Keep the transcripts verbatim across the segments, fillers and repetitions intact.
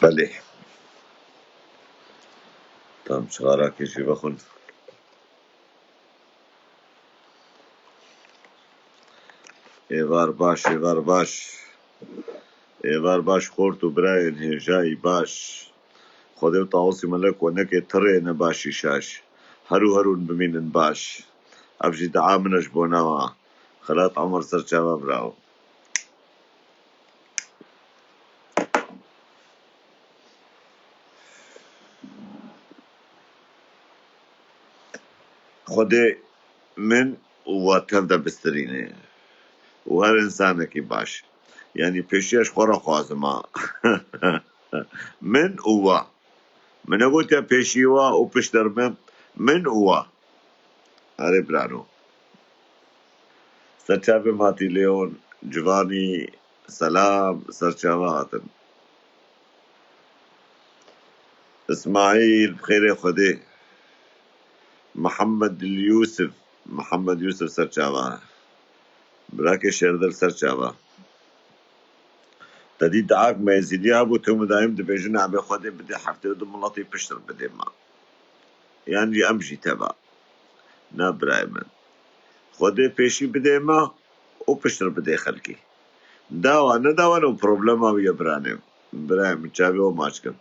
Belê. Tam çixarakê jî vexwin. Êvar baş, êvar baş. Êvar baş xort û birayên hêjayî baş. Xwedê û Tawusî Melek we neke tirê ne başî şaş. Her û her hûn bimînin baş. Ev jî dua min e ji bo nawa Xelat Omer Serçava birawo. Xwedê min û we tev de bistirîne û her însanekî baş. Yanî pêşiya ji xwe re xwazim a. Min û we. Min negotiya pêşî we û pişttir min, min û we. Erê birano. Serçavê Matî Leon, Civanî, Selam, Serçava hatin. Îsmaîl, bi xêrê Xwedê. Mihemed Yûsif, Mihemed Yûsif Serçava. Birakê Şêrdil Serçava. Te dî diak me Êzîdiya bû, tu midayim dibêjin, "Ebê Xwedê bidê heftê û du miletî piştir bidê me." Yan jî em jî teva. Na birayê min. Xwedê pêşî bidê me û piştir bidê xelkî. Dawa nedawa ne problema wî ye biranê. Birayê min çavê we maç kim.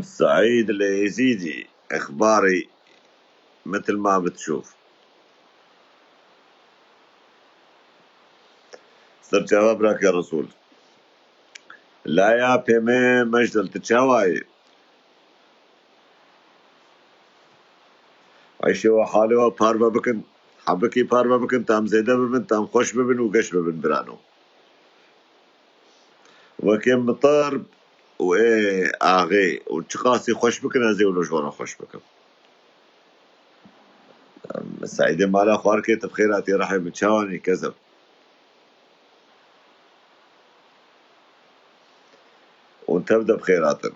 Saîd li Êzîdî exbarî mitil ma bitşûf. Serçava birakê Resûl. Laya pê me Mejdel, tu çawa yî? Eyşê we halê we parve bikin. Hebikî parve bikin, tam zêde bibin, tam xweş bibin û geş bibin birano. Wekê mitir û ê axê û çiqasî xweş bikin, ez ê wilo ji wan re xweş bikim. Seîdê mala xwarkê, tu bi xêr hatî rihê min, çawanî kezim? Hûn tev de bi xêr hatin.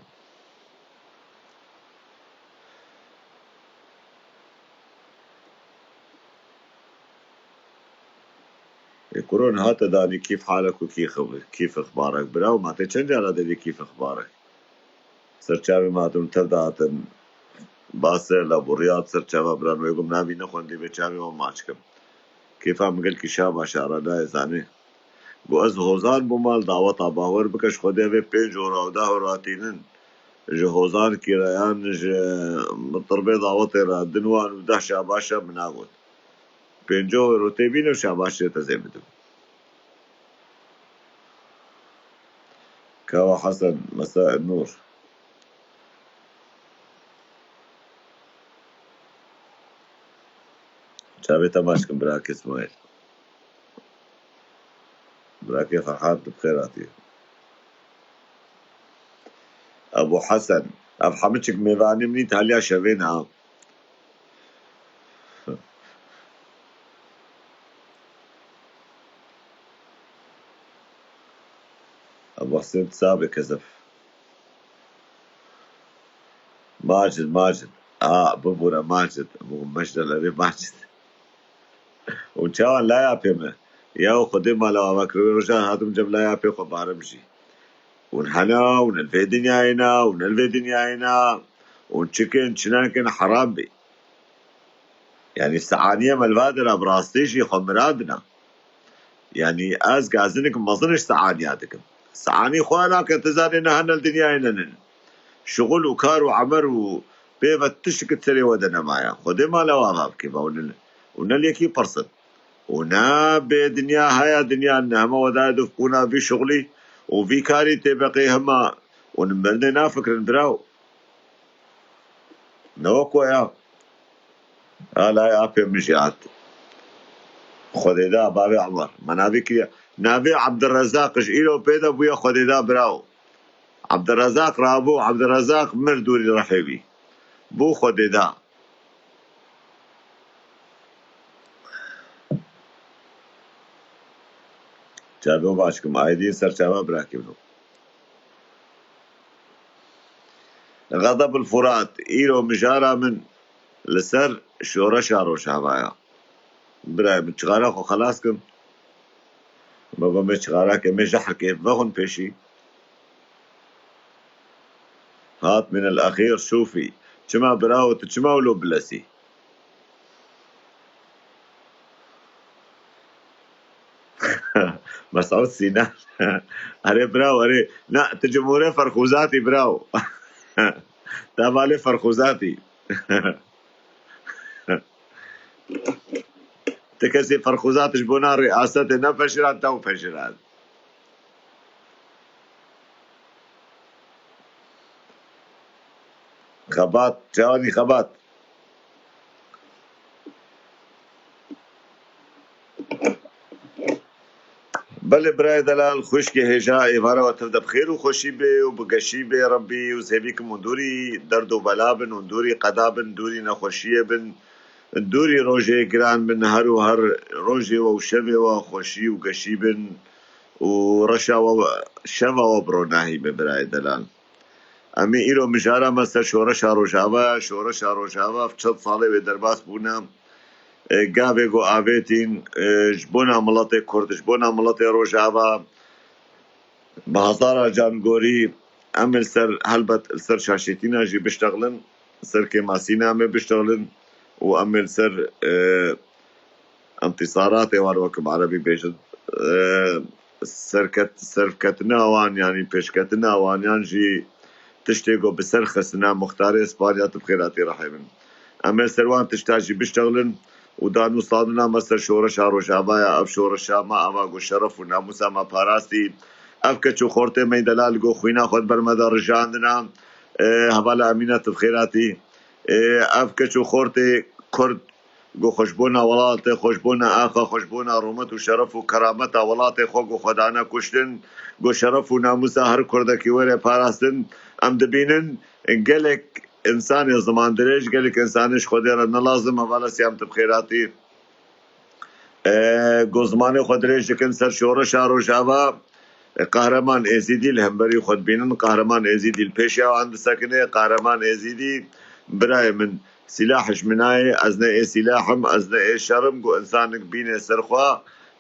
Ê kuro niha te danî kîf halek û kîf, kîf ixbarek bira û ma te çend cara dêdî kîf ixbarek? Serçavê me hatin tev de hatin. Basel, Abu Riyad, Serçava biran wê gum navî nexwendî vê çavê wan maç kim. Kêfa min gelkî şa baş e, ara dayê zanê. Got ez hozan bûma li daweta, bawer bike ji Xwedê vê pênc hora û deh hora tînin. Ji hozan kî re yan ji mitirbê dawetê re din wan û deh şa baş e min nagot. Pênco euro tê bîne û şabaşê te zê bidim. Kawa Hesen, Mesa Nur. Çavê te maç kim, birakê Smail. Birakê Ferhat, tu bi xêr hatî. Ebu Hesen, ev hemû çik mêvanê min î taliya şevê ne ha. Ebu Hesen, tu sabe kezef. Macid, Macid. A, bibûre Macid. Bû meşdel erê Macid. Û çawa laya pê me? Ya Xwedê mala ava kir. Wê rojan hatim cem laya pê xwe barim jî. Hûn hene, hûn li vê dinyayê ne, hûn li vê dinyayê ne. Hûn çikin, çinakin heram bê. Yanî seaniye me li va dira bi rastî jî xwe miradina. Yanî ez gazinik mezin ji seaniya dikim. Seanî xwe nake, tu zanî ne hene li dinyayê ne nin. Şixul û kar û emer û pê ve tiştik di serê we de nemaye. Xwedê mala we ava bike ve û ne, û ne li yekî pirsin. Û ne bê dinya haya dinya ne hema we daye dûv qûna vî şixulî û vî karî tê beqê hema û ne merdê nafikirin biraw. Ne wek we ya. Alay apê min jî hat. Xwedê da bavê Emer. Me navê kiriye. Navê Ebdirezaq ji îro pê de bûye Xwedê da biraw. Ebdirezaq rabû, Ebdirezaq mir dûrî rihê wî. Bû Xwedê da. Çabe baş kim, aydî ser çava birakê min. Xedeb el Furat, îro mijara min li ser şoreşa Rojava ya. Birayê min, çixara xwe xelas kim. Baba me çixarake me jehrke vexun pêşî. Hat min el axir şûfî. Çima birawo tu çima wilo bilesî? Mesûd Sînan. Erê birawo, erê. Na, tu cumhûrê Ferxûzatî birawo. Te valê Ferxûzatî. Ti kesê Ferxûzat ji bona rîasetê nepeşiran, te û peşiran. Xebat, çawanî xebat. Belê birayê delal, xwişkê hêja, êvara we tev de bi xêr û xweşî bê û bi geşî bê Rebbî û zêvî kim hûn dûrî derd û bela bin, hûn dûrî qeda bin, dûrî nexweşiyê bin, dûrî rojê giran bin, her û her rojê we û şevê we xweşî û geşî bin û reşa we, şeva we bi ronahî be birayê delal. Em ê îro mijara me ser şoreşa Rojava, şoreşa Rojava çend salê wê derbas bûne. E, gavê ku avêtîn, e, ji bona miletê Kurd, ji bona miletê Rojava, bi hezara can gorî, em ê li ser, helbet li ser şaşîtîna jî biştexilin, li ser kêmasîna em ê biştexilin û em ê li ser, e, entîsaratê wan wek bi erebî bêjin, e, serket-, serketina wan, yanî pêşketina wan, yan jî tiştê ku bi ser xistina muxtarê Spanya tu bi xêr hatî rehê min. Em ê ser wan tişta jî biştexilin û danûstandina me ser şoreşa Rojava ya, ev şoreşa me ava ku şeref û namûsa me parastî, ev keç û xortê me yî delal ku xwîna xwe di ber me de rijandina, e, hevala Emîne tu bi xêr hatî. E, ev keç û xortê Kurd ku xwe ji bona welatê xwe, ji bona axa xwe, ji bona rûmet û şeref û kerameta welatê xwe ku xwe dane kuştin, ku şeref û namûsa her Kurdekî were parastin, em dibînin gelek însanê ziman dirêj, gelek însanê ji Xwedê re ne lazim, hevala Siyam tu bi xêr hatî. E, ku zimanê xwe dirêj dikin ser şoreşa Rojava, e, Qehreman Êzîdî li hemberî xwe dibînin, Qehreman Êzîdî li pêşiya wan disekine, Qehreman Êzîdî, birayê min, sîlah ji min nayê, ez ne ê sîlah im, ez ne ê şer im, ku însanek bîne ser xwe,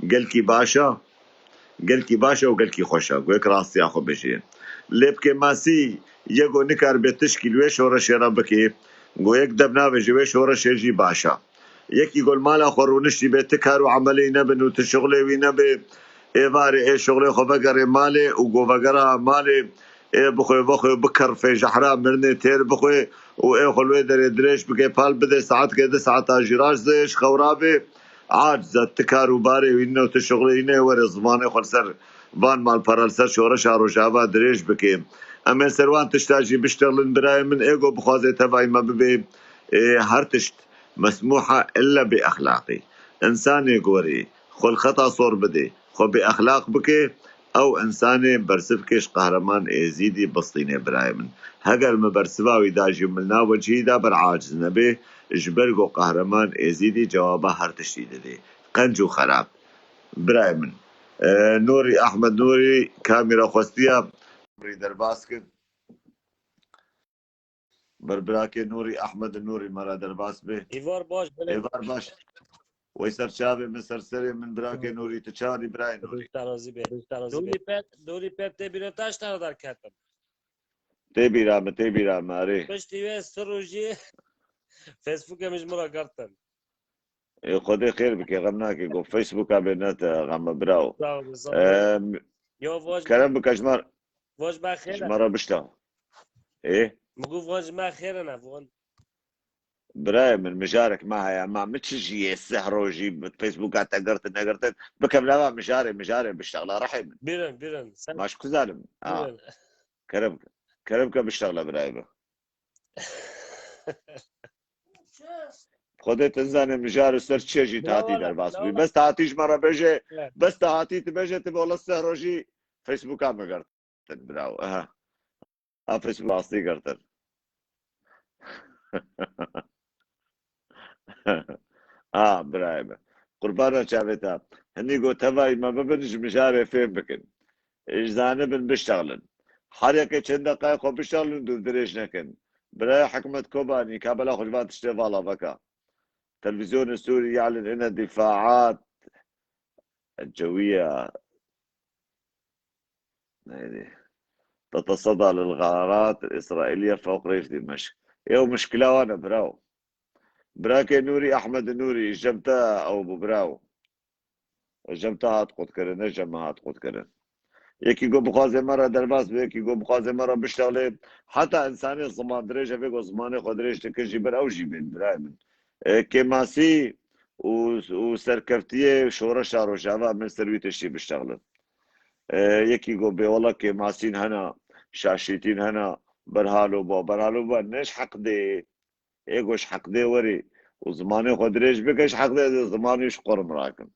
gelkî baş e, gelkî baş e û gelkî xweş e, ku yek rastiya xwe bijî. Lê bi kêmasî, yek ku nikaribe tişkî li wê şoreşê re bike, ku yek deb navêje wê şoreşê jî baş e. Yekî ku li mala xwe rûniştî be, ti kar û emelê wî nebin û ti şixulê wî nebe, êvarê ê şixulê xwe vegerê malê û ku vegera malê, ê bixwe, vexwe, bikerifê jehra mirinê têr bixwe û ê xwe li wê derê dirêj bike, pal bide saetke, du saeta jî raşt zê ji xew rabe, aciz e, ti kar û barê wî nîne û ti şixulê wî neyê, were zimanê xwe li ser van malpera, li ser şoreşa Rojava dirêj bike. Em ê ser wan tişta jî biştexilin birayê min, ê ku bixwaze tevayî me bibe, ê, her tişt mesmûh e illa bêexlaqî. Însanê gorî xwe li xeta sor bidê, xwe bêexlaq bike, ew însanê bersivkê ji Qehreman Êzîdî bistîne birayê min. Heger min bersiva wî da jî min li nav wecihî da ber aciz nebe, ji ber ku Qehreman Êzîdî cewaba her tiştî didê. Qenc û xerab. Birayê min. E, Nûrî, Ehmed Nûrî, kamîra xwestiya. Nûrî derbas kir. Ber birakê Nûrî, Ehmed Nûrî me re derbas be. Êvar baş, belê. Êvar baş. Wey ser çavê min, ser serê min, birakê Nûrî, tu çawanî birayê Nûrî? Rûj te razî be, rûj te razî be. Nûrî pet, Nûrî pet tê bîra taş tane derketim. Tê bîra min, tê bîra min, erê. Piştî wê sir rojî Facebookê min ji min re girtin. Ê, Xwedê xêr bike, xem nake, ku Facebooka bê ne te xem e, bravo. Sağ ol, sağ ol. Em, Yo, vaj kerem bike ji me, vaj me xêr ji e. Me re bişta. Ê? Min got vaj me xêr e ne, vaj. Birayê min, mijarek me heye, ma min çi jiyê sih rojî bi Facebooka te girtin, negirtin, bikem nava mijarê, mijarê biştexla rehê min. Birin, birin. Sen Ma ji ku zalim? Ha. Birin. Kerem, kerem ke biştexle birayê min. Xwedê tu nizane mijar û ser çi jî Bila tatî wala, derbas bila bû. Wala. Bes tatî ji me re bêje, Evet. Bes tatî tu bêje, tu bi wala seh rojî Facebooka me girtin, birawo. Aha. Ha, Facebook rastî girtin. Ha, birayê me. Qurbana çavê te. Hinî got tevayî me bibin, ji mijarê fêm bikin. Ji zanibin biştexlin. Her yekê çend deqayê xwe biştexlin, dûrdirêj nekin. Birayê Hikmet Kobanî, kabela xwe ji van tiştê vala veka. Televîzyonê Sûrî yalin ine dîfaat cewiya Neydi? تتصدى للغارات الإسرائيلية فوق ريف دمشق. Ew mişkila wan e, birawo. Birakê Nûrî, Ehmed Nûrî, ji cem te ew bû, birawo. Ji cem te hat qutkirin, ne ji cem me hat qutkirin. Yekî ku bixwaze me re derbas be, yekî ku bixwaze me re biştexlê. Heta însanê ziman dirêj e, vê ku zimanê xwe dirêj dike, ji ber ew jî bên, birayê min. E, kêmasî û, û serkeftiyê şoreşa Rojava, em ê ser wî tiştî biştexlin. E, yekî ku bêwela kêmasîn hene, şaşîtîn hene, berhalo ba, berhalo ba, ne ji heq dê, ê ku ji heq dê werê û zimanê xwe dirêj bike, ji heq dê zimanê ji qurm rakin.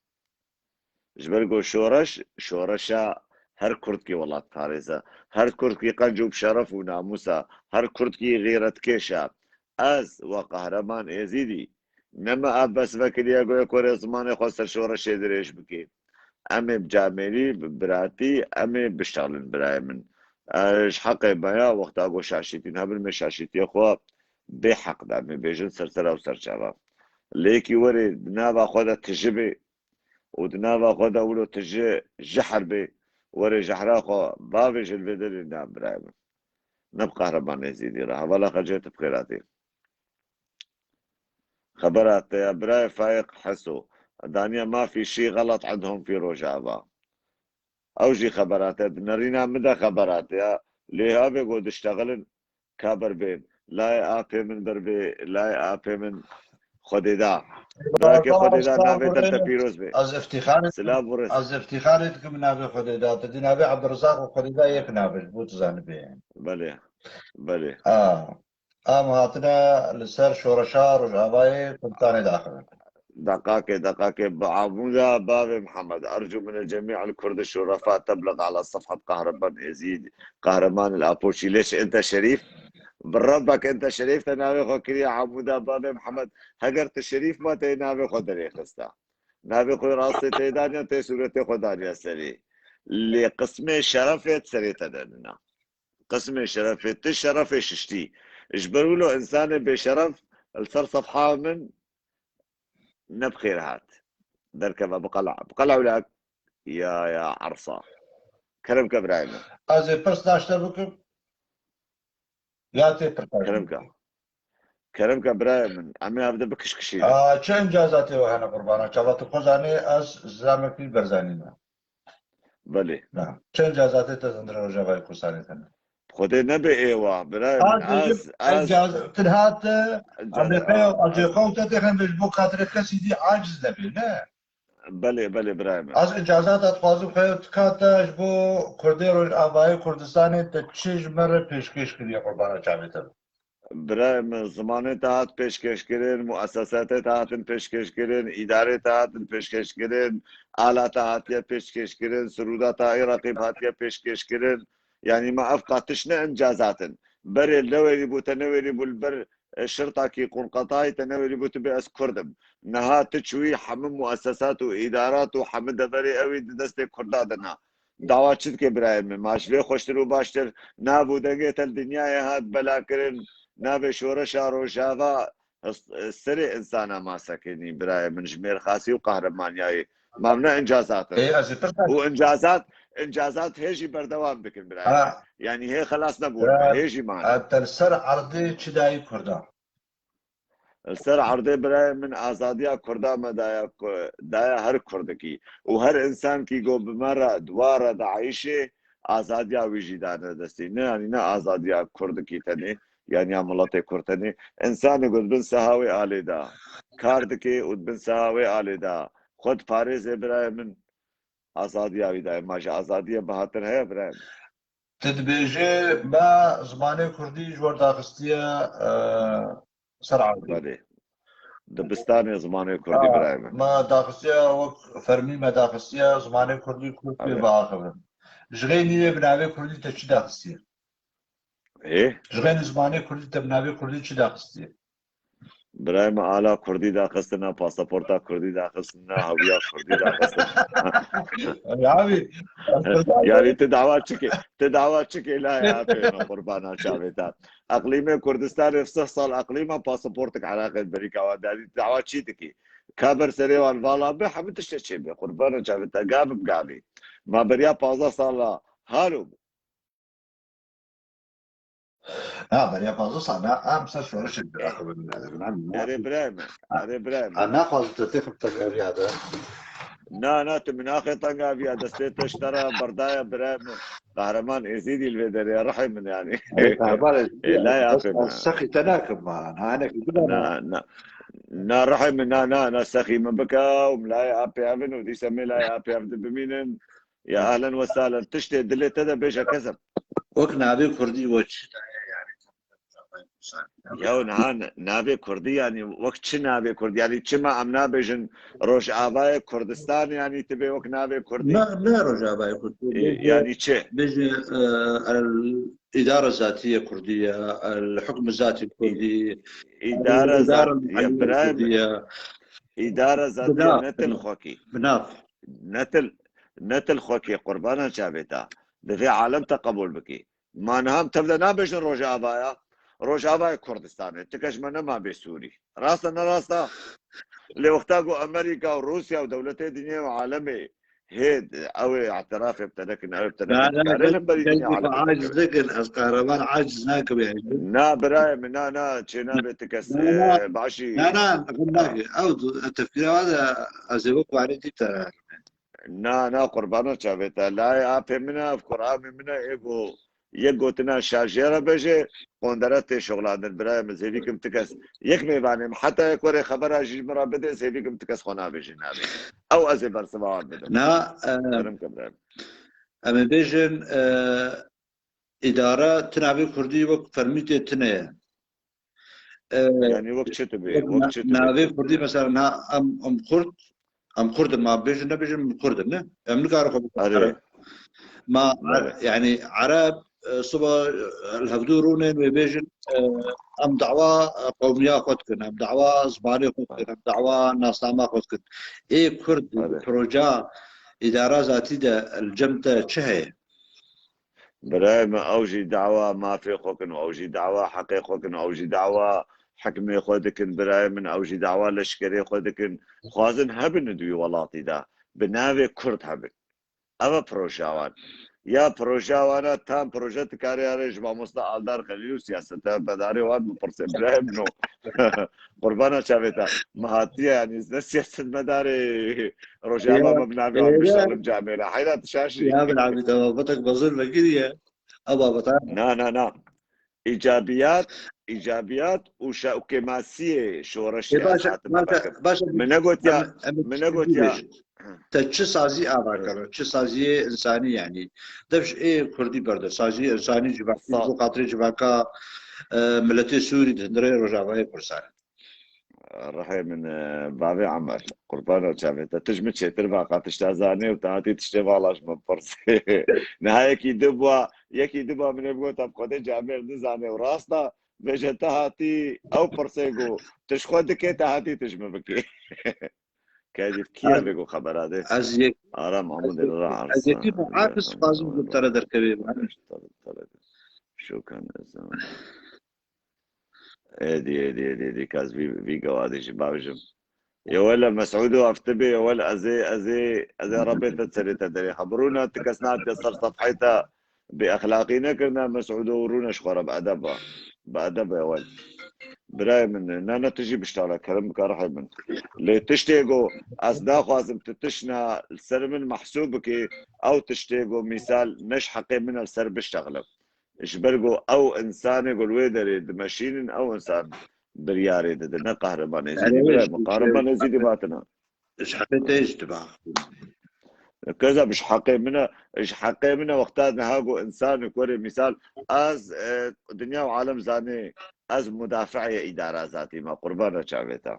Ji ber ku şoreş, şoreşa her kurdkî welatparêz e. Her kurdkî qenc û bi şeref û namûs e. Her kurdkî xîretkêş e. Ez we Qehreman Êzîdî, ne me ev bes vekiriye ku yek were zimanê xwe ser şoreşê dirêj bike. Em ê bi camêrî, bi biratî, em ê bişalin, birayê min. E, ji heqê me ya, wexta ku şaşîtîn hebin, me şaşîtiyê xwe bê heq da, em ê bêjin ser sera û ser çava. Lê yekî were di nava xwe de tiji bê û di nava xwe de wilo tiji jehr bê, were jehra xwe bavêje li vê derê, na, birayê min. Ne bi Qehreman Êzîdî re. Hevala Xecê, tu bi xêr hatî. Xebera te ya birayê Faîq Heso. Daniye, ما في شي غلط عندهم في Rojava. Ew jî xebera te di nerîna min de xebera te ya. Lê havê ku diştexilin ka ber bên. Layê apê min ber bê, layê apê min Xwedêda. Birakê Xwedêda, navê te te pîroz bê. Ez îftîxarê dikim, Silav û rêz. Ez îftîxarê dikim navê Xwedêda. Tu dî navê Ebdurrizaq û Xwedêda yek navê, ji bo tu zanibê. Belê, belê. A. Em hatine li ser şoreşa Rojavayê Kurdistanê diaxivin. Deqakê, deqakê, bi amûda bavê Mihemed. أرجو من الجميع الكرد الشرفاء تبلغ على صفحة قهرمان إيزيد، قهرمان الآبوشي. ليش أنت شريف؟ Bi Rebbek, أنت شريف, te navê xwe kiriye amûda bavê Mihemed. Heger tu şerîf ma, te navê xwe derêxista. Navê xwe rastê tê daniya, tê sûretê xwe daniya serê. Lê qismê şerefê serê te de nina. Qismê şerefê, tu şerefê şiştî. Ji ber wilo însanê bêşeref li ser sefha min ne bi xêr hat. Derkeve bi qela. Bi qela wila ya, ya ersa. Kerem ke birayê min. Ez ê pirs daşte bikim. Ya tê pirsa Kerem ke. Kerem ke birayê min. Em ê ev de bikişkişînin. Aa, çi incazatê we hene qurbana çava tu xwe zanê, ez zilamekî berzanî me. Belê. Na. Çend cazatê te zindire Rojavayê Kurdistanê tene? Xwedê nebe êwa, birayê min, Sadece ez, ez, incaz-, tu hate, Can-, Ameqeya, a, Ameqeya te têxin ji bo xatirê kesî dî aciz nebê, ne? Belê, belê, birayê min. Ez incazata dixwazim xwe tika te ji bo Kurdê Rojavayê Kurdistanê te çi ji me re pêşkêş kiriye qurbana çavê te be? Birayê min, zimanê te hat pêşkêşkirin, muesesatê te hatin pêşkêşkirin, îdarê te hatin pêşkêşkirin, ala te hatiye pêşkêşkirin, sirûda te Iraqî hatiye pêşkêşkirin. Yanî me ev qatiş ne incazatin. Berê newerî bû, te newerî bû li ber, e, şirtakî qurqetayî, te newerî bû tu bê ez Kurd im. Niha tu çûyî hemû muesesat û îdarat û hemû deverê ewî di destê Kurda de ne. Dawa çi dike birayê min? Ma ji vê xweştir û baştir nav û dengê te li dinyayê hat belakirin, navê şoreşa Rojava his-, serê insana ma sekinî birayê min, ji mêrxasî û qehremaniyayê. Ma ne incazat in. Ê, ez ê pirsa- Û incazat, incazat hê jî berdewam dikin birayê min. Ha. Yanî hê xelas nebûn, Ha. hê jî mane. Ha, te li ser erdê çi dayî Kurdan? Li ser erdê birayê min azadiya Kurda me daya ku-, daya her Kurdikî û her însankî ku bi me re, di wa re diayîşê, azadiya wî jî dane destî. Ne, yanî ne azadiya Kurdikî tenê, yan ya miletê Kurd tenê. Însanê ku di bin seha wê alê de kar dike û di bin seha wê alê de xwe diparêze birayê min, azadiya wî dayê. Ma ji azadiyê bihatir heye birayê min? Tu dibêjî me zimanê kurdî ji we daxistiye, e, ser erdê. Belê. Dibistanê zimanê kurdî Ha, birayê min. Me daxistiye wek fermî me daxistiye zimanê kurdî kurd pê Belê. biaxivin. Ji xênî wê bi navê kurdî te çi daxistiye? Ê? Ji xênî zimanê kurdî te bi navê kurdî çi daxistiye? Birayê min, ala kurdî daxistin, na pasaporta kurdî daxistin, na hawiya kurdî daxistin. Yanî, Yanî tu dawa çi ke, tu dawa çi ke la ya pê min qurbana çavê te. Eqlîmê Kurdistanê sih sal eqlîma pasaportik Iraqê berîka wan danî, tu dawa çi dikî? Ka ber serê wan vala be, hemû tiştê çê be, qurbana çavê te, gav bi gavî. Ma beriya pazdeh sala halo bû. Ha, beriya pazdeh sal, na, em ser şorişê biraxibin, ne, ne, ne. Erê birayê min, erê birayê min. Ha, naxwazim te têxim tengaviya de. Na, na, tu min naxê tengaviya, destê te ji te re berdaye birayê min. Qehreman Êzîdî li vê derê ye, rihê min yanî. Erê, qehreman Êzîdî, Ê, layê ez, apê ez min. Sexî te nakim, ma, na, hinekî bidana. Na, na. Na, rihê min, na, na, na, sexî min bike û min layê apê ev in û dîsa me layê apê ev de bimînin. Ya ehlen we sahlen. Tiştê dilê te de bêje kezeb. Wek navê kurdî we çi daye yani? Ya niha n-, navê kurdî yani wek çi navê kurdî? Yani çima em nabêjin Rojavayê Kurdistan yani tibê wek navê kurdî? Ne, ne Rojavayê Kurdî. E, yani çi? Bêje, e, el îdare zatiye kurdî ye, el hukm zatî kurdî, îdare el îdare zatî ye, birayê min. Kurdî ye. Îdare zatiye ne til xwekî. Binav. Ne til, ne til xwekê qurbana çavê te. Divê alem te qebûl bikî. Ma niha em tev de nabêjin Rojava ya. Rojavayê Kurdistanê. Ti kes ji me nema bê Sûrî. Rast e, ne rast e? Lê wexta ku Amerîka û Rûsya û dewletê dinyê û alemê hê, ew ê îtirafê bi te nekin, ew ê bi te nekin. Na, na, dikare li hemberî dinya alemê aciz nekin. Ez qehreman aciz nakim yani. Na, birayê min, na, na, çê nabe ti kes, na, na, e, başî. Na, na, xwe nake. Ew du-, tefkîra wa de ez ê wek warê dî te. Na, na, qurbana çavê te. Layê apê min e, ev kuramê min e, ê go, yek gotina şarjêra bêje, qondere tê şoxlandin. Birayê min, zêvî kim ti kes. Yek mêvanê min, heta yek were xebera jî ji min re bide, zêvî kim ti kes xwe nabêje navê. Ew ez ê bersiva wan bidim. Na, e, Kerem ke birayê min. Em ê bêjin, e, îdare ti navê kurdî wek fermî tê tune ye. E, yani wek çi tu bê, wek na-, wek çi tu bê navê kurdî, mesela, na, em, em kurd, em kurd in, ma bêjin, nebêjin, em kurd in, ne? Em nikarin xwe bikarin. Erê. Ma, belê, yani, ereb, e, siba, e, li hevdû rûnin wê bêjin, e, em dawa, e, qewmiya xwe dikin, em dawa zimanê xwe dikin, em dawa nasnama xwe dikin. Ê kurd, erê, proja îdara zatî de li cem te çi heye? Birayê min, ew jî dawa mafê xwe kin û ew jî dawa heqê xwe kin û ew jî dawa hikmê xwe dikin. Birayê min, ew jî dawa leşkerê xwe dikin. Xwazin hebin di wî welatî de. Bi navê Kurd hebin. Ev e projeya wan. Ya projeya wan e, tam proje dikarê erê ji mamosta Aldar Xelîl û siyasete bedarê wan bipirsê. Birayê min o. Qurbana çavê te. Me hatiye, yanî, ne siyasetmedarê Rojava, ya, me bi navê wan, ya, bişelim camêre. Heyra tu şaşî. Ya, bin Abî, te babetek mezin vekiriye. Ew babeta. Na, na, na. Îcabiyat, îcabiyat û şe-, û kêmasiyê şoreşê, e, başe, ez hatim, başe, bikim. Başe, min negotiya, em, em, min negotiya. Te çi sazî ava kir? Çi saziyê însanî, yanî? Dev ji ê kurdî berde. Saziyê însanî civakî, ji bo xatirê civaka, e, miletê Sûrî di hundirê Rojavayê Kurdistanê. Rihê min, e, bavê Emer, qurbana çavê te. Tu ji min çêtir vaqa tişta zanê û te hatî tiştê vala ji min pirsê. Niha yekî dibûa, yekî dibûa min ê bigota bi Xwedê camêr nizane û rast e. Vêje te hatî ew pirsê ku tu ji xwe dikê, te hatî tu ji min bikê. Kedî kî ye vê ku xebera dê? Ez yek-, Ara Mahmudê li ra ez yekî muhafis dixwazim ku te re derkevê. Şokan ez. Êdî, êdî, êdî, êdî, ka ez vî, vî gewadî jî bavêjim. Yê wele Mesûdo ev tibê, yê wele ez ê, ez ê, ez ê rebê te serê te derê. Hebirûna ti kes natiye ser sefhê te bêexlaqî nekirine, Mesûdo û rûne ji xwe re bi edeb be. Bi edeb be wel. Birayê min, ne, ne, tu jî biştala kerem bike rihê min. Lê tiştê ku ez naxwazim tu tiştna li ser min mehsûb bikî, ew tiştê ku mîsal ne ji heqê min e li ser biştexlim. Ji ber ku ew însanê ku li wê derê dimeşînin, ew însan biryarê didin, ne Qehreman Êzîdî. Erê, bira min, Qehreman Êzîdî hatine. Ji heqê te jî diba. Keza bi ji heqê min e, ji heqê min e wexta niha ku însan ku werê mîsal, ez, e, dinya û alem zanê, ez mudafi'ê îdara zatî me, qurbana çavê te.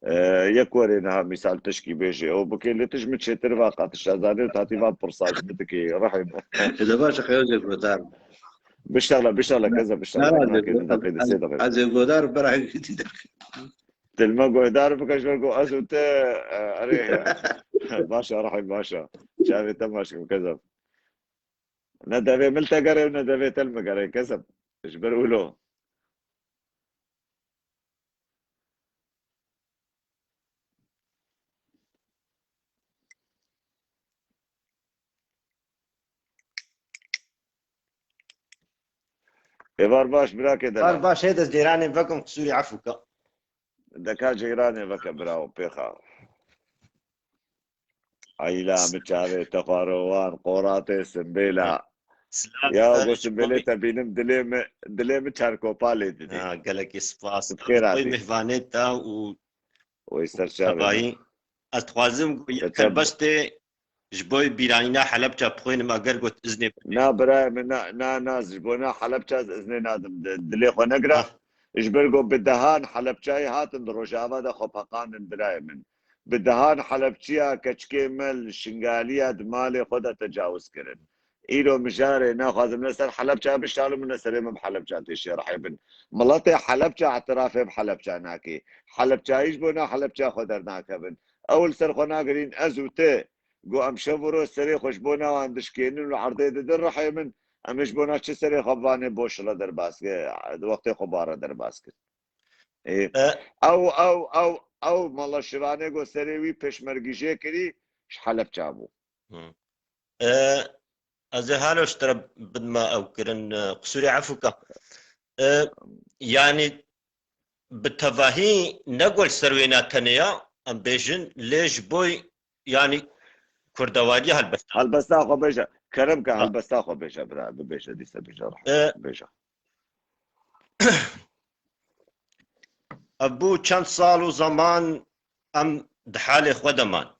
E, yek werê niha mîsal tişkî bêjê ew bikê, lê tu ji min çêtir va qatişa zanê û tatî van pirsa ji min dikê, rihê min. Ede baş e, xeyr, ez ê guhdar. Biştala, biştala, keza, biştala, na, na, nakê, ez, di deqê, di sê deqê. Ez ê guhdar, bera hingî dî deqê. Dilma guhdar bike ji ber ku ez û te, e, erê, baş e, rihê baş e. Çavê te maş kim, keza. Ne devê min te gere û ne devê te li min gere, keza. Ji ber wilo. Êvar baş, birakê delal. Êvar baş, hê dest ceyranê vekim, qisûrê efû ke. Deka ceyranê veke, birawo, pêxa. Ayla mi çavê te xwarowan, qoratê simbêla. Ya go simbêlê te bînim, dilê mi, dilê mi çerkopa lê didî. Ha, gelekî spas. Bi xêr hatî. Mêhvanê te û Wey ser çavê. Tevayî. Ez dixwazim ku yek helbestê ji bo bîranîna Helebça bixwînim, eger got iznê bidî. Na birayê min, na, na, na, ji bo na Helebça ez iznê nadim. Di-, dilê xwe negira. Ah. Ji ber ku bi dehan Helebçayî hatin di Rojava de xwe peqandin birayê min. Bi dehan Helebçiya keçikê me li Şingaliya di malê xwe de tecawiz kirin. Îro mijarê naxwazim ne ser Helebça bişalim û ne serê min bi Helebça tê şêrihê bin. Miletê Helebça îtirafê bi Helebça nake. Helebçayî ji bo na Helebça xwe dernakevin. Ew li ser xwe nagirîn, ez û tu. Got em şev û roj serê xwe ji bo na wan dişkênin û erdê didin rihê min. Em ê ji bo na çi serê xwe bi vanê boş re derbas kir, di wextê xwe bare derbas kir. Ê, E, ew, ew, ew, ew mala şivanê got serê wî pêşmergî jê kirî, ji Helebça bû. Hı. E, ez ê halo ji te re bidime ew kirin, e, qisûrê efû ke. E, yanî bi tevahî ne gol serwêna tenê ya, em bêjin, lê ji bo yanî kurdewariya helbesta. Helbesta xwe bêje. Kerem ke Ha. helbesta xwe bêje, bira, bibêje, dîse bêje, rehmet E, bêje. Ev bû çend sal û zeman em di halê xwe de man.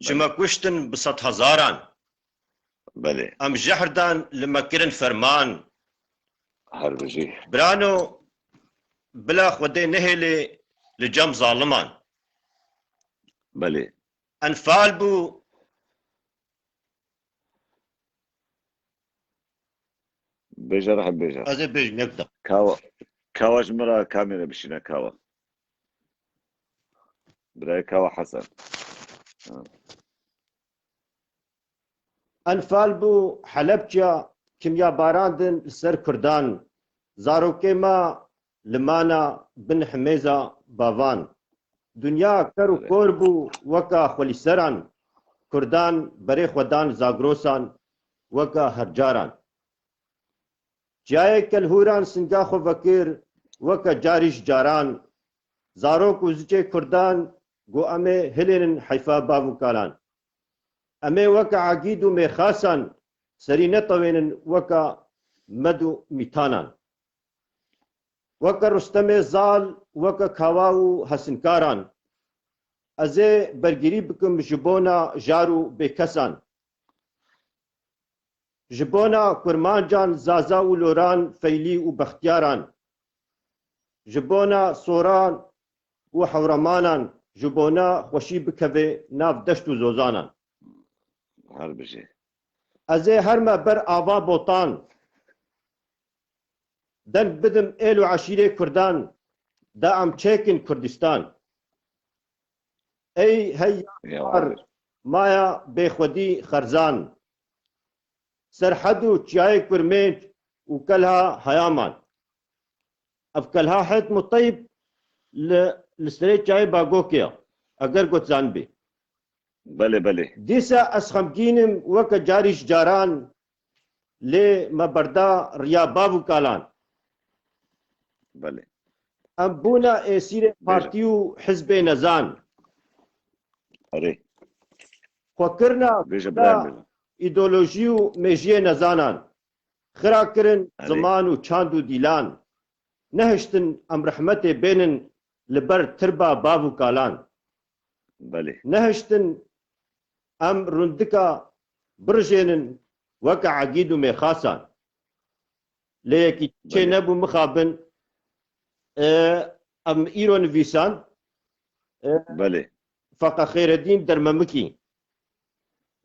Ji Belê. me kuştin bi sedhezaran. Belê. Em jehr dan li me kirin ferman. Her bijî. Birano, bila Xwedê nehêlê li cem zaliman. Belê. Enfal bû. Bêje, rehet bêje. Ez ê bêjim, yek da. Kawa, kawa ji min re kamêre bişîne, kawa. Birayê kawa Hesen. Ha. Enfal bû Helebçya, kimya barandin li ser Kurdan. Zarokê me limana bin himêza bavan. Dinya ker û kor bû weka xwelîseran, Kurdan berê xwe dan Zagrosan weka hercaran. Çiyayê Kelhûran singa xwe vekir weke carî ji caran, zarok û zicê Kurdan got em ê hilênin heyfa bav û kalan. Em ê weke egîd û mêxasan serî netewênin weke med û mîtanan. Weke Rustemê Zal, weke Kawa û Hesinkaran. Ez ê bergirî bikim ji bona jar û bêkesan. Ji bona Kurmancan, Zaza û Loran, Feylî û Bextiyaran. Ji bona Soran û Hewremanan, ji bona xweşî bikeve nav deşt û zozanan. Her bijî. Ez ê herme ber ava Botan. Deng bidim êl û eşîrê Kurdan, da em çêkin Kurdistan. Ey hey yar, maya bêxwedî xerzan. Serhed û çiyayê Kurmênc û Kelha Heyaman. Ev Kelha Het Muteyb li, li serê çiyayê Bagokê ya, eger got zanibê. Belê, belê. Dîsa ez xemgîn im weke carî ji caran, lê me berda riya bav û kalan. Belê. Em bûne êsîrê partî û hizbê nezan. Erê. Xwe kirina îdeolojî û mêjiyê nezanan. Xira kirin ziman û çand û dîlan. Nehiştin em rehmetê bênin li ber tirba bav û kalan. Belê. Nehiştin em rundika birijênin weke egîd û mêxasan. Lê yekî çê Belê. nebû mixabin, e, em îro nivîsan, e, Belê. Feqa Xêredîn Dermemikî.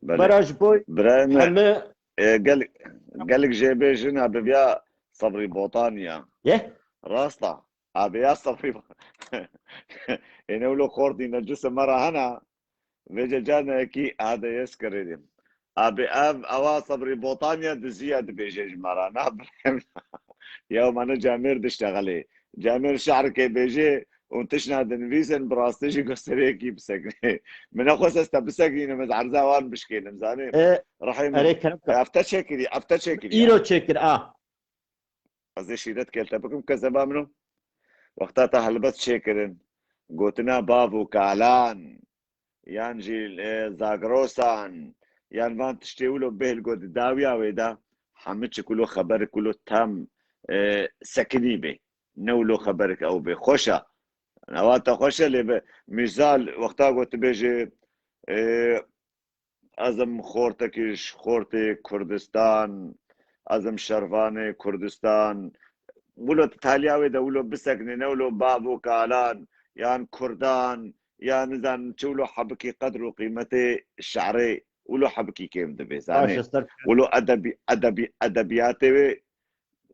Belê. Bera ji bo Birayê me, heme e, gel, gelek jê bêjin, a, bi viya Sebrî Botaniya. Ye? Rast a. Abi ya Sebrî. Êne wilo xortî necise me re hena. Vêce canekî adeyes kirin. Abi ev ewa Sebrî Botanya diziya dibêje ji me re. Na birem. Ya me ne camêr diştexelê. Camêr şehrikê bêje û tişna dinivîsin, bi rastî jî guhseriyekî bisekine. Min nexwest ez te bisekînim, ez erza wan bişkênim, zanî. E, Rehê min. Erê kerem ke. Ev te çêkirî, ev te çêkirî. Îro çêkir, a. Ez ê şîretkê li te bikim, kezeba min o. Wexta te helbet çêkirin, gotina bav û kalan, yan jî, e, zagrosan, yan van tiştê wilo bêhil got di dawiya wê de, hemû çi kulo xeberik wilo tam, e, sekinî bê. Ne wilo xeberik ew bê. Xweş e. Ewa te xweş e lê bi mîsal wexta got dibêje, e, Ez im xortekî ji xortê Kurdistan, ez im şervanê Kurdistan. Wilo tu taliya wê de wilo biseknê, ne wilo bav û kalan, yan Kurdan, yan nizanim çi wilo hebikî qedr û qîmetê şerê, wilo hebikî kêm dibe, zanê. Baş e, ser Wilo edebî-, edebî-, edebiyatê wê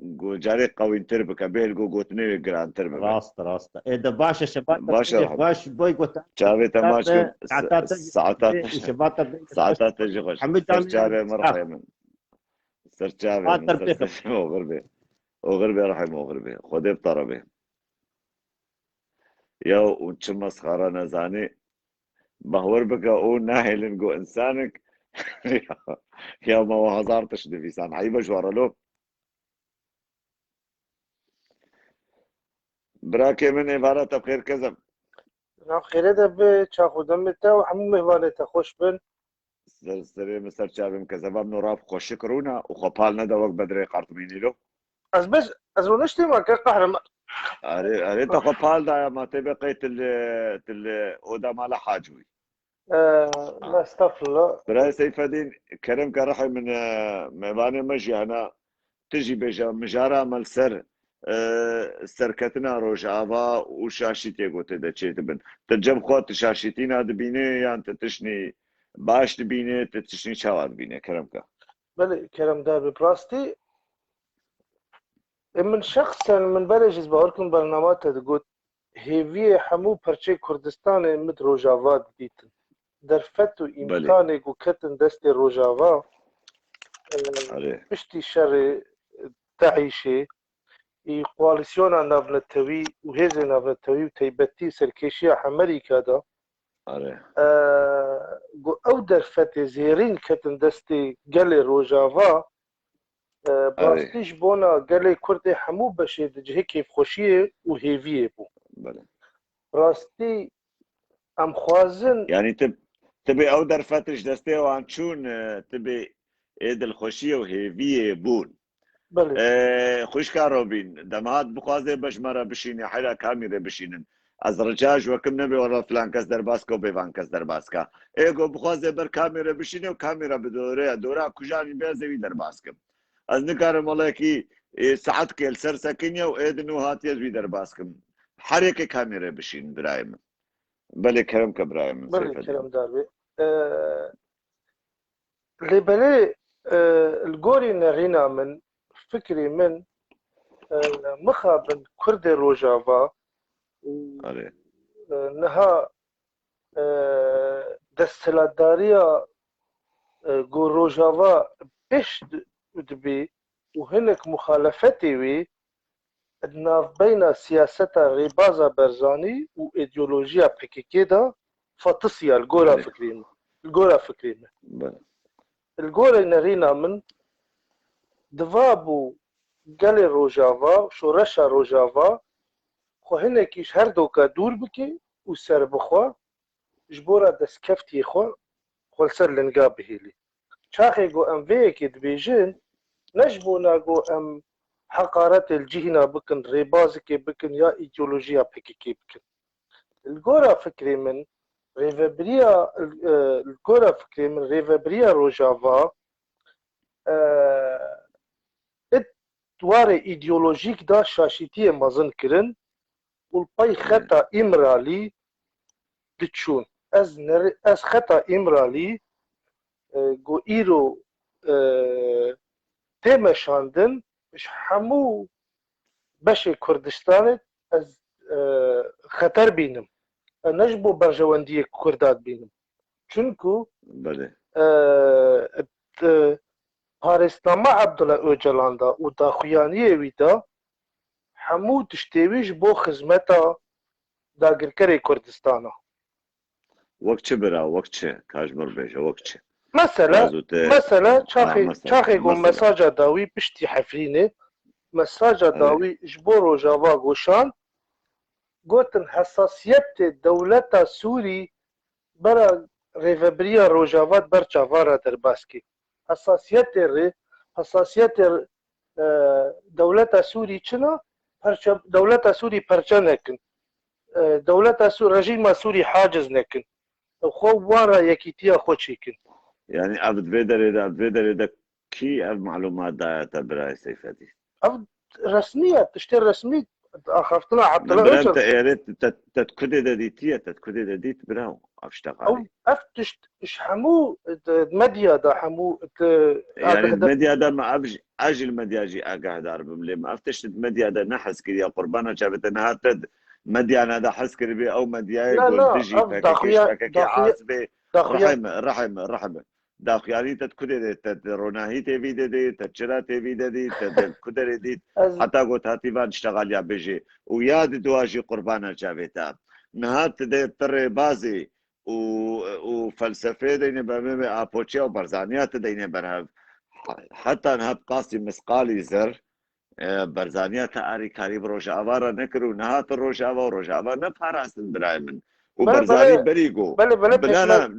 go carê qewîntir bike, bêhil go gotinê wê girantir bibe. Rast e, rast e. Ê de baş e, şebat te Baş e, xweş boy gotin. Çavê te maç kim. Saeta te, saeta te, saeta te jî xweş. Hemî Ser çavê min, rihê min. Ser çavê min, ser çavê min, oxir bê. Oxir bê, rihê min, oxir bê. Xwedê bi te re bê. Ya û çi mesxara nezanî. Bahwer bike û nahêlin go insanek ya, ya me hezar tişt nivîsan. Eyb e ji we re lo. Birakê min, êvara te bi xêr kezim. Nav xêrê de be, çax û demê te û hemû mêvanê te xweş bin. Ser, serê min, ser çavê min, kezeba min, rav xweşik rûna û xwe pal nede wek bedrê qertimînî lo. Ez bes, ez rûniştî ma ke qehreman. Erê, erê, te xwe pal daya ma tê be qey til, til oda mala hac wî. Ee, estağfurullah. Birayê Seyfedîn, kerem ke rihê min, e, mêvanê me jî hene, tu jî bêje, mijara me li ser, e, serketina Rojava û şaşîtiyê ku tê de çêdibin. Tu cem xwe tu şaşîtîna dibînê yan tu tiştî baş dibînê, tu tiştî çawa dibînê, kerem ke? Belê, keremdar be, bi rastî. E, min şexsen, min berê jî ez bawer kim bernama te digot, hêviyê hemû perçê Kurdistanê min di Rojava didîtin. Derfet û Belê. îmkanê ku ketin destê Rojava, e, Erê. piştî şerê DAIŞê, ê koalîsyona navnetewî û hêzê navnetewî û teybetî serkêşiya Amerîka de, Erê. e, ku ew derfetê zêrîn ketin destê gelê Rojava, e, bi Erê. rastî ji bona gelê Kurd ê hemû beşê di cihê kêfxweşiyê û hêviyê bû. Belê. Bi rastî em xwazin Yanî tu, tu bê ew derfet ji destê wan çûn, e, tu bê ê dilxweşiyê û hêviyê bûn. Belê. E, xwişka Robîn, dema hat bixwaze be ji me re bişîne, heyra kamî re bişînin. Ez rica ji we kim nebe, wela filan kes derbas ke û bêvan kes derbas ke. Ê go bixwaze ber kamî re bişîne û kamî re bi dore, dora kujanî be, ez ê wî derbas kim. Ez nikarim welekî, e, saetkê li ser sekiniye û ê di nû hatiye ez wî derbas kim. Her yekê kamî re bişîn, birayê min. Belê, kerem ke, birayê min, Belê, Seyfedîn. keremdar be. E, Lê belê, e, li gorî nerîna min, fikrê min, e, mixabin Kurdê Rojava û, Erê. e, niha, e, desthilatdariya, e, ku Rojava pêş di-, dibê û hinek muxalefetê wê, di navbeyna siyaseta rêbaza Barzanî û îdeolojiya P K K de fatisiya li gora Belê. fikrê min. Li gora fikrê min. Belê. Li gorî nerîna min, diva bû gelê Rojava, şoreşa Rojava, xwe hinekî ji her doka dûr bike û serbixwe, ji bo re destkeftiyê xwe, xwe li ser linga bihêlî. Çaxê ku em vê yekê dibêjin, ne ji bona ku em heqaretê li cihîna bikin, rêbazikê bikin ya îdeolojiya P K K bikin. Li gora fikrê min, rêvebiriya, e, li gora fikrê min, rêvebiriya Rojava, e, it warê îdeolojîk da şaşîtiyê mezin kirin û li pey xeta Îmralî diçûn. Ez nere-, ez xeta Îmralî, e, ku îro, e, tê meşandin, ji hemû beşê Kurdistanê ez, e, xeter bînim. E, ne ji bo berjewendiyê Kurda dibînim. Çunku, Belê. e, di parêznama Abdullah Ocalan de û daxuyaniyê wî de hemû tiştê wî ji bo xizmeta dagirkerê Kurdistan e. Wek çi bira, wek çi? Ka ji min bêje, wek çi? Mesele, Razû te, mesele ha, çaxê, mesela, çaxê ku mesela. mesaja dawî piştî Hefrînê, mesaja dawî ji bo Rojava goşand, gotin hesasiyetê dewleta Sûrî bera rêvebiriya Rojava di ber çavan re derbas kir. Hesasiyetê rê, hesasiyetê, e, dewleta Sûrî çi ne? Perçe, dewleta Sûrî perçe nekin. E, dewleta Sû-, rejîma Sûrî haciz nekin. Xwe wan re yekîtiya xwe çêkin. Yani ev di vê derê de, ev di vê derê de kî ev malumat daye te birayê Seyfedîn? Ev resmî ye, tiştê resmî axaftina Abdullah Öcalan. Te êrê te, te kudê de dîtiye, te kudê de dît bira ev şteqalî. Ev tişt ji hemû medya de hemû Yani medya de me ev, ez jî li medya jî agahdar bim, lê me ev tişt di medya de ne hez kiriye, qurbana çavê te niha te medyana de hez kiribê, ew medyayê gul dijî P K K, P K K azibê. Rehme, rehme, rehme. Daxuyanî te kudê de, te ronahî tê vî de dî, te çira tê vî de dî, te de kuderê dît. Heta got hatî van ştexaliya bêjê. Û ya di dua jî qurbana çavê te. Niha tu dê tu rêbazê û, û felsefeyê deyne be me apoçiya û berzaniya tu deyne berhev. Heta niha bi qasî misqalî zir, e, berzaniya te arîkarî bi Rojava re nekir û nehate Rojava û Rojava neparastin birayê min. Û berzanî berî got. Belê, belê,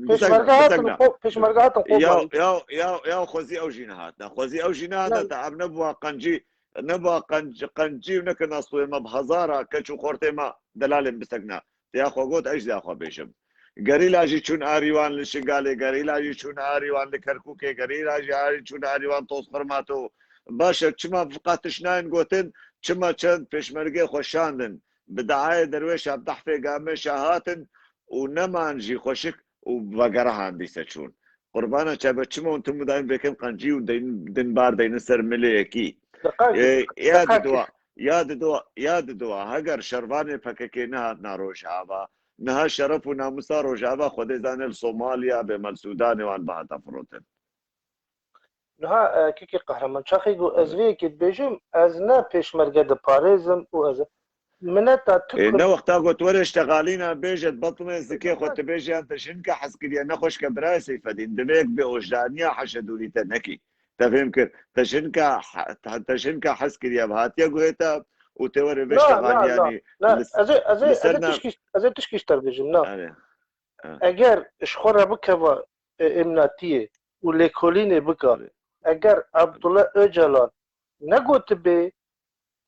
pêşmerge hatin, pêşmerge hatin. Ya, ya, ya, ya, xwezî ew jî nehatine. Xwezî ew jî nehatine, te ev nebûa qencî, nebûa qenc-, qencî û nekirina stûyê me bi hezara keç û xortê me delalên bisekne. Te ya xwe got, ez jî ya xwe bêjim. Gerîla jî çûn arî wan li Şingalê, gerîla jî çûn arî wan li Kerkûkê, gerîla jî arî çûn arî wan Tozxirmato. Baş e, çima fiqa tişt nayên gotin, çima çend pêşmergê xwe şandin, bi dayê derwêşa bi dehfê gamêşa hatin û neman jî xweşik û vegerihan dîse çûn. Qurbana çavê çima hûn tim dayîn vêkin qencî û deyn, din bar deynin ser milê yekî. Ê, ya di dua, ya di dua, ya di dua, heger şervanê P K K nehatina Rojava, niha şeref û namûsa Rojava Xwedê zane li Somalya bê me li Sûdanê wan bihata firotin. Niha, e, kekê Qehreman, çaxê ku ez vê yekê dibêjim, ez ne pêşmerge diparêzim û ez mineta tu Ê, ne wexta got were ştexalîna bêje, betilê zikê xwe tu bêje yan te jinka hez kiriye, ne xweşke birayê Seyfedîn, divê yek bê ojdaniya heşedûrî te nekî. Te fêm kir. Te jinka he-, te, te jinka hez kiriye, hatiye guhê te û tê were vê ştexalî yanî. Na, na, na. Ez ê, ez ê, ez ê tişkî, ez ê tişkî ji te bêjim, na. Erê. Eger ji xwe re bikeva, e, êmnatiyê û lêkolînê bika, eger Abdullah Öcalan negotibê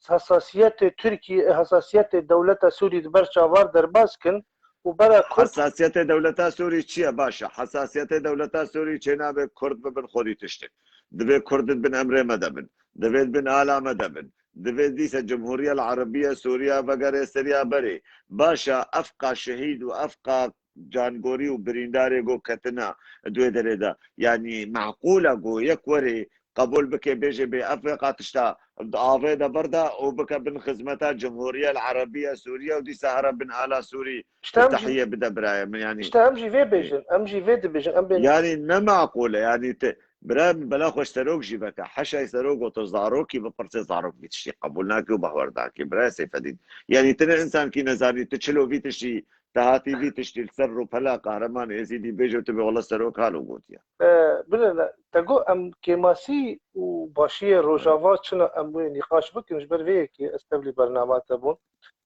hesasiyetê Tirkiyê, hesasiyetê dewleta Sûrî di ber çavan derbas kin û bera Kurd. Hesasiyetê dewleta Sûrî çi ye? Baş e. Hesasiyetê dewleta Sûrî çênabe Kurd bibin xwedî tiştek. Divê Kurd di bin emrê me de bin. Divê di bin ala me de bin. Divê dîse Cumhuriyet Erebiye Sûriye vegere seriya berê. Baş e, efqa şehîd û efqa cangorî û birîndarê go ketina di wê derê de. Yanî meqûl e go yek werê qebûl bike, bêje bê ev vê qatişta di avê de berda û bike bin xizmeta Cumhuriyet Erebiye Sûriye û dîsa here bin ala Sûrî. Îşte em jî, tehiye bide birayê min, yanî. Îşte em jî vê bêjin, em jî vê dibêjin, em bê. Yanî ne meqûl e, yanî te, birayê min, bela xwe serok jî veke. Heşay serok got, tu zarokî bipirsê, zarok vî tiştî qebûl nake û behwer dake. Birayê Seyfedîn. Yanî tu ne însankî nezanî, tu çilo vî tiştî, te hatî vî tiştî li ser rûpela Qehreman Êzîdî bêje û tu bê wela serok halo gotiye. E, bile ne, te got em kêmasî û başiyê Rojava çi ne, em wê nîqaş bikin, ji ber vê yekê ez tevlî bernama te bûn.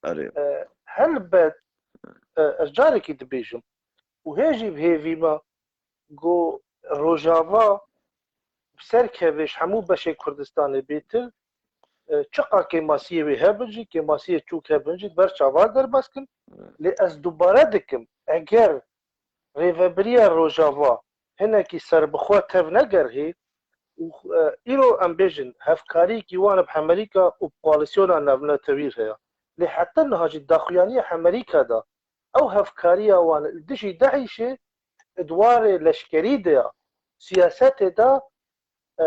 Erê. E, helbet, e, ez carekî dibêjim û hê jî bi hêvî me ku Rojava bi ser keve ji hemû beşê Kurdistanê bêtir, e, çiqa kêmasiyê wê hebin jî, kêmasiyê çûk hebin jî, di ber çavan derbas kin. Lê ez dubare dikim, eger rêvebiriya Rojava hinekî serbixwe tev negerhê û, e, îro em bêjin hevkariyekî wan bi Hemerîka û bi koalîsyona navnetewî re heye. Lê heta niha jî daxuyaniya Hemerîka de ew hevkariya wan li dijî DAIŞê di warê leşkerî de ya, siyasetê de, e,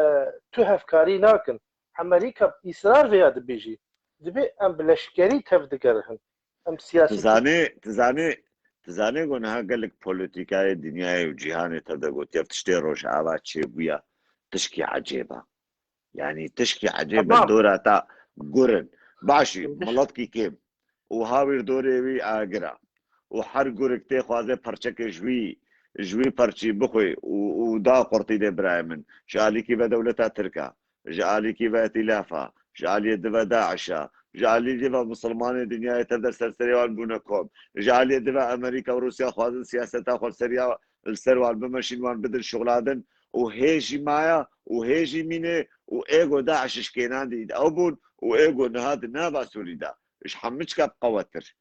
tu hevkarî nakin. Hemerîka bi îsrar vêya dibêjî. Dibê em bi leşkerî tev digerihin. Em siyasî. Tu zanî, tu zanî, tu zanî ku niha gelek polîtîkayê dinyayê û cîhanê tev de gotiye, ev tiştê Rojava çêbûye, tişkî ecêb e. Yanî tişkî ecêb e, dora te gur in. Baş e, miletkî kêm û hawîr dorê wî agir e. Û her gurik tê xwaze perçekê ji wî, ji wî perçî bixwe û, û da qurtî dê birayê min. Ji alîkî ve dewleta Tirk e, ji alîkî ve îtîlaf e, ji aliyê dive DAIŞ a, ji aliyê dive misilmanê dinyayê tev de ser serê wan bûne kom, ji aliyê dive Amerîka û Rûsya xwazin siyaseta xwe li ser ya, li ser wan bimeşîn, wan bidin şixuladin û hê jî maya û hê jî mîne û ê ku DAIŞ ji kênan dît ew bûn û ê ku niha di nava Sûrî de ji hemiçka bi qewettir.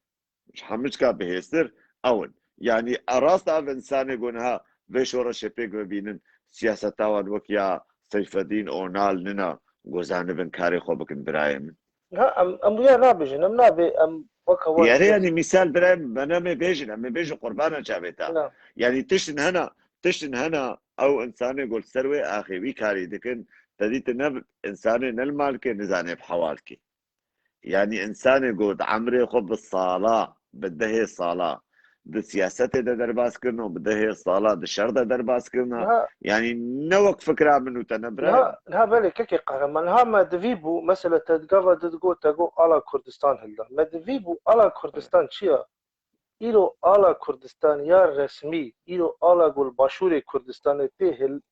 Ji hemiçka bihêztir ew in. Yanî rast ev însanê ku niha vê şoreşê pêk ve bînin, siyaseta wan wek ya Seyfedîn Onal nina, ku zanibin karê xwe bikin birayê min. Ha, em, em wiya nabêjin, em nabê, em weke wan Yare bêjin. Yanî mîsal birayê min, me ne me bêjin, em ê bêjin qurbana çavê te. Na. Yanî tiştin hena, tiştin hena ew însanê ku li ser wê axê wî karî dikin, te dîtin ne însanê ne li malkê nizanê bi hewalkê. Yanî însanê ku di emrê xwe bi sala, bi dehê sala di siyasetê de derbas kirin û bi dehê sala di şer de derbas kirina. Ha. Yanî ne wek fikra min û te ne birayê. Niha, niha belê kekê Qehreman, niha me divî bû, mesela te di gava di digot, te got ala Kurdistan hilda. Me divî bû ala Kurdistan çi ya? Îro ala Kurdistan ya resmî, îro ala ku li Başûrê Kurdistanê tê hil-,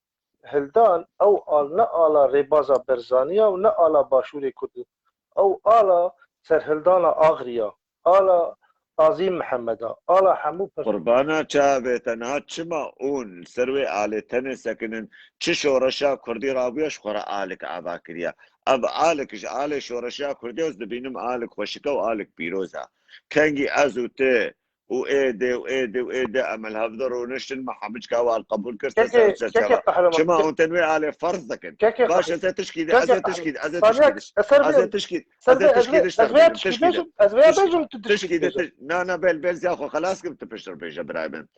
hildan, ew al ne ala rêbaza Berzanî ya û ne ala Başûrê Kurdistan. Ew ala serhildana Axrî ya, ala Azîm Mihemed a, ala hemû pir- Qurbana çavê te niha çima hûn li ser wê alê tenê sekinin? Çi şoreşa Kurdî rabûye ji xwe re alik ava kiriye? Ev alik ji alê şoreşa Kurdî ez dibînim alik xweşik e û alik pîroz e. Kengî ez û tu û ê dê û ê dê û ê dê em li hev de rûniştin, me hemiçka wan qebûl kir, Kekê, ser kekê çava. Qehreman, çima ke-, hûn tên wê alê ferz dikin? Kekê Baş, Qehreman, ez ê tişkî de, ez kekê ê tişkî de, ez ê Qehreman. Saniye, tişkî de, ez ser ez ê bêjim, tişkî de, ser ez ê bê-, tişkî de, ez vêya tişkî bêjim, ez vêya bêjim, tu tişkî de, tişkî bêjim. Tişkî de, na, na, bel, bel ziya xwe xelas kim, tu piştir bêje, birayê min.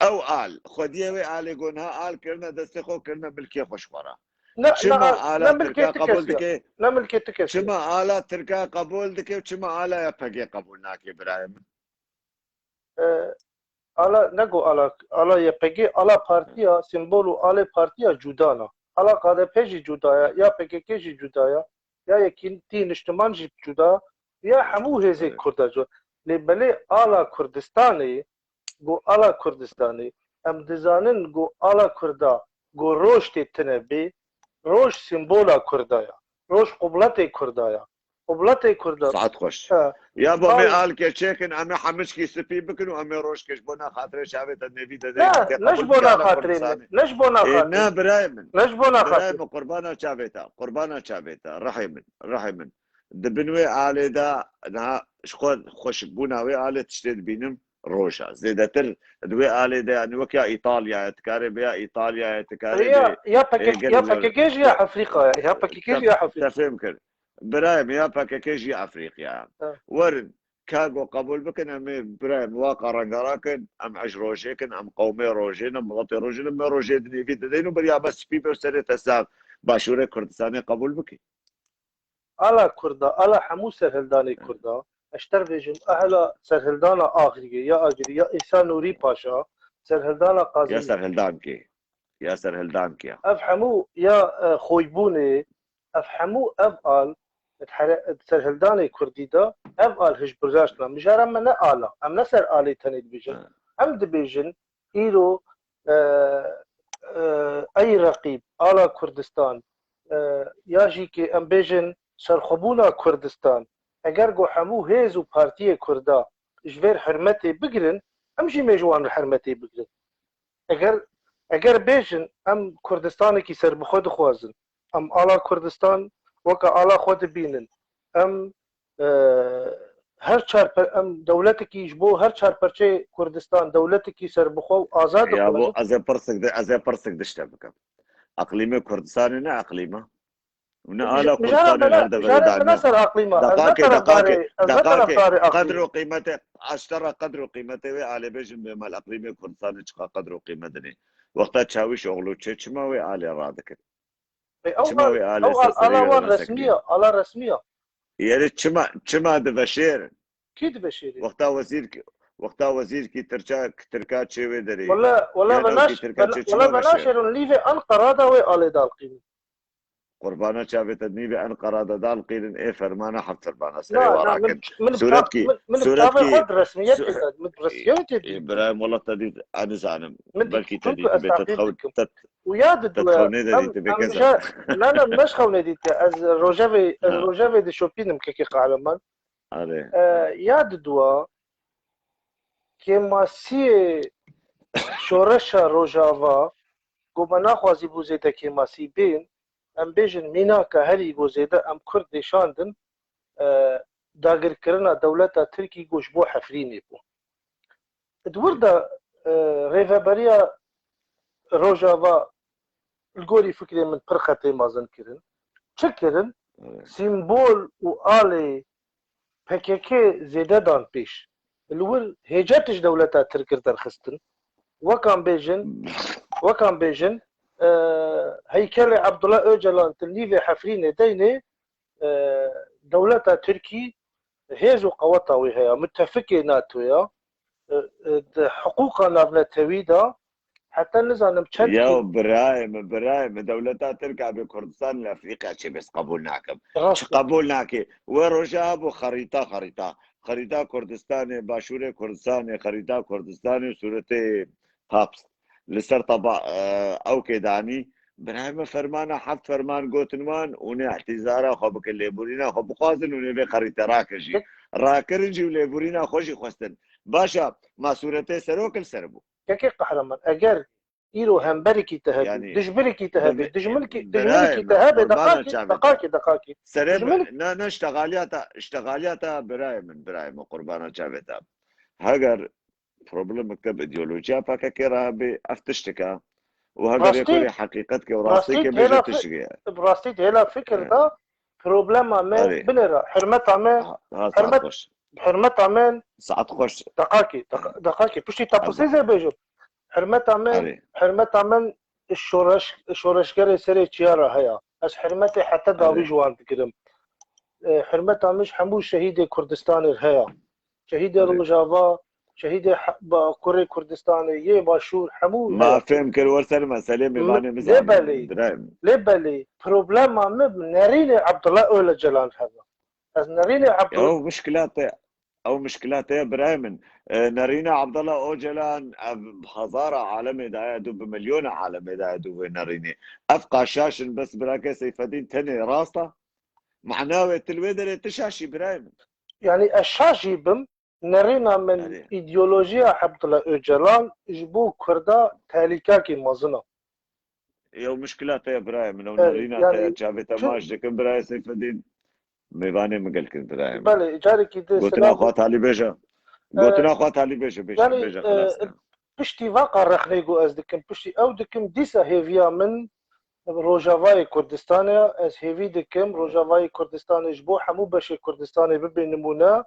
Ew al, xwediyê wê alê got niha al kirine destê xwe, kirine milkê xwe ji xwe re. Ne, Çima ne, ala ne milkê Tirka tu qebûl kes ya. Dike? Ne milkê tu kes ya. Çima ala Tirka qebûl dike û çima ala Y P G qebûl nake, birayê min? E, ala, ne got ala, ala Y P G, ala partiya, sîmbol û alê partiya cuda ne. Ala K D P jî cuda ya, ya P K K jî cuda ya, ya Yekîtî Niştiman jî cuda, ya hemû hêzê Evet. Kurda cuda. Lê belê ala Kurdistanê, got ala Kurdistanê, em dizanin got ala Kurda, got roj tê tune bê, roj sîmbola Kurda ya. Roj qubletê Kurda ya. Qubletê Kurda. Saet xweş. Ha. Ya bo me Ay. Alkê çêkin, em ê hemiçkî spî bikin û em ê rojkê ji bona xatirê çavê te nêvî de Ne, dê ne ji bona xatirê ne. Ne ji bona Ê, xatirê. Ne, birayê min. Ne ji bona Birayê xatirê. Min, qurbana çavê te. Qurbana çavê te. Rihê min. Rihê min. Di bin wê alê de niha ji xwe xweşikbûna wê alê tiştê dibînim. Roja. Zêdetir di wê alê de, yanî wek ya Îtalyayê, dikare bê ya Îtalyayê, dikare Ya, bê, ya P K K, e, ya gelek P K K jî ya te, Efrîqayê, ya P K K jî ya te, Efrîqayê. Te fêm kir. Birayê min, ya P K K jî ya Efrîqayê. Ha. Werin, ka go qebûl bikin, em ê birayê min waqa rengara kin, em eş rojê kin, em qewmê rojê ne, miletê rojê ne, me rojê dinêvî didin û beriya me spî be serê te sax. Başûrê Kurdistanê qebûl bikî. Ala Kurda, ala hemû serhildanê Kurda, ez ji te re bêjim, ehla serhildana Axiriyê, ya Agirî, ya Îsa Nûrî Paşa, serhildana Ya Qazî. Serhildankê. Ya serhildankê. Ev hemû ya, e, Xoybûnê, ev hemû ev al, di here-, di serhildanê Kurdî de, ev al hişbirdaştina. Mijara me ne ala, em ne ser alê tenê dibêjin. Ha. Em dibêjin, Îro, e, e, ey reqîb, ala Kurdistan, e, ya jî ke em bêjin serxwebûna Kurdistan, eger ku hemû hêz û partiyê Kurda ji vêr hermetê bigirin, em jî mê ji wan re hermetê bigirin. Eger, eger bêjin em Kurdistanekî serbixwe dixwazin, em ala Kurdistan weke ala xwe dibînin, em e, her çar per-, em dewletekî ji bo her çar perçeyê Kurdistan, dewletekî serbixwe û azad Ya bo dixwazin. Ez ê pirsik di, ez ê pirsik dişte bikim. Eqlîmê Kurdistanê ne eqlîma. Û ne Mijara, ala Kurdistanê mijara, her deverê mijara de ne ne. Ser eqlîma. Ez ne Deqakê, tarafdarê, deqakê, ez ne deqakê. Tarafdarê eqlîma. Qedr û qîmetê, ez te re qedr û qîmetê wê alê bêjim bê mal eqlîmê Kurdistanê çiqa qedr û qîmet dinê. Wexta Çawîşoglu çê çima wê alê radikin? Bê, ew Çima al, wê alê ew al, ala wan resmî ya, ala resmî ya. Yeri çima, çima diveşêrin? Kî diveşêrin? Wexta wezîrkî, wexta wezîrkî Tirka, Tirka çê wê derê. Wele, wele Yan ew venaş-, kî Tirka wele, çê wele çima venaşêrin, veşêrin? Nîvê Enqera da wê alê dalqînin. Qurbana çavê te nîvê Enqera da dalqînin, ê fermana heft fermana serê Na, wa na, min, rakin. Min bi Sûretkî, çav-, min, min bi çavê xwe di resmiyetê su-, de, min bi resmiyetê dît. Birayê wele te dît, ez nizanim. Min dît, Belkî te çunku dît, ez bê te taqîb dixew-, dikim. Te, û ya di Te duwe, xewnê de em, dîtibê em keza. Ji, ne, ne, me ji xewnê dîtiye. Ez rojevê, ez Ha. rojevê dişopînim kekê Qehreman. Erê. E, ya di duwa kêmasiyê şoreşa Rojava, ku me naxwazî bû zêde kêmasî bên, em bêjin mînaka herî ku zêde em Kurd dêşandin, e, dagirkirina dewleta Tirkî ku ji bo Hefrînê bû. Di wir de, e, rêveberiya Rojava li gorî fikrê min pir xetê mezin kirin. Çi kirin? Evet. Sîmbol û alê P K K zêde dan pêş. Li wir hêcet ji dewleta Tirk ir derxistin. Wekan bêjin, Hmm. wekan bêjin, e, heykelê Abdullah Öcalan di nîvê Hefrînê deynê, e, dewleta Tirkî hêz û qeweta wê heye, mutefikê NATO ya, e, e, di hiqûqa navnetewî de, heta nizanim çend Ya kî- birayê min, birayê min, dewleta Tirk a bi Kurdistan li Efrîqya çê bes qebûl nakim. Rast Çi e. qebûl nake? We roja hebû xerîta, xerîta. Xerîta Kurdistanê, Başûrê Kurdistanê, xerîta Kurdistanê, sûretê Paps. Li ser taba, e, ew kê danî, birayê min fermana heft ferman gotin wan, hûn ê îhtîzara xwe bikin, lêborîna xwe bixwazin, hûn ê vê xerîte rakin jî. Rakirin jî û lêborîna xwe jî xwestin. Baş e, ma sûretê serok li ser bû. Kekê Qehreman, eger îro hemberekî te hebe, Yani, dijbirekî te hebe, dibi-, dijminkî, birayê dijminkî min, te hebe, qurbana deqakê, çavê te. deqakê, deqakê. Serê Dijminik- min, na, na, iştexaliyata, iştexaliyata birayê min, birayê min, qurbana çavê te. Heger problemek te bi ideolojiya P K K re hebe, ev tiştik e. Û heger Rastî, yê kurê heqîqet ke û rastî rastî ke bêje têla fi-, tiştik e. rastî têla fikir Evet. de problema me Erê. binêre. Hurmeta me, Ha, ha, saet hurmet, xweş. hurmeta me, Saet xweş. deqakê, deqa-, deqakê. Piştî te Erê. pisê zê bêjim. Hurmeta me, Erê. hurmeta me şoreş, şoreşgerê serê çiya re heye. Ez hurmetê heta dawî Erê. ji wan digirim. E, hurmeta min ji hemû şehîdê Kurdistanê re heye. Şehîdê Erê. Rojava, şehîdê he-, ba-, kurê Kurdistanê, yê Başûr, hemû Ma heye. fêm kir, wer ser meselê M-, mêvanê min lê zanîn, belê, birayê min. lê belê, problema min bi nerînê Abdullah Öcalan hebe. Ez nerînê Abdullah Ew mişkila te, ew mişkila te ye, birayê min. E, nerîna Abdullah Öcalan, ev hezara alemê daye dû, bi milyona alemê daye dû vê nerînê. Ev qaşaş in, bes birake Seyfedîn tenê rast e. Mana wê tu li wê derê tu şaş î, birayê min. Yani ez şaş jî bim, nerîna min Erê. îdeolojiya Abdullah Öcalan ji bo Kurda tehlîkakî mezin e. Ew mişkila te ye, birayê min, ew Erê, nerîna te ye, yani çavê te çi- maç dikin, birayê Seyfedîn. Mêvanê min gelkin, birayê min. Belê, carekî din Gotina selam xwe bo- talî bêje. Ee, Gotina xwe talî bêje, bêje, yani, bêje, e, xelas e. piştî vaqa rexnê ku ez dikim, piştî ew dikim, dîsa hêviya min Rojavayê Kurdistanê ye. Ez hêvî dikim Rojavayê Kurdistanê ji bo hemû beşê Kurdistanê bibe nimûne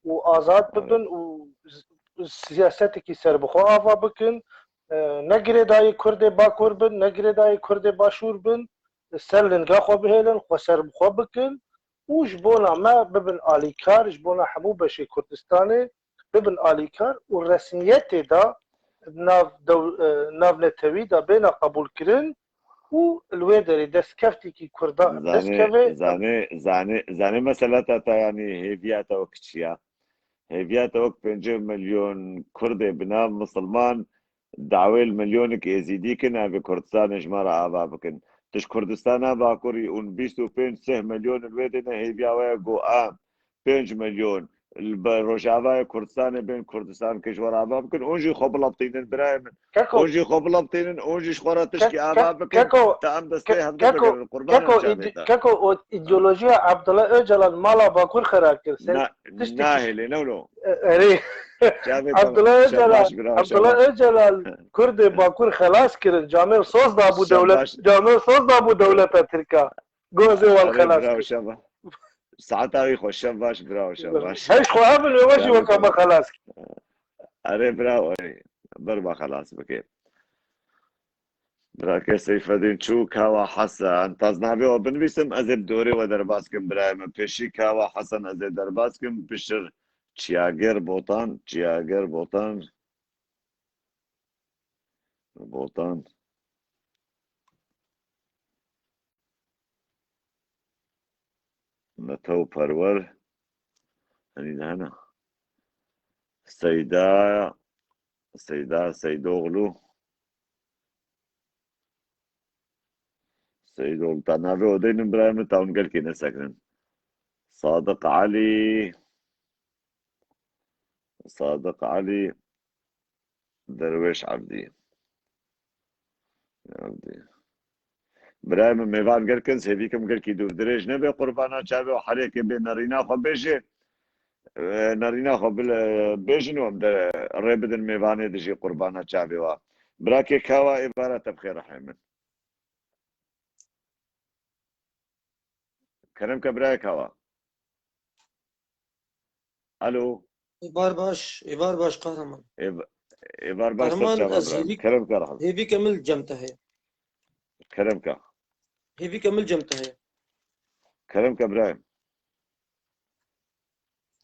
û azad Evet. bibin û z-, siyasetekî serbixwe ava bikin. E, ne girêdayî Kurdê Bakur bin, ne girêdayî Kurdê Başûr bin, ser linga xwe bihêlin, xwe serbixwe bikin û ji bona me bibin alîkar, ji bona hemû beşê Kurdistanê bibin alîkar û resmiyetê de nav dew-, e, navnetewî de bêne qebûlkirin û li wê derê destkeftekî Kurda Zanê, dest keve. zanê, zanê, zanê mesela te, te, yanî hêviya te wek çi ya? Hêviya te wek pêncî milyon Kurdê bi nav Misilman dawê li milyonek Êzîdî kin, ev ê Kurdistanê ji me re ava bikin. Tu ji Kurdistana Bakurî û bîst û pênc sih milyon li wê dêne, hêviya we ye ku em pênc milyon li be-, Rojavayê Kurdistanê bên Kurdistan ke ji we re ava bikin, hûn jî xwe bilaptînin, birayê min. Keko, Hûn jî xwe bilaptînin, hûn jî ji xwe re tişkî Ke-, ava Ke-, bikin, Keko, ta em destê Ke-, hevdû Keko, bigirin, qurbana Keko, çavê îde-, te. Keko, o îdeolojiya Abdullah Öcalan mala Bakur xera kir. Sen Na-, tiştekî nahêlê, ne wilo? E, erê. Çavê te Abdullah Öcalan, şebaş, bira, Abdullah şebaş. Öcalan Kurdê Bakur xelas kirin. Camêr soz da bû dewlet, Şebaş. Camêr soz da bû dewleta Tirka. Gozê wan Erê, xelas bira, kir. Şebaş. Saeta wî xweş, şev baş, bira, şev baş. Her ji xwe hebin, wê we jî Şev weka me baş. xelas kir. Erê, bira, erê. Ber me xelas bike. Birake Seyfedîn çû, Kawa Hesen. Taz navê we binivîsim, ez ê bi dorê we derbas kim, birayê min. Pêşî Kawa Hesen ez ê derbas kim, piştir Çiyagir Botan, Çiyagir Botan. Botan. Mete û Perwer. Henî de hene. Seyda, Seyda Seydoğlu. Seyîd Oltan. Navê odeyê min birayê min tawin gelkê nesekinin. Sadiq Elî. Sadiq Elî. Derwêş Evdî. Evdî. Birayê min mêvan gelkin, sêvîkim gelkî dûr dirêj nebe, qurbana çavê û herêkê bê nerîna xwe bêjê. E, nerîna xwe bile bêjin û em de rê bidin mêvanê dijî qurbana çavê wa. Birakê Kawa êvara te bixêr rehê min. Kerem ke birayê Kawa. Alo. Êvar baş, êvar baş Kahraman. Êv-, êvar baş ser Kahraman, çava ez birayê min. Hêvî-, Kerem ke rahim. Hêvîke min li cem te heye. Kerem ke. Hêvîke min li cem te heye. Kerem ke birayê min.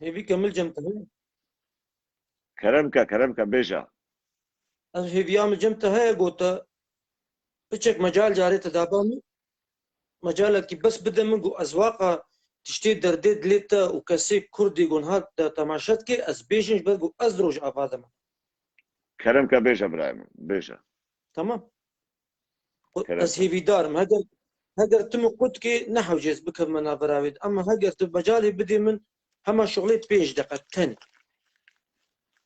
Hêvîke min li cem te heye. Kerem ke, kerem ke, bêje. Ez hêviya min cem te heye, gote, piçek mecal carê te daba min, mecalekî bes bide min, ku ez waqa tiştê derdê dilê te û kesê Kurdî ku niha te temaşe dike, ez bêjim, ji ber ku ez di Rojava de me. Kerem ke, bêje birayê min, bêje. Tamam. Qu-, Kerem ez ke. Hêvîdar im. Heger, heger tu min qut kê, nehewce ez bikevime navbera wê de. Ama heger tu mecalê bidê min, hema şuxlê pênc deqe tenê.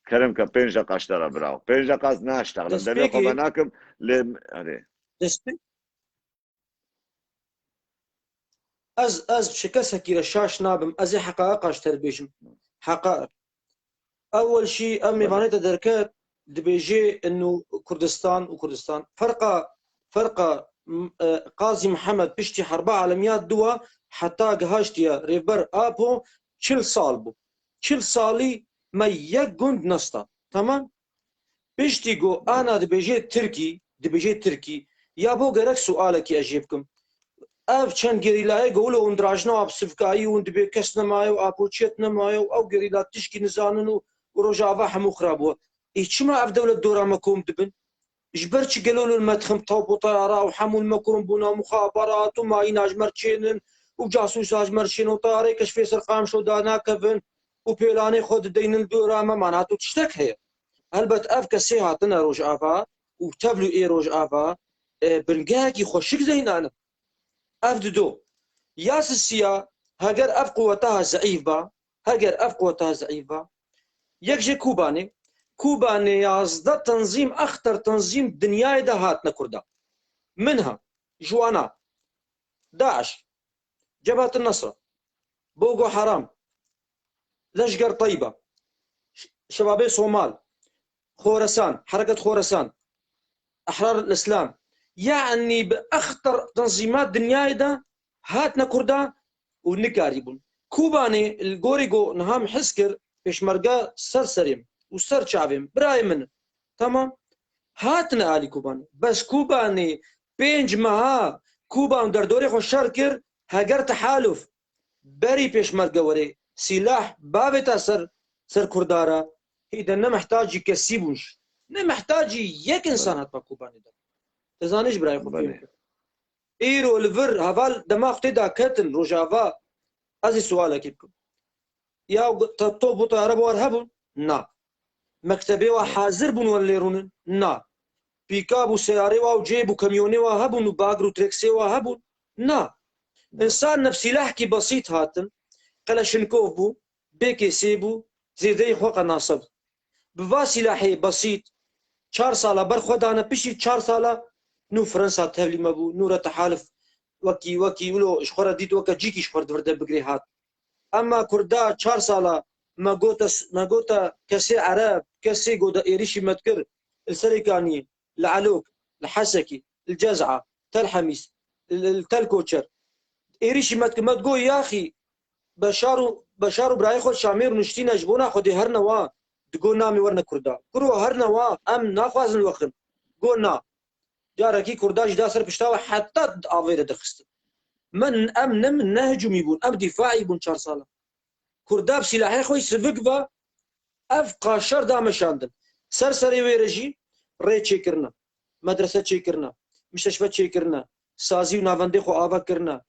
Kerem ke, pênc deqa ji te re birawo. Pênc deqa ez naştexlim. Demê xwe Destpêkê venakim, lê, erê. Destpê-, Ez, ez ji kesekî re şaş nabim. Ez ê heqaeqa ji te re bêjim. Heqaeq. Ewel jî ev Belê. Mêvanê te derket, dibêjê inu Kurdistan û Kurdistan. Ferqa, ferqa, m-, e, Qazî Mihemed piştî Herba Alemiya Dua heta gihaştiye Rêvber Apo çil sal bû. Çil salî me yek gund nestan. Tamam? Piştî ku ana dibêje tirkî, dibêje tirkî, ya bo gerek sualekî ez jê bikim. Ev çend gerîlayê ku wilo hûn dirajna û bi sivkayî hûn dibê kes nemaye û apoçiyet nemaye û ew gerîla tişkî nizanin û, û Rojava hemû xirab bû. Ê çima ev dewlet dora me kom dibin? Ji ber çi gelo li me dixin top û teyara û hemû li me kom bûna muxaberat û mayîna ji me re çênin û casûsa ji me re çênin û teyareyeke ji fê ser Qamişlo danakevin û pêlanê xwe dideynin li dora me? Mana tu tiştek heye. Helbet ev kesê hatine Rojava û tevlû ê Rojava, e, bingehekî xweşik zeynanin. Ev dido. Ya sisiya, heger ev quweta zeîf ba, heger ev quweta zeîf ba, yek ji Kubanê, Kubanê yazdeh tenzîm, exter tenzîm dinyayê de hatine Kurda. Minha, ji wana, DAIŞ, Cebhat Nusra, Boko Haram, Leşger Teyba, Ş-, Şebabê Somal, Xoresan, Hereket Xoresan, Ehrar Îslam. Yanî bi exter tenzîmat dinyayê de hatine Kurda û nikarîbûn. Kubanê li gorî ku niha min his kir, pêşmerge ser serê min û ser çavê min, birayê min in. Tamam. Hatine alî Kubanê. Bes Kubanê pênc meha Kuban derdorê xwe şer kir, heger tehaluf berî pêşmerge were, sîlah bavêta ser, ser Kurda re, hî de ne mehtacî kesî bûn ji. Ne mehtacî yek însan hatba Kubanê de. Te zanî ji birayê xwe fêm kir. Îro li vir heval dema xwe tê daketin Rojava, ez ê sualekê bikim. Ya te top û teyare bi war hebûn? Na. Mektebê wa hazir bûn wer lê rûnin? Na. Pîkab û seyarê wa û cêb û kamyonê wa hebûn û bagir û trêksê wa hebûn? Na. Însan ne bi sîlahkî besît hatin, Qeleşinkov bû, B K S bû, zêdeyê xwe qenase bû. Bi va sîlahê besît çar sala ber xwe dane, piştî çar sala nû Fransa tevlî me bû, nû re tehalif wekî, wekî wilo ji xwe re dît weke cîkî ji xwe re di vir de bigirê hat. Ema Kurda çar sala me gote, me gote kesê Ereb, kesê ku de êrîşî me dikir, li Serêkaniyê, li Elok, li Hesekî, li Cez'a, Tel Hemîs, li, li Tel Koçer. Êrîşî me dikir, me digot, yaxî, Beşar û, Beşar û birayê xwe Şamê rûniştîne ji bona Xwedê herine wa, digot, namê werne Kurda. Kuro herine wa, em naxwazin wexin. Got, na. Carekî Kurda jî da ser pişta we heta di avê de dixistin. Me, em ne, ne hicûmî bûn, em dîfaî bûn çar sala. Kurda bi sîlahê xwe sivik ve ev qaşer dameşandin. Ser serê wê re jî rê çêkirine, medrese çêkirine, mişteşfe çêkirine, sazî û navendê xwe ava kirine,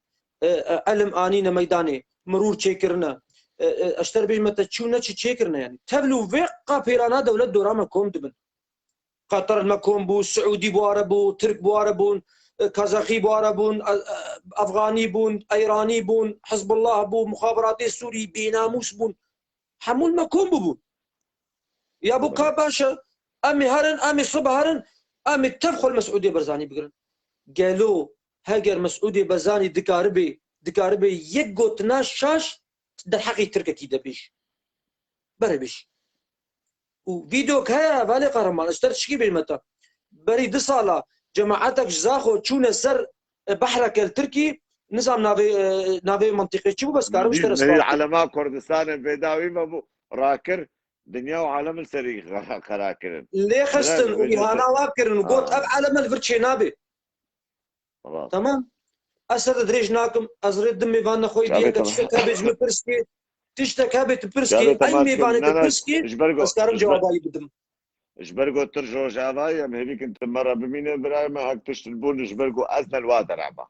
e, e, elim anîne meydanê, mirûr çêkirine, e, e, eşter bêjme te çi û ne çi çêkirine yanî. Tevlû vê qapêrana dewlet dora me kom dibin. Qatar li me kom bû, Siûdî bi ware bû, Tirk bi ware bûn, e, Kazaxî bû, Arab bûn, e, e, Afxanî bûn, Eyranî bûn, Hizbullah bû, muxabiratê Sûrî, bênamûs bûn. Hemû me kom bûbûn. Ya bo ka baş e, em ê herin, em ê sibe herin, em ê tev xwe li Mesûdê Barzanî bigirin. Gelo heger Mesûdê Barzanî dikaribe, dikaribe yek gotina şaş derheqê Tirkekî de bêj. Berê bêj. Û vîdeok heye hevalê Qehreman, ez ter tişkî bêjme te. Berî du sala cemaetek ji Zaxo çûne ser, e, behreke li Tirkî, nizam navê, e, navê mentiqê çi bû, bes karim ji te re Nehî spas bikim. Elema Kurdistanê bêdawî me bû, rakir, dinya û alem li serî xera kirin. Lê xistin û îhana wa kirin û got, ev eleme li vir çênabe. Tamam. Ez te dirêj nakim. Ez rê di mêvanê xwe yê Çavê diyê de tamam. Tiştek hebe ji min pirskê. Tiştek hebe tu pirskê. Çavê Ey tamam. Mêvanê Na, tu na, pirskê. Ji ber go-, Ez karim ji ber, cewaba wî bidim. Ji ber go tu Rojava yî, em hêvî kin tu me re bimîne birayê me. Hek tişt bûn ji ber go ez ne li wa derema.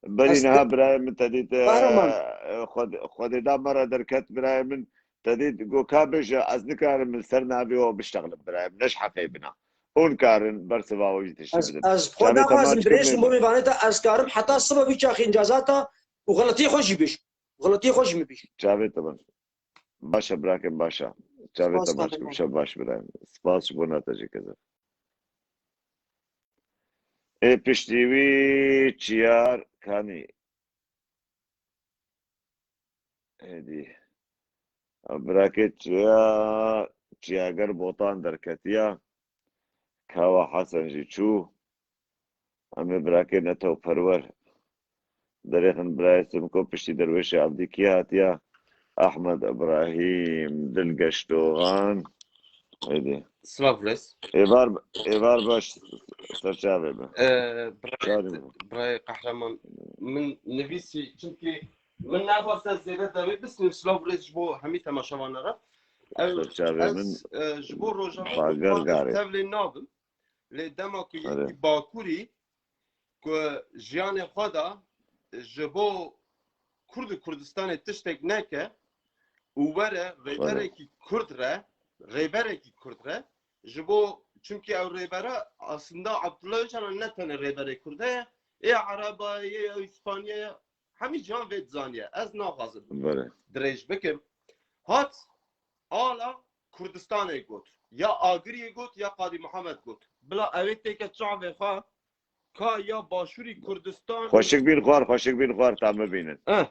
Berî Ez niha birayê min te dît, Kahraman. e, Xwed-, Xwedê da me re derket birayê min. Te dît go ka bêje ez nikarim li ser navê we biştexlim birayê min. Ne ji heqê bina. Hûn karin bersiva we jî tiştî Ez, bidin. ez xwe Çavê te naxwazim maç dirêj kim kim bo mêvanê te, ez karim heta sibe wî çaxî îcazata û xeletiyê xwe jî bêjim. Xeletiyê xwe jî min bêjim. Çavê te bin. Baş e birakim, baş e. Çavê Spas te maç kim, Kahraman. Şev baş birayê min. Spas ji bo na te jî kezir. Ê piştî wî Çiyar Kanî. Êdî. Birakê Çiya-, Çiyager Botan derketiya. Kawa Hesen jî çû. Em ê birakê Netew Perwer derêxin birayê Simko piştî Derwêşê Abdî kî hatiya? Ahmed Ibrahîm, Dilgeş Dogan. Êdî. Silav rêz. Êvar, êvar baş serçavê be. Ee, birayê, Çarê be. Birayê Qehreman, min nivîsî, çimkî min nexwest ez zêde devê bisnim, silav rêz ji bo hemî temaşevanan re. Ew, Serçavê ez, min e, ji bo Rojava Bager Kurdan Garê. Tevlê nabim. Lê dema ku Erê. Yekî Bakurî ku jiyanê xwe da ji bo Kurd û Kurdistanê tiştek neke û were Erê. Rêberekî Kurd re, rêberekî Kurd re, ji bo, çimkî ew rêbere aslında Abdullah Öcalan ne tenê rêberê Kurd e, ê Ereba ye, ê Îspanya ye, hemî cihan vê dizaniye. Ez naxwazim Erê. Dirêj bikim. Hat ala Kurdistanê got. Ya Agiriyê got, ya Qadî Muhammed got. Bila ew ê têke çavê xwe, ka ya Başûrî Kurdistan. Xweşik bîn xwar, xweşik bîn xwar, ta min bînin. Eh.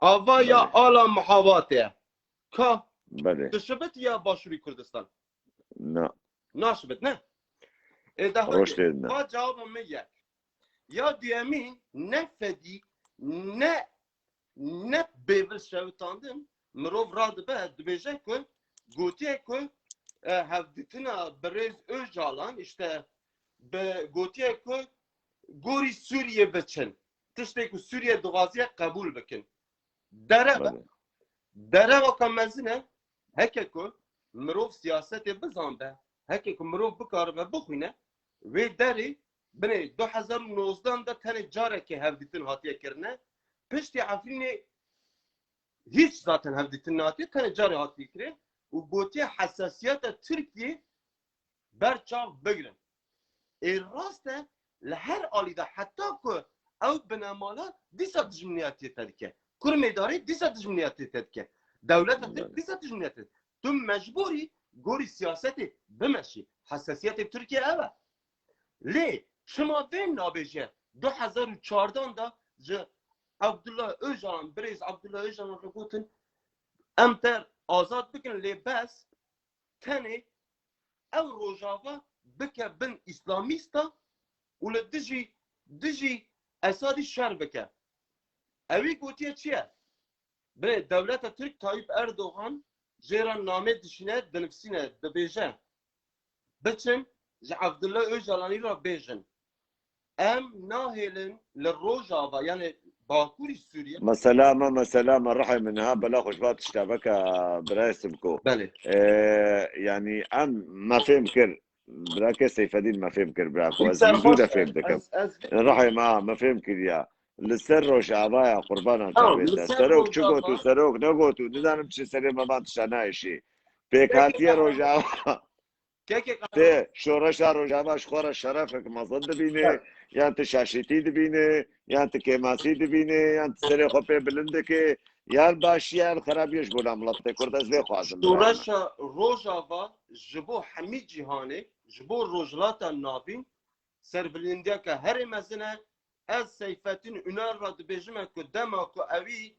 Ava ya Belê. Ala Muhavatê. Ka Belê. Dişibit ya Başûrî Kurdistan. Na. Naşibit, ne? Ê, de Roştê ne. Ka cewaba min yek. Ya duyemî, ne fedî, ne ne bêvil şewitandin, mirov radibe, dibêje ku gotiye ku, e, hevdîtina birêz Ocalan, işte, bi, gotiye ku gorî Sûriyê biçin. Tiştê ku Sûriye dixwaziye qebûl bikin. Dereve. Belê. Derevaka mezin e, heke ku mirov siyasetê bizanbe, heke ku mirov bikaribe bixwîne, wê derê binê du hezar û nozdeh de tenê carekê hevdîtin hatiye kirine. Piştî Efrînê hiç zaten hevdîtin nehatiye, tenê carê hatiye kirin û gotiye hesasiyeta Tirkiyê ber çav bigirin. Ê rast e, li her alî de heta ku ew binemala dîsa dijminiyatiyê te dike. Kurmê darê dîsa dijminiyatiyê te dike. Dewleta Tirk Belê. Dîsa dijminiyatiyê. Tu mecbûrî gorî siyasetê bimeşî. Hesasiyetê Tirkiye ev e. Lê çima vê nabêje du hezar û çardeh de ji Abdullah Öcalan, birêz Abdullah Öcalan re gotin, em te azad bikin, lê bes tenê ew Rojava bike bin îslamîsta û li dijî, dijî Esadî şer bike. Ewî gotiye çi ye? Bi dewleta Tirk Tayyip Erdogan jê re namê dişîne, dinivîsîne, dibêje, biçin ji Abdullah Öcalanî re bêjin, em nahêlin li Rojava, yani Bakurî Sûriye. Mesela me, mesela me, rihê min niha bela xwe ji va tişta veke birayê Simko. Belê. Ee, yani em me fêm kir, birake Seyfedîn me fêm kir, bira xwe ez Ser zû xweş de fêm dikim. Ez, ez Rihê me, me fêm kiriya. Li ser Rojavaya qurbana Tamam, çavê li te. ser Serok çi Rojava got û serok negot û nizanim çi serê me van tişta nayêşî. Pêkhatiye Rojava. Yekê qe- Tê şoreşa Rojava ji xwe re şerefek mezin dibîne, yan tu şaşîtî dibîne, yan tu kêmasî dibîne, yan tu serê xwe pê bilind dike, yan başiye, yan xerabiye ji bona miletê Kurd, ez vê xwazim. Şoreşa Rojava ji bo hemî cîhanê, ji bo Rojhilata Navîn, serbilindiyeke herê mezin e. Ez Seyfettin Üner re dibêjime ku dema ku ewî,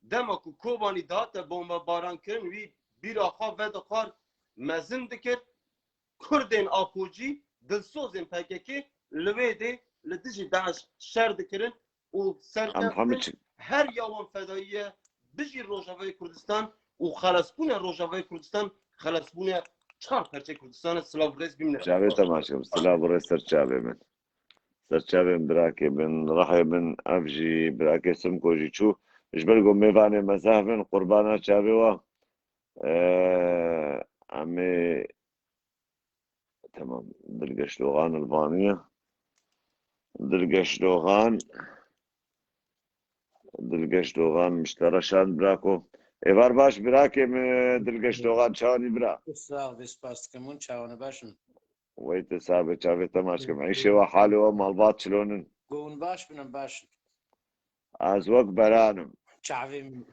dema ku Kobanî dihate bombebarankirin, wî bîra xwe vedixwar, mezin dikir. Kurdên Apocî, dilsozên P K K li wê dê li dijî DAIŞ şer dikirin û serkeftin her ya wan fedayî ye. Bijî Rojavayê Kurdistan û xelesbûna Rojavayê Kurdistan, xelesbûna çar perçeyê Kurdistan e. Silav û rêz bimîne. Çavê te maç kim. Silav û rêz ser çavê min. Ser çavê min birakê min, rihê min, ev jî birakê Simko jî çû. Ji ber ku mêvanê me zehf in, qurbana çavê we. Ee, em ê Tamam. Dilgeş Doğan li vaniye. Dilgeş Doğan. Dilgeş Doğan mişte reşan birako. Êvar baş birakê min Dilgeş Doğan çawanî bira. Sağ ol, spas dikim. Hûn çawan e, baş in? Wey te sabe çavê te maç kim. Eyşê we halê we malbat çilonin. Hûn baş bin, em baş in. Ez wek beran im. Çavê min.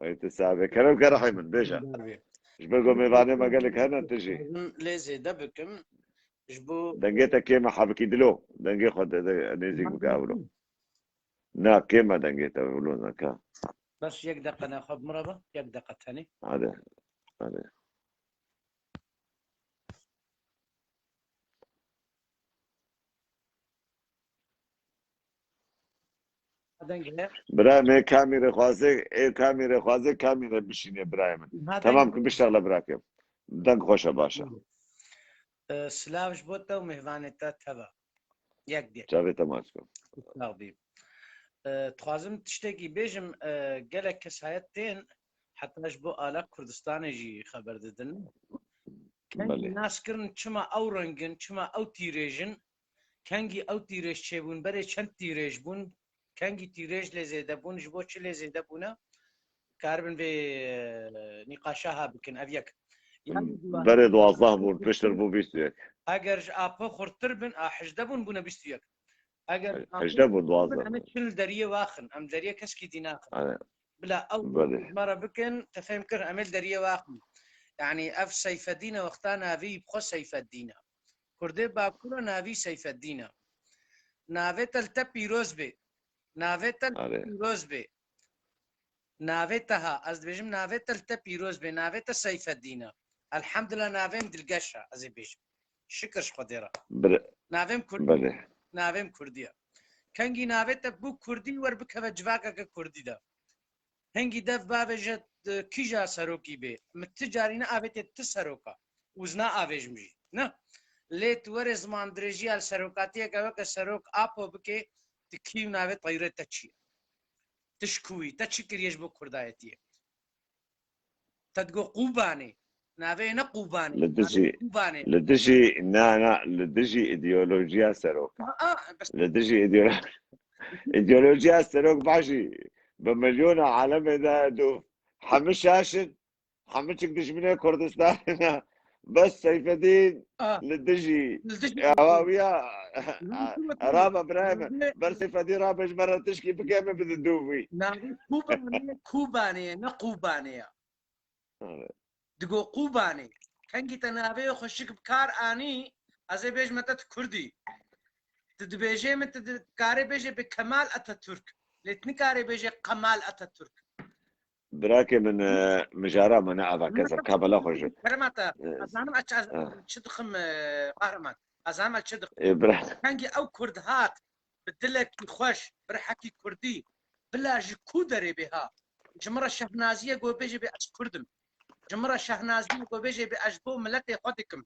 Ey, tu sabe. Kerem ke rehê min, bêje. Ji ber ku mêvanê me gelek hene, tu jî. Hûn lê zêde bikim. Ji bo dengê te kêm e, hebikî dilo. Dengê xwe de, de, nêzîk bike ewro. Na, kêm e dengê te, wilo neke. Bes yek deqe nexwe bi min re be, yek deqe tenê. Hadi. Hadi. Deng heye? Bira me kamîre xwaze, ê kamîre xwaze, kamîre bişîne birayê min. Ha, tamam deng ki bişexle birakim. Deng xweş e, baş e. E, silav ji bo te û mêvanê te teva. Yek bê. Çavê te maç kim. Silav bî. E, dixwazim tiştekî bêjim, e, gelek kes heye tên, heta ji bo ala Kurdistanê jî xeber didin. Kengî nas kirin çima ew rengin, çima ew tîrêjin, kengî ew tîrêj çêbûn, berê çend tîrêj bûn, kengî tîrêj lê zêde bûn, ji bo çi lê zêde bûne, karibin vê, e, nîqaşa ha bikin, ev yek. Yan berê duwazdeh bûn, piştir bû bîst û yek. Eger ji Apo xurttir bin, a hejdeh bûn, bûne bîst û yek. Eger hejdeh bûn, duwazdeh. Em ê çin li deriyê waxin, em deriyê keskî dî naxin. Bila ew me re bikin, te fêm kir, em ê li deriyê waxin. Yanî ev Seyfedîn e, wexta navê wî bi xwe Seyfedîn e. Kurdê Bakur e, navî Seyfedîn e. Navê te li te pîroz bê. Navê te li te pîroz bê. Navê te ha, ez dibêjim navê te li te pîroz bê, navê te Seyfedîn e. Elhamdulillah navê min Dilgeş e, ez ê bêjim. Şikir ji Xwedê re. Navê min Kurdî. Navê min Kurdî ye. Kengî navê te bû Kurdî, wer bikeve civakeke Kurdî de. Hingî dev bavêje, e, kîja serokî bê. Min ti carî neavêtiye ti seroka. Û ez naavêjim jî. Ne. Lê tu werê ziman dirêjiya li serokatiyeke weke serok Apo bikê, tu kî û navê teyrê te çi ye? Tu ji ku yî? Te çi kiriye ji bo kurdayetiyê? Te digo Qûbanê. Navê ne Qûbanê. Li dijî, Qûbanê. Li dijî, na, na, li dijî îdeolojiya serok. Aa, bes. Li dijî îdeolo-, îdeolojiya serok başî. Bi milyona alemê de du. Hemî şaş in. Hemî çik dijminê Kurdistanê ne. Bes Seyfedîn, ah, li dijî. Li dijî. Ewa wî ya. Rabe birayê min. Ber Seyfedîn rabe ji me re tişkî bike, min bidin dû wî. Navê Kûbanê, Kûbanê ye, ne Qûbanê ye. Evet. Digo Qûbanê. Kengî te navê xweşik bi kar anî, ez ê bêjime te tu Kurdî. Tu dibêjê min, tu dikarê bêjê bi Kemal Atatürk. Lê tu nikarê bêjê Qemal Atatürk. Birakê min, e, mijara me ne ava kez e, kabela xwe ji. Kerema te, e, ez zanim ez çi, ez çi dixim, e, Qahraman. Ez zanim ez çi dixim. E, bira- Kengî ew Kurd hat, bi dilekî xweş, bi rihekî Kurdî, bila ji ku derê bê ha. Ji min re şehnazî ye, go bêjê bê ez Kurd im. Ji min re şehnazî ye, go bêjê bê ez ji bo miletê xwe dikim.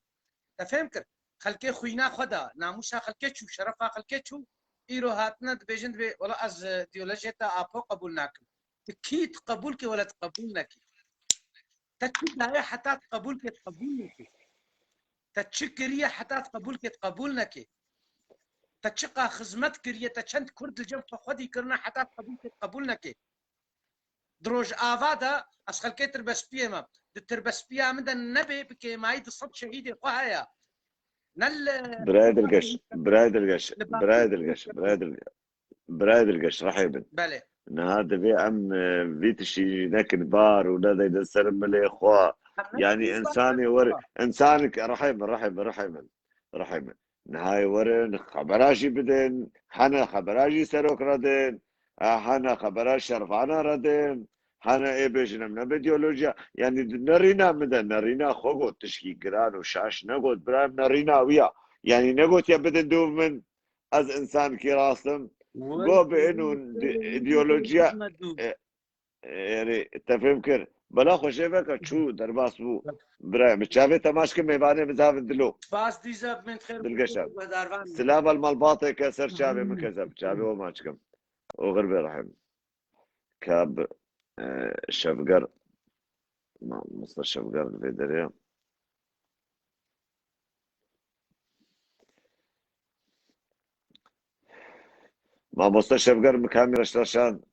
Te fêm kir? Xelkê xwîna xwe da, namûsa xelkê çû, şerefa xelkê çû, îro hatine dibêjin dibê, wela ez, e, îdeolojiyeta Apo qebûl nakim. Tu kî, tu qebûl kî, wela tu qebûl nekî. Te çi daye heta tu qebûl kê, tu qebûl nekî. Te çi kiriye heta tu qebûl kê, tu qebûl nekî. Te çiqa xizmet kiriye, te çend Kurd li cem xwe xwedî kirine heta tu qebûl kê, tu qebûl nekî. Rojava de ez xelkê Tirbespiyê me. Di Tirbespiya min de nebe bi kêmayî du sed şehîdê xwe heye. Ne li Birayê Dilgeş, birayê Dilgeş, birayê Dilgeş, birayê Dilgeş, birayê Dilgeş, rehê bin. Belê. Niha divê em e, vî tiştî jî nekin bar û nedeynin ser milê xwe. Yanî insanê wer, insanek, rehê min, rehê min, rehê min, rehê min. Nihayê werin, xebera jî bidin, hene xebera jî serok redin, e, hene xebera şervana redin, hene ê bêjin em ne bi ideolojiya. Yanî di nerîna min de, nerîna xwe got, tişkî giran û şaş negot, bira em nerîna wî ya. Yanî negotiye bidin dûv min, ez insankî rast im. Go bi in û di- ideolojiya. E, Erê, te fêm kir. Bela xwe jê veke çû, derbas bû. Birayê min, çavê te maç kim, mêvanê min zavin dilo. Spas dîza min xêr Dilgeşan. guhdarvan. Silav el malbatê ke ser çavê min ke zeb. Çavê o maç kim. O xir bê rehim. Kab e, Şevger. Mamosta Şevger vê derê. Mamosta Şevger mi kamîra şaşan.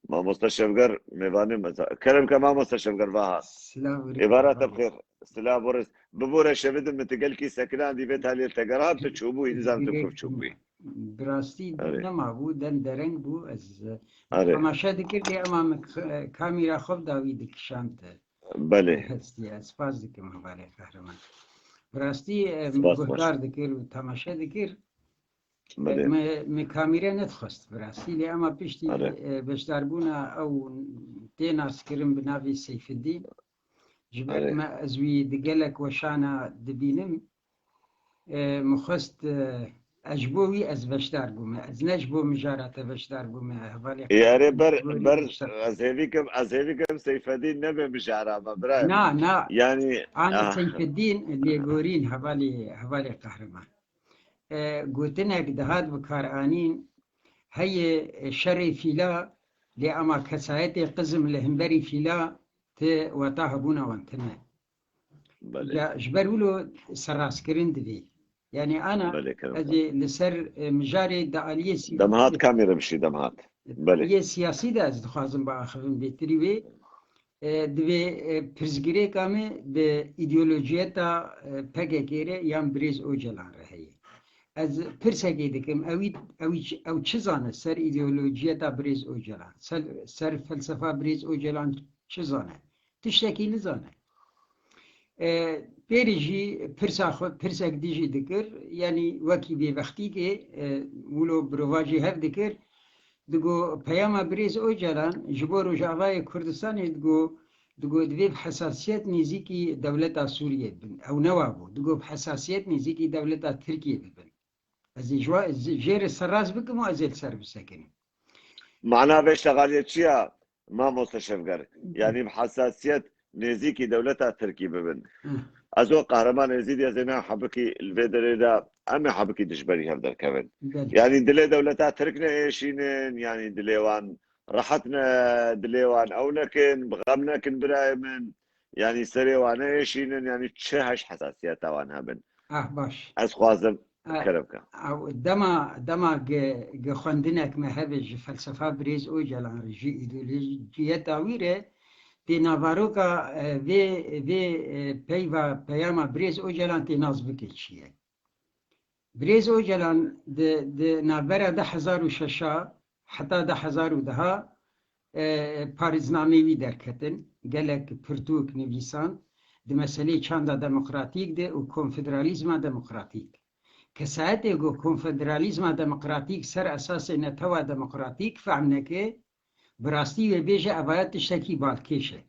Mamosta Şevger mêvanê me. Kerem ke mamosta Şevger vaha. Silav Êvara te bixêr. Silav û rêz. Bibore şevidin min ti gelkî sekinan dî vê taliyê te geran tu çûbû, îdî zan tu kur çûbû. Bi rastî Erê. nema bû, dem dereng bû. Ez e, Erê. temaşe dikir lê ema min k- kamîra xwe bi dawî dikişand. Belê. Hestî, ez spas dikim hevalê qehreman. Bi rastî e, Spas, guhdar dikir û temaşe dikir. Belê. Me, me kamîre nedixwest bi rastî lê ema piştî Erê. e, beşdarbûna ew tê naskirin bi navê Seyfeddîn. Ji ber Erê. me ez wî di gelek weşana dibînim. E, min xwest e, ez ji bo wî ez beşdar bûme. Ez ne ji bo mijara te beşdar bûme. Hevalê Ê, erê ber, Gorî ber, beşdar. Ez hêvî kim, ez hêvî kim Seyfedîn nebe mijara me, birayê min. Na, na. Yanî, Ana ah, Seyfeddîn lêgorîn hevalê, hevalê qehreman. E, gotinek dihat bi kar anîn, heye e, şerê fîla, lê ama kesayetê qizim li hemberî fîla ti weta hebûna wan tine. Belê. Ya ji ber wilo serrastkirin divê. Yanî ana Belê, kerem ez kir. Ê li ser e, mijarê di aliyê sî- Demhat kamîre bişî, demhat. Belê. aliyê siyasî de ez dixwazim biaxivim bêtirî wê. E, divê e, pirsgirêka me bi îdeolojiyeta e, P K K re yan Birêz Ocalan re heye. Ez pirsekê dikim, ew, ew, ew çi zane ser îdeolojiyeta Birêz Ocalan? Ser, ser felsefa Birêz Ocalan çi zane? Tiştekî nizane. E, pêrê jî pirsa xwe, pirsek dijî dikir, yanî wekî bêbextîkê e, wilo birova jî hev dikir, digo peyama Birêz Ocalan ji bo Rojavayê Kurdistanê digo, digo divê bi hesasiyet nêzîkî dewleta Sûriyê bibin. Ew ne wa bû. Digo bi hesasiyet nêzîkî dewleta Tirkiyê bibin. Ez ê ji wa- ez jê re serrast bikim û ez ê li ser bisekinim. Mana vê şexaliyê çi ya, mamoste Şevger? Yanî bi hesasiyet nêzîkî dewleta Tirkî bibin. Hı. Ez o Qehreman Êzîdî ez ê ne hebikî li vê derê de em ê hebikî dijberî hev derkevin. Belê. Yanî dilê dewleta Tirk ne êşînin, yanî dilê wan rehet ne, dilê wan ew nekin, bi xem nekin birayê min. Yanî serê wan ne êşînin, yanî çi heş hesasiyeta wan hebin. Ah baş. Ez xwazim Eh, kerem ke. Ew dema, dema gi, gi xwendinek me hebe ji felsefa Birêz Ocalan re, ji îdeolojiyeta wî re, tê navaroka e, vê, vê e, peyva peyama Birêz Ocalan tê nas bike çi ye. Birêz Ocalan di, di navbera du hezar û şeş a heta du hezar û deh a e, parêznameyê wî derketin, gelek pirtûk nivîsand di meseleyê çanda demokratîk de û konfederalîzma demokratîk. Kesayetê ku konfederalîzma demokratîk ser esasê netewa demokratîk fehm neke, bi rastî wê bêje evaya tiştekî balkêş e.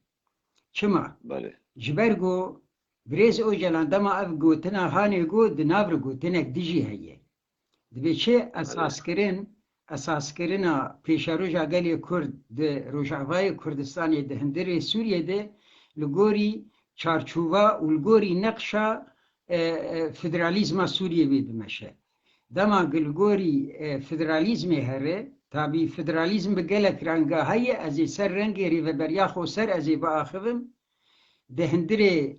Çima? Belê. Ji ber ku Birêz Ocalan dema ev gotina hanê got, di nav re gotinek dijî heye. Dibê çi esaskirin, esaskirina pêşeroja gelê Kurd di Rojavayê Kurdistanê di hundirê Sûriyê de li gorî çarçova û li gorî neqşa e, e, federalîzma Sûriyê wê bimeşe. Dema gi li gorî e, federalîzmê here, tabî federalîzm bi gelek renga heye, ez ê ser rengê rêveberiya xwe ser ez ê biaxivim, di hundirê,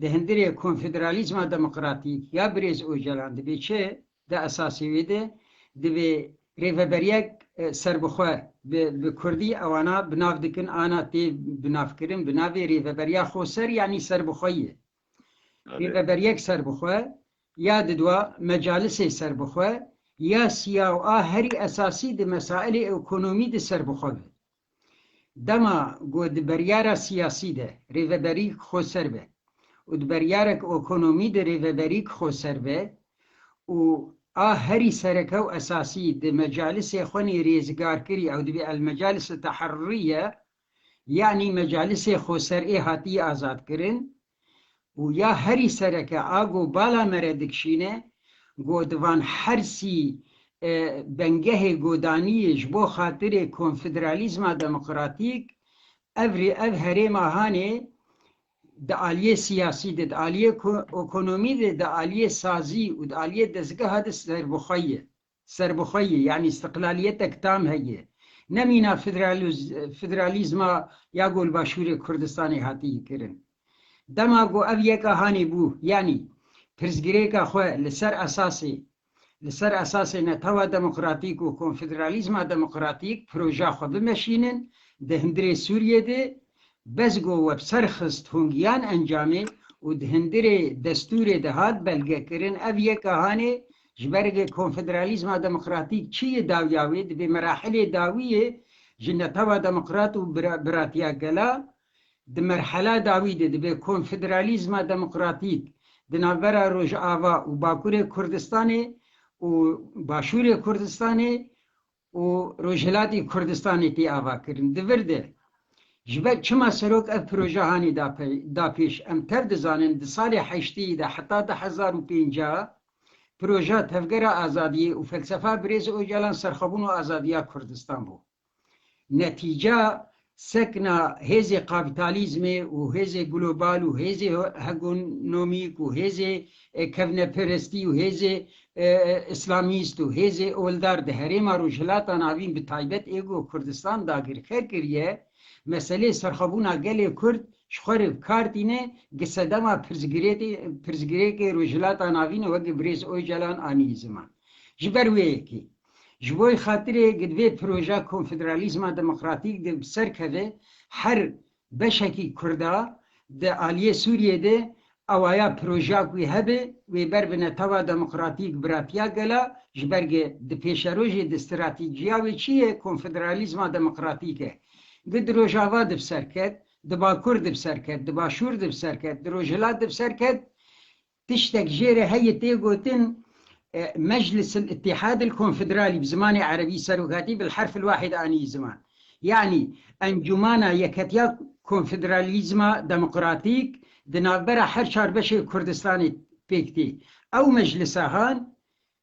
di hundirê konfederalîzma demokratîk ya Birêz Ocalan dibê çi? Di esasê wê de divê rêveberiyek e, serbixwe. Bi, bi kurdî ewana bi nav dikin ana tê binavkirin bi navê Rêveberiya Xoser, yanî serbixwe ye. Rêveberiyek serbixwe ya didwa mecalisê serbixwe ya siya û a herî esasî di mesailê ekonomî di serbixwe be. Dema ku di beryara siyasî de rêveberîk xoser be û di beryarek ekonomî de rêveberîk xoser be û a herî sereke û esasî di mecalisê xwe nê rêzgarkirî ew dibê el mecalis teherruriye, yanî mecalisê xoser ê hatî azadkirin û ya herî sereke a ku bala me re dikşîne, ku di van hersî, e, bengehê godaniyê ji bo xatirê konfederalîzma demokratîk, ev rê-, ev herêma hanê di aliyê siyasî de, di aliyê ko-, ekonomî de, di aliyê sazî û di aliyê dezgeha de serbixwe ye. Serbixwe ye, yanî istiqlaliyetek tam heye. Ne mîna federaliz-, federalîzma ya ku li Başûrê Kurdistanê hatiye kirin. Dema ku ev yeka hanê bû, yanî pirsgirêka xwe li ser esasê, li ser esasê netewa demokratîk û konfederalîzma demokratîk proja xwe bimeşînin, di hundirê Sûriyê de bes ku we bi ser xist hungiyan encamê û di hundirê destûrê de hat belgekirin, ev yeka hanê ji ber ke konfederalîzma demokratîk çi ye dawiya wê, dibê merahilê dawiyê ji netewa demokrat û bira-, biratiya gela, di merhela dawî de dibê konfederalîzma demokratîk di navbera Rojava û Bakurê Kurdistanê û Başûrê Kurdistanê û Rojhilatê Kurdistanê tê avakirin. Di vir de ji ber çima serok ev proje hanê da pe-, da pêş? Em tev dizanin di salê heştê de heta du hezar û pêncah proja Tevgera Azadiyê û felsefa Birêz Ocalan serxwebûn û azadiya Kurdistan bû. Netîca sekna hêzê kapîtalîzmê û hêzê global û hêzê hegemonîk û hêzê, e, kevneperestî û hêzê, e, îslamîst û hêzê oldar di herêma Rojhilata Navîn bi taybet ê ku Kurdistan dagirker kiriye, meselê serxwebûna gelê Kurd ji xwe re bi kar tîne, gi sedema pirsgirêkê, pirsgirêkê Rojhilata Navîn e weke birêz Ocalan anî ziman. Ji ber wê yekê, ji bo xatirê gi divê proja konfederalîzma demokratîk de bi ser keve, her beşekî Kurda di aliyê Sûriyê de awaya proja ku hebe, wê ber bi netewa demokratîk biratiya gela, ji ber ge di pêşerojê de stratejiya wê çi ye? Konfederalîzma demokratîk e. Gi di Rojava de bi ser ket, di Bakur de bi ser ket, di Başûr de bi ser ket, di Rojhilat de bi ser ket, tiştek jê re heye tê gotin, e, Meclis el-Îttihad el-Konfederalî, bi zimanê erebî, serokatî bil herf el wahid anî ziman. Yanî Encûmana Yeketiya Konfederalîzma Demokratîk di navbera her çar beşê Kurdistanê pêk tê. Ew meclisa han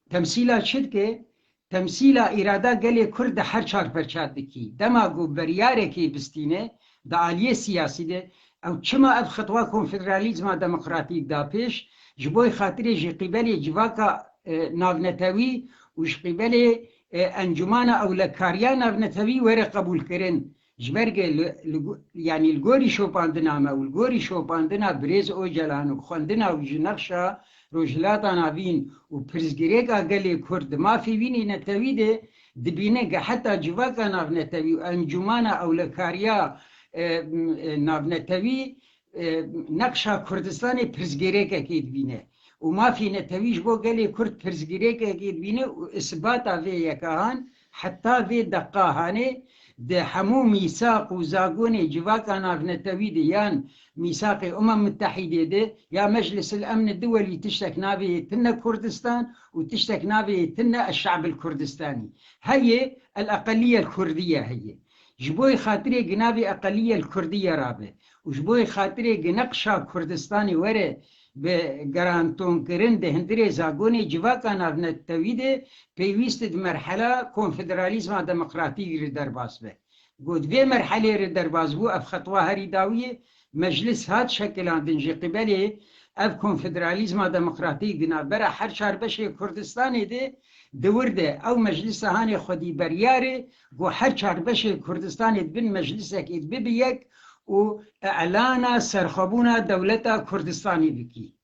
temsîla çi dike? Temsîla îrada gelê Kurd di her çar perça dikî. Dema ku beryarekê bistîne di aliyê siyasî de, ew çima ev xitwa konfederalîzma demokratîk da pêş? Ji bo xatirê ji qîbelê civaka, e, navnetewî û ji qîbelê, e, Encûmana Ewlekariya Navnetewî were qebûlkirin. Ji ber ke li, li go-, yanî li gorî şopandina me û li gorî şopandina birêz Ocalan û xwendina wî ji nexşa Rojhilata Navîn û pirsgirêka gelê Kurd di mafê wî nê netewî de dibîne ke heta civaka navnetewî û Encûmana Ewlekariya, e, m-, e, Navnetewî, e, neqşa Kurdistanê pirsgirêkekê dibîne. Û mafê netewî ji bo gelê Kurd pirsgirêkekê dibîne û isbata vê yeka han heta vê deqa hanê di hemû mîsaq û zagonê civaka navnetewî de yan mîsaqê Umem Mutehîdê de ya Meclis el Emn di welî tiştek navê tine Kurdistan û tiştek navê tine Eşşab el Kurdistanî. Heye el Eqeliye el Kurdiye heye. Ji bo xatirê gi navê Eqeliye el Kurdiye rabe û ji bo xatirê gi neqşa Kurdistanê were bi garantonkirin di hundirê zagonê civaka navnetewî de pêwîst e di merhela konfederalîzma demokratîk re derbas be. Got vê merhelê re derbas bû, ev xetwa herî dawiyê, meclis hat şekilandin ji qibelê ev konfederalîzma demokratîk di navbera her çar beşê Kurdistanê de di wir de ew meclisa hanê xwedî beryarê ku her çar beşê Kurdistanê di bin meclisekê de bibe yek û îlana serxwebûna dewleta Kurdistanê bikî.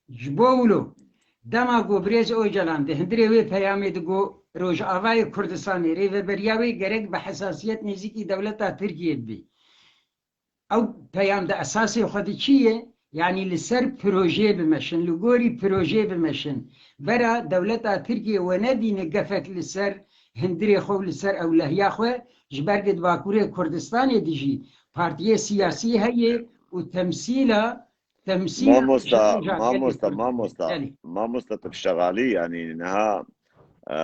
Ji bo wilo Dema ku birêz Ocalan di hundirê wê peyamê digo Rojavayê Kurdistanê rêveberiya wê gerek bi hesasiyet nêzîkî dewleta Tirkiyê bibî. Ew peyam di esasê xwe de çi ye? Yanî li ser projeyê bimeşin, li gorî projeyê bimeşin. Vera dewleta Tirkiyê we nebîne gefek li ser hundirê xwe û li ser ewlehiya xwe, ji ber ku di Bakurê Kurdistanê de jî partiyê siyasî heye û temsîla, temsîla Mamosta, ji roja gelê mamosta, Kurd. mamosta, Belê. mamosta tu bi şexalî, yanî niha, e,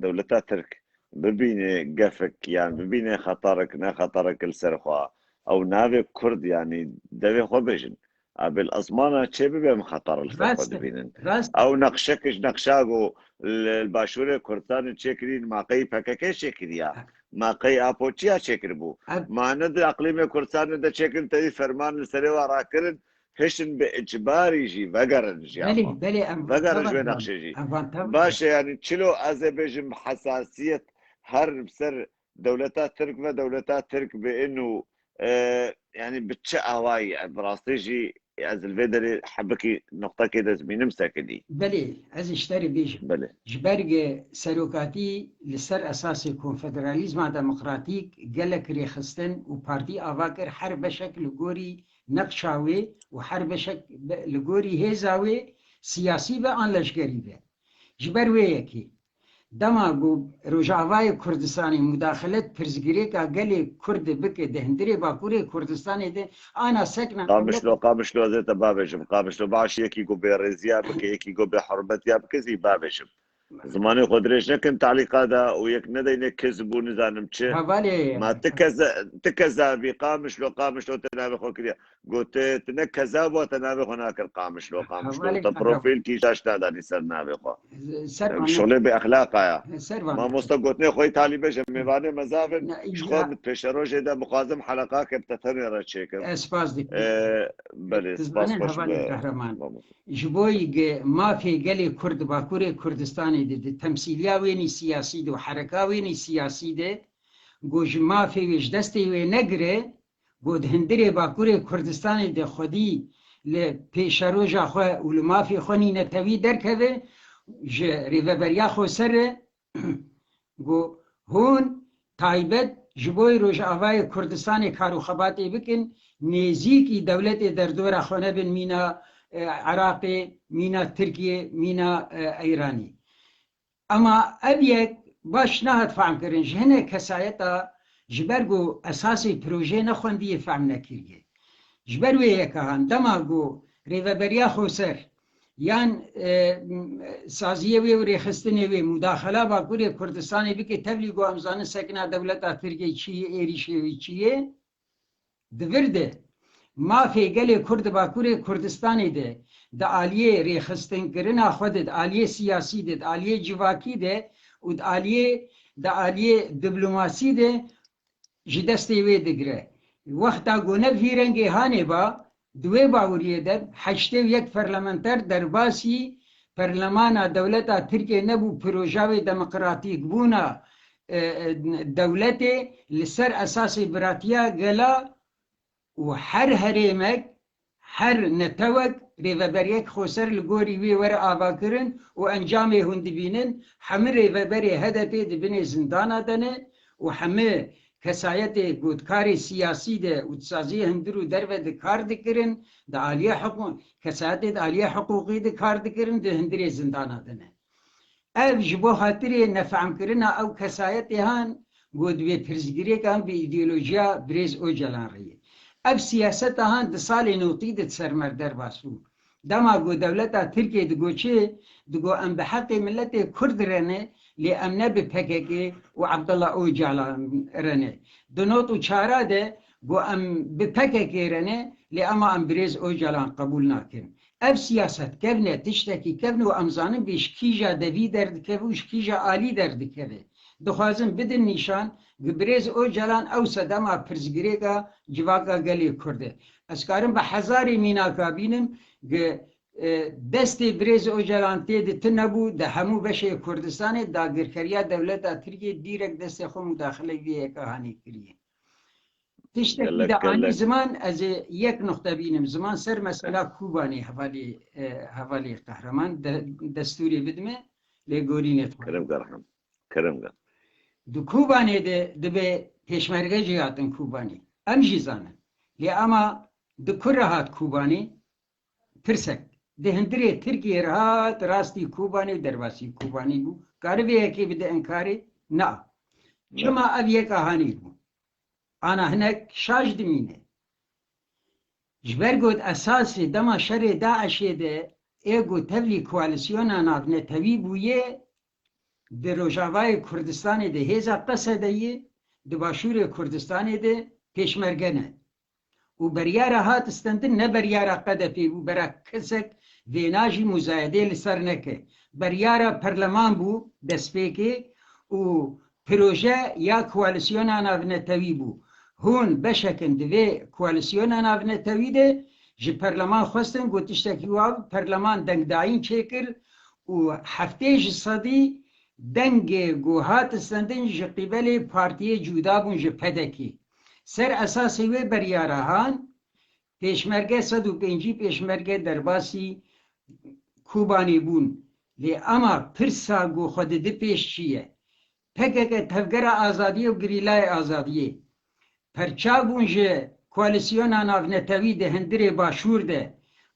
dewleta Tirk bibîne gefek, yan bibîne xeterek, ne xeterek li ser xwe. Ew navê Kurd, yanî devê xwe bêjin. A bil ezmana çê bibe em xeter li ser xwe Rast e, dibînin. rast e. Ew neqşek ji neqşa ku li, li başûrê Kurdistanê çêkirîn, ma qey P K K çêkiriya. Ha. Ma qey Apo çiya çêkiribû. Ev Ma ne di eqlîmê Kurdistanê de çêkirin, tevî ferman li serê wa rakirin, hişin bi icbarî jî vegerin ji Belê, Apo. belê, em Vegerin van ji wê tevin. nexşê jî. Em van tevin. Baş e, yanî çilo ez ê bêjim hesasiyet her bi ser dewleta Tirk ve dewleta Tirk bi in û, e, yanî bi çi awayî, bi rastî jî ez li vê derê hebikî noqtekê de dizmînim sekinî. Belê, ez ji te re bêjim. Belê. Ji ber ge serokatî li ser esasê konfederalîzma demokratîk gelek rêxistin û partî ava kir, her beşek li gorî neqşa wê û her beşek be-, li gorî hêza wê siyasî be an leşkerî be. Ji ber wê yekê, dema ku Rojavayê Kurdistanê mudaxelet pirsgirêka gelê Kurd bike di hundirê Bakurê Kurdistanê de, ana sekna Qamişlo, Qamişlo, ez ê te bavêjim. Qamişlo, baş yekî ku bêrêziya bike, yekî ku bêhurmetiya bike, zî bavêjim. Zimanê xwe dirêj nekin talîqa de û yek nedeyne kez bû nizanim çi. Hevalê. Ma ti keza, ti keza bî Qamişlo, Qamişlo te navê xwe kiriye. Got, tu ne keza bû, te navê xwe nakir Qamişlo, Qamişlo. Hevalê Te Kahraman. profîl kî caş nadanî ser navê xwe. Servan. Şolê bi exlaqa ya. Servan. Mamosta gotinê xwe talîbe ji mêvanê me zavin. Ne, Ji xwe ya. bi pêşerojê de bixwazim heleqake bi te tenê re çêkim. Ez spas dikim. Ee, belê, Tu spas, zanin spas Hevalê be. Kahraman. Mamosta. Ji bo ge mafê gelê Kurd di Bakurê Kurdistanê de, di temsîliya wênî siyasî de û hereka wênî siyasî de, go ji mafê wê ji destê wê negire, go di hundirê Bakurê Kurdistanê de xwedî li pêşeroja xwe û li mafê xwe nînetewî derkeve, ji Rêveberiya Xweser re go hûn taybet ji bo Rojavayê Kurdistanê kar û xebatê bikin, nêzîkî dewletê derdora xwe nebin, mîna, e, Iraqê, mîna Tirkiyê, mîna, e, Îranê. Ema ev yek baş nehat fehmkirin. Ji hinek kesayeta ji ber ku esasê projeyê nexwendiye fehm nekiriye. Ji ber wê yeka han dema ku Rêveberiya Xweser yan, e, saziyê wê û rêxistinê wê mudaxela Bakurê Kurdistanê bike, tevlî ku em zanin sekina dewleta Tirkiyê çi ye, êrîşê wê çi ye, Di vir de mafê gelê Kurd di Bakurê Kurdistanê de, di aliyê rêxistinkirina xwe de, di aliyê siyasî de, di aliyê civakî de û di aliyê, di aliyê diplomasî de ji destê wê digire. Wexta ku ne vî rengê hanê ba, di wê bawiriyê de heştê û yek parlamenter derbasî perlemana dewleta Tirkiyê nebû, proja wê demokratîkbûna, e, e, dewletê li ser esasê biratiya gela û her herêmek, her netewek rêveberiyek xweser li gorî wê were avakirin û encamê hûn dibînin, hemî rêveberê H D P di binê zindana de ne û hemî kesayetê ku di karê siyasî de û di saziyê hundir û derve de kar dikirin, di aliyê hiqû-, kesayetê di aliyê hiqûqî de kar dikirin, di hundirê zindana de ne. Ev ji bo xatirê nefehmkirina ew kesayetê han ku di wê pirsgirêkan bi îdeolojiya birêz Ocalan re ye. Ev siyaseta han di salê notî de di ser me derbas bû. Dema ku dewleta Tirkiyê digo çi, digo em bi heqê miletê Kurd re ne, lê em ne bi P K K û Abdullah Ocalan re ne. Di not û çara de got em bi P K K re ne, lê ema em birêz Ocalan qebûl nakin. Ev siyaset kevn e, tiştekî kevn û em zanin bê ji kîja devî derdikeve û ji kîja alî derdikeve. Dixwazin bidin nîşan, gi birêz Ocalan ew sedema pirsgirêka civaka gelê Kurd e. Ez karim bi hezarê mînaka bînim, gi, e, destê birêz Ocalan tê de tune bû, di hemû beşê Kurdistanê dagirkeriya dewleta Tirkiyê dîrek destê xwe mudaxileyê vê yeka hanê kiriye. Tiştekî de anî ziman, ez ê yek nuqte bînim. Ziman ser mesela Kûbanê hevalî, e, hevalî Qehreman de, destûrê bidime, lê gorînê xwe. Kerem Garhan. Kerem Garhan. Di Kûbanê de dibe pêşmerge jî hatin Kûbanê. Em jî zanin. Lê ama di ku re hat Kûbanê? Pirsek. Di hundirê Tirkiyê re hat rastî Kûbanê û derbasî Kûbanê bû. Kare vê yekê bide inkarê? Na. Çima ev yek a hanî bû? Ana hinek şaş dimîne. Ji ber got esasê dema şerê DAIŞê de ê got tevlî koalîsyona navnetewî bûye, di Rojavayê Kurdistanê de hêza Qesedeyê, di Başûrê Kurdistanê de pêşmerge ne. Û beryara hat stendin ne beryara Q D P bû, bera kesek vêna jî muzayedê li ser neke. Beryara perleman bû destpêkê û proje ya koalîsyona navnetewî bû. Hûn beşek in di vê koalîsyona navnetewî de ji perleman xwestin ku tiştekî wa bi perleman dengdayîn çêkir û heftê ji sedî dengê ku hat stendin ji qîbelê partiyê cuda bûn ji P D K'ê. Ser esasê wê beryara han, pêşmerge sed û pêncî pêşmerge derbasî Kûbanê bûn. Lê ema pirsa ku xwe didi pêş çi ye? P K K tevgera azadiyê û gerîlayê azadiyê perçav bûn ji koalîsyona navnetewî di hundirê Başûr de,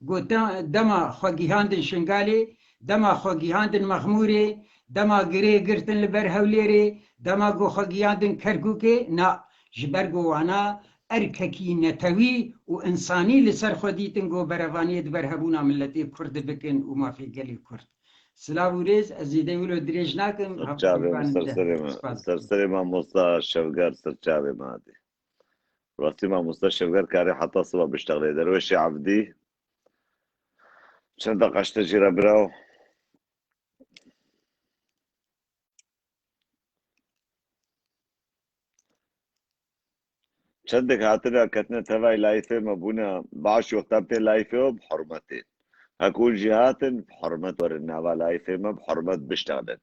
ku de-, dema xwe gihandin Şingalê, dema xwe gihandin Mexmûrê, dema girê girtin li ber Hewlêrê, dema ku xwe gihandin Kerkûkê, na, ji ber ku wana erkekî netewî û însanî li ser xwe dîtin ku berevaniyê di ber hebûna miletê Kurd bikin û mafê gelê Kurd. Silav û rêz, ez zêde wilo dirêj nakim. Ser çavê min, ser serê min, ser serê mamosta Şevger, ser çavê min hadî. Rastî mamosta Şevger karê heta siba biştexlê. Derwêşê Evdî. Çend deqa ji te jî re biraw. Çendek hatine ketine tevay layfê me bûne, baş wextan tê layfê we bi hurmetê. Hek hûn jî hatin, bi hurmet werin nava layfê me, bi hurmet biştexlin.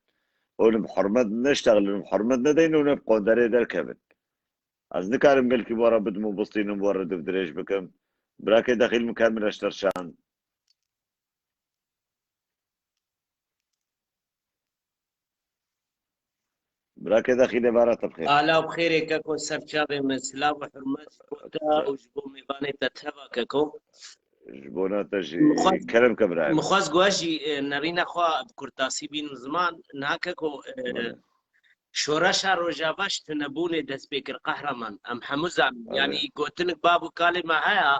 Hûn bi hurmet neştexlin, bi hurmet nedeyin, hûn bi qonderê derkevin. Ez nikarim gelkî bo re bidim û bistînim, bo re divdirêj bikim. Birakê dexîl min ker min re ji te re şand. Birakê dexîl ê bara te bixêr. Ala bi xêrê keko ser çavê min, silav û hurmet ji bo te û ji bo mêvanê te teva keko. Ji bona te jî kerem ke birayê min. Min xwest ku ez jî, e, nerîna xwe bi kurtasî bînim ziman. Niha keko, e, Belê. Şoreşa Rojava ji tunebûnê dest pê kir, Qehreman. Em hemû zanin. Belê. Yanî gotinik bav û kalê me heye,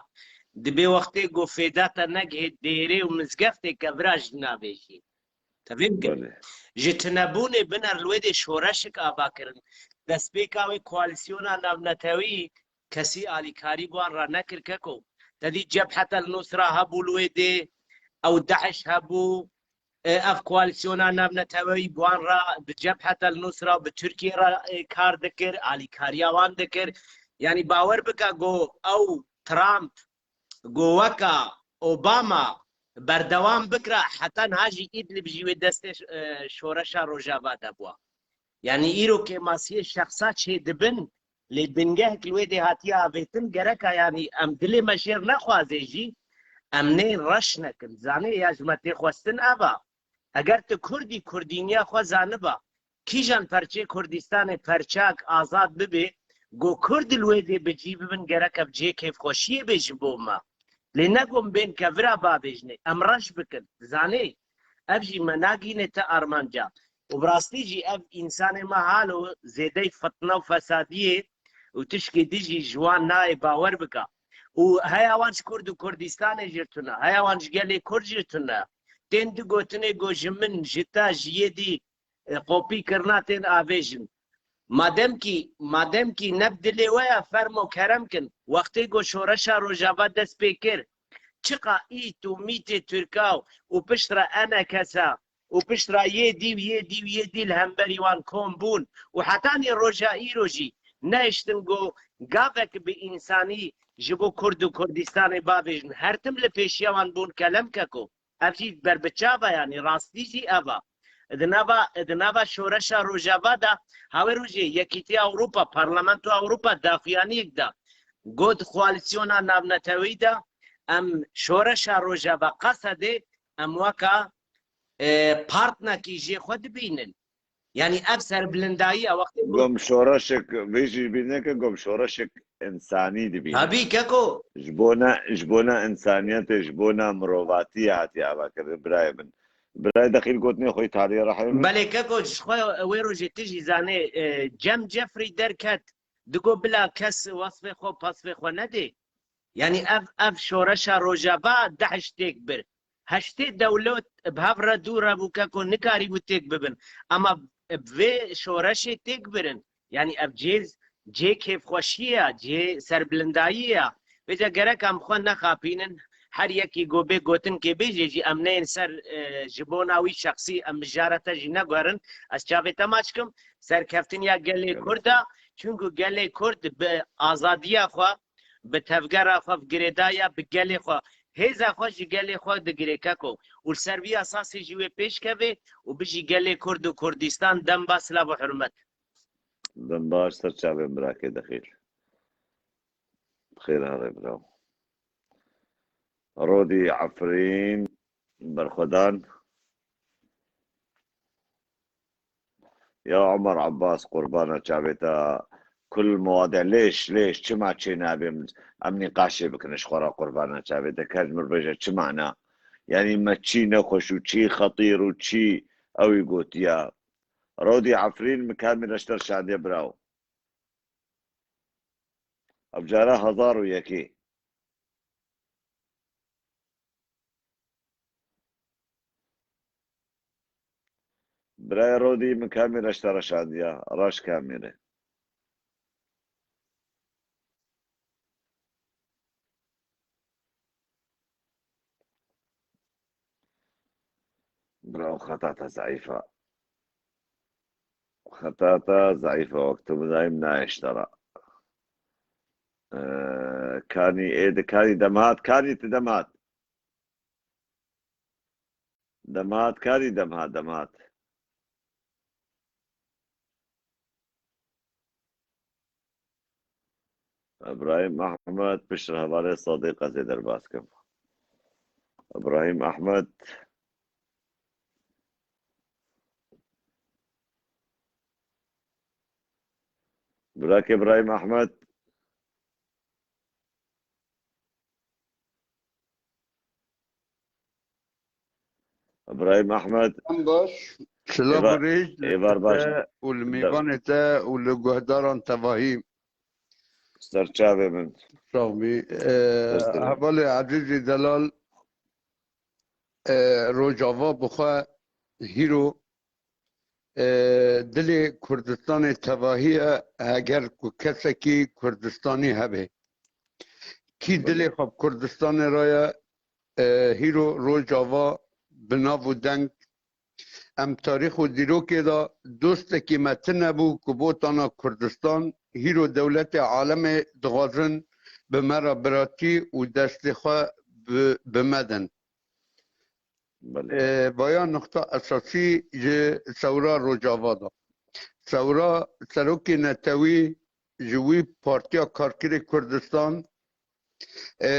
dibê wextê ku fêda te negihê dêrê û mizgeftê kevira jî navêjî. Te fêm kir? Belê. Ji tunebûnê biner li wê dê şoreşik ava kirin. Destpêka wê koalîsyona navnetewî kesî alîkarî bi wan re nekir keko. Te dî Cebhet el Nusra hebû li wê dê, ew DAIŞ hebû, e, ev koalîsyona navneteweyî bi wan re, bi Cebhet el Nusra, bi Tirkiye re, e, kar dikir, alîkariya wan dikir. Yanî bawer bike ku ew Trump, ku weka Obama berdewam bikira, heta niha jî Îdlib jî wê destê, e, şoreşa Rojava de bûa. Yanî îro kêmasiyê şexsa çê dibin, lê bingehek li wê dê hatiye avêtin, gereka yanî em dilê me jêr nexwaze jî, em nê reş nekin. Zanê ya ji me tê xwestin ev a. Eger tu Kurdî, Kurdîniya xwe zaniba, kîjan perçê Kurdistanê perçak azad bibe, ku Kurd li wê dê bi cî bibin, gerek ev cihê kêfxweşiyê bê ji bo me. Lê ne ku em bên kevira bavêjinê, em reş bikin. Zanê, ev jî me nagîne te armanca. Û bi rastî jî ev însanê me halo zêdey fitne û fesadiyê û tişkê dijî ji wan nayê bawer bika. Û heya wan ji Kurd û Kurdistanê jî tune, heya wan ji gelê Kurd jî tune. Tên di gotinê ku ji min, ji te, ji yê dî, e, kopî kirina tên avêjin. Madem kî, madem kî ne bi dilê we ya, fermo kerem kin. Wextê ku şoreşa Rojava dest pê kir, çiqa ît û mîtê Tirka û piştre enekesa û piştre yê dî û yê dî û yê dî li hemberî wan kom bûn û hetanî roja îro jî nehiştin ku gavek bi însanî ji bo Kurd û Kurdistanê bavêjin. Her tim li pêşiya wan bûn kelem keko. Ev jî ber bi çava, yanî rastî jî ev a. Di nava, di nava şoreşa Rojava de, hawê rojê Yekîtiya Ewropa, Parlamentoya Ewropa daxuyaniyek da. got koalîsyona navneteweyî de em şoreşa Rojava Qesedê em weka, e, partnekî jê xwe dibînin. Yanî ev serbilindayî ya wextê ku Gom şoreşek, vê jî bîne ke gom şoreşek însanî dibîne. Tabî keko. Ji bona, ji bona însaniyetê, ji bona mirovatiyê hatiye avakirin, birayê min. Birayê Dexîl gotinê xwe îtaliyê rehê min. Belê keko, ji xwe wê rojê tu jî zanê, e, Cem Jeffrey derket, digo bila kes wesfê xwe, pesfê xwe nedê. Yanî ev, ev şoreşa Rojava deh têk bir. Heştê dewlet bi hev re dû re bû keko nikarîbû têk bibin. Ama bi vê şoreşê têk birin. Yanî ev cê, cê kêfxweşiyê ya, cê serbilindayiyê ya. Vêca gerek em xwe nexapînin. Her yekî go bê gotin kê bêjê jî em neyên ser, e, ji bona wî şexsî em mijara te jî neguherin. Ez çavê te maç kim. Serkeftiniya gelê Kurd e. Çunku gelê Kurd bi azadiya xwe, bi tevgera xwe, bi girêdaya, bi gelê xwe, hêza xwe ji gelê xwe digirê keko. Û li ser vî esasê jî wê pêş kevê û bijî gelê Kurd û Kurdistan. Dem baş, silav û hurmet. Dem baş, ser çavên birakê Dexîl. Bi xêr herê biraw. Rodî Efrîn, berxwedan. Ya Omer Abbas, qurbana çavê te. Kul mewade lêş, lêş, çima çê nabê min? Em nîqaşê bikin ji xwe re, qurbana çavê te. Kes mir bêje çima na? Yanî me çî nexweş û çî xetîr û çî ewî gotiya. Rodî Efrîn, min kamî reşter şandiye biraw. Ev cara hezar û yekê. Birayê Rodî, min kamî reşta reşandiya, raş kamî re. Bira, xeta te zeîf e. Xeta te zeîf e, wek tu bidayîm nayê ji te re. Ee, Kanî, ê di Kanî dem hat, Kanî tu dem hat. Dem hat, Kanî dem hat, dem hat. Îbrahîm Ehmed, piştre hevalê Sadiq ez ê derbas kim. Îbrahîm Ehmed. Birakê Îbrahîm Ehmed. Îbrahîm Ehmed. Em baş. Silav û Êvar-, rêz li êvar baş. Te û li mêvanê te û li guhdaran tevahî. Ser çavê min. Sax bî. Ee, Dest hevalê Ezîzî Delal, ee, Rojava bi xwe hîro, ee, dilê Kurdistanê tevahî ye, heger ku kesekî Kurdistanî hebe. Kî dilê xwe bi Kurdistanê re ye, e, hîro Rojava bi nav û deng. Em tarîx û dîrokê de dostekî me tune bû ku botana Kurdistan, hîro dewletê alemê dixwazin bi me re biratî û destê xwe bi, bi me din. Belê. E, vaya nuqta esasî ji sewra Rojava de. Sewra serokê netewî ji wî Partiya Karkerê Kurdistan, e,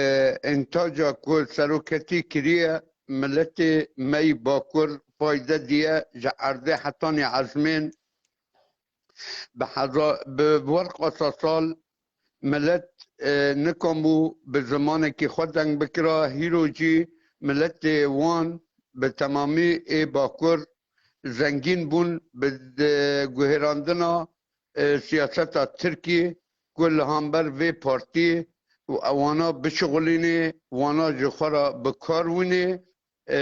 întaca ku seroketî kiriye, miletê me yî Bakur fayde diye, ji erdê hetanî ezmên, bi heza-, bi werqasa sal milet, e, nikam bû bi zimanekî xwe deng bikira, hîro jî miletê wan bi temamî ê Bakur zengîn bûn bi de-, guhêrandina, e, siyaseta Tirkî ku li hember vê partî û ewana bişixulînê, wana ji xwe re bi kar wînê, e,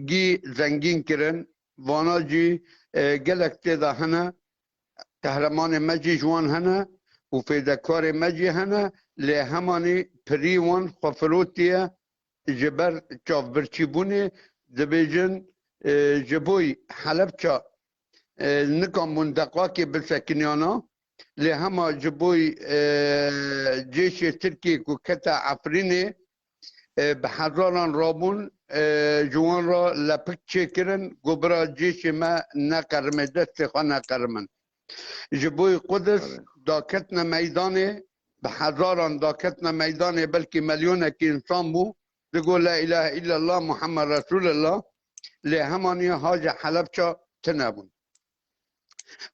gî zengîn kirin. Vana jî, e, gelek tê de hene. Qehremanê me jî ji wan hene û fêdekarê me jî hene, lê hemanî pirî wan xwe firotiye ji ber çavbirçîbûnê. Dibêjin, e, ji bo Helebça, e, nikan bûn deqakê bisekiniyana, lê hema ji bo, e, cêşê Tirkiyê ku kete Efrînê, e, bi hezaran rabûn, e, ji wan re lepik çêkirin, got, bira cêşê me neqerime, destê xwe neqerimin. Ji bo Qudis daketine meydanê, bi hezaran daketine meydanê, belkî milyonekî însan bû, digo la ilahe illallah Muhammed Resulullah, lê hemaniya ha ji Helebça tune bûn.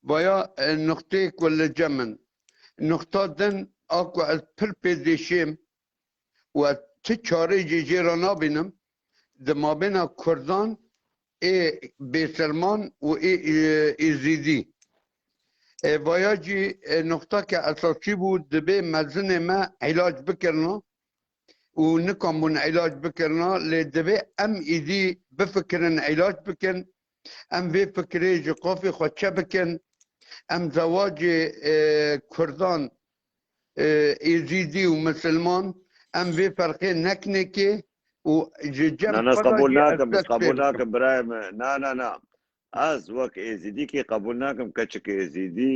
Vaya, e, nuqteyê ku li cem min. Nuqta din a ku ez pir pê dêşêm û ez ti çarê jî jê re nabînim, di mabêna Kurdan ê bêsilman û ê, ê, Êzîdî. E, vaya jî, e, nuqteke esasî bû, dibê mezinê me îlac bikirina û nikan bûn îlac bikirina, lê divê em êdî bifikirin îlac bikin. Em vê fikirê ji qafê xwe çe bikin. Em zewacê, e, Kurdan, e, Êzîdî û Misilman, em vê ferqê nekinê kê û ji cem Na, na, ez xwe de qebûl jî ez nakim, ez dest pê qebûl bikim. nakim birayê min. Na, na, na. Ez wek Êzîdîkî qebûl nakim keçik Êzîdî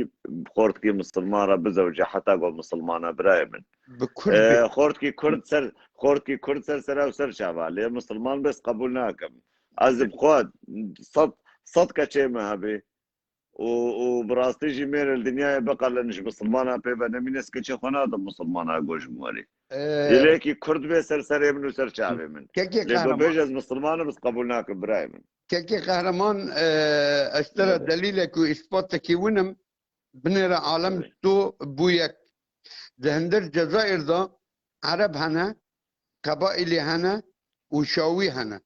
xortkî misilman re bizewce heta ku misilman e birayê min. Bi Kurd Ee, bê. Xortkî Kurd ser, xortkî Kurd ser sera û ser çava. Lê misilman bes qebûl nakim. Ez bi xwe sed, sed keçê min hebê û, û bi rastî jî mêr li dinyayê biqelin ji misilmana pê ve nemîne, ez keçê xwe nadim misilmana go ji min werî. Ee, Dilekî Kurd bê ser serê min û ser çavê min. Kekê Lê go Qehreman. bêje ez misilman im, ez qebûl nakim birayê min. Kekê Qehreman, e, ez te re Evet. delîlek û îspatekî winim, binêre alem Evet. to bû yek. Di hindir Cezayir de Ereb hene, qebaîlî hene û Şawî hene.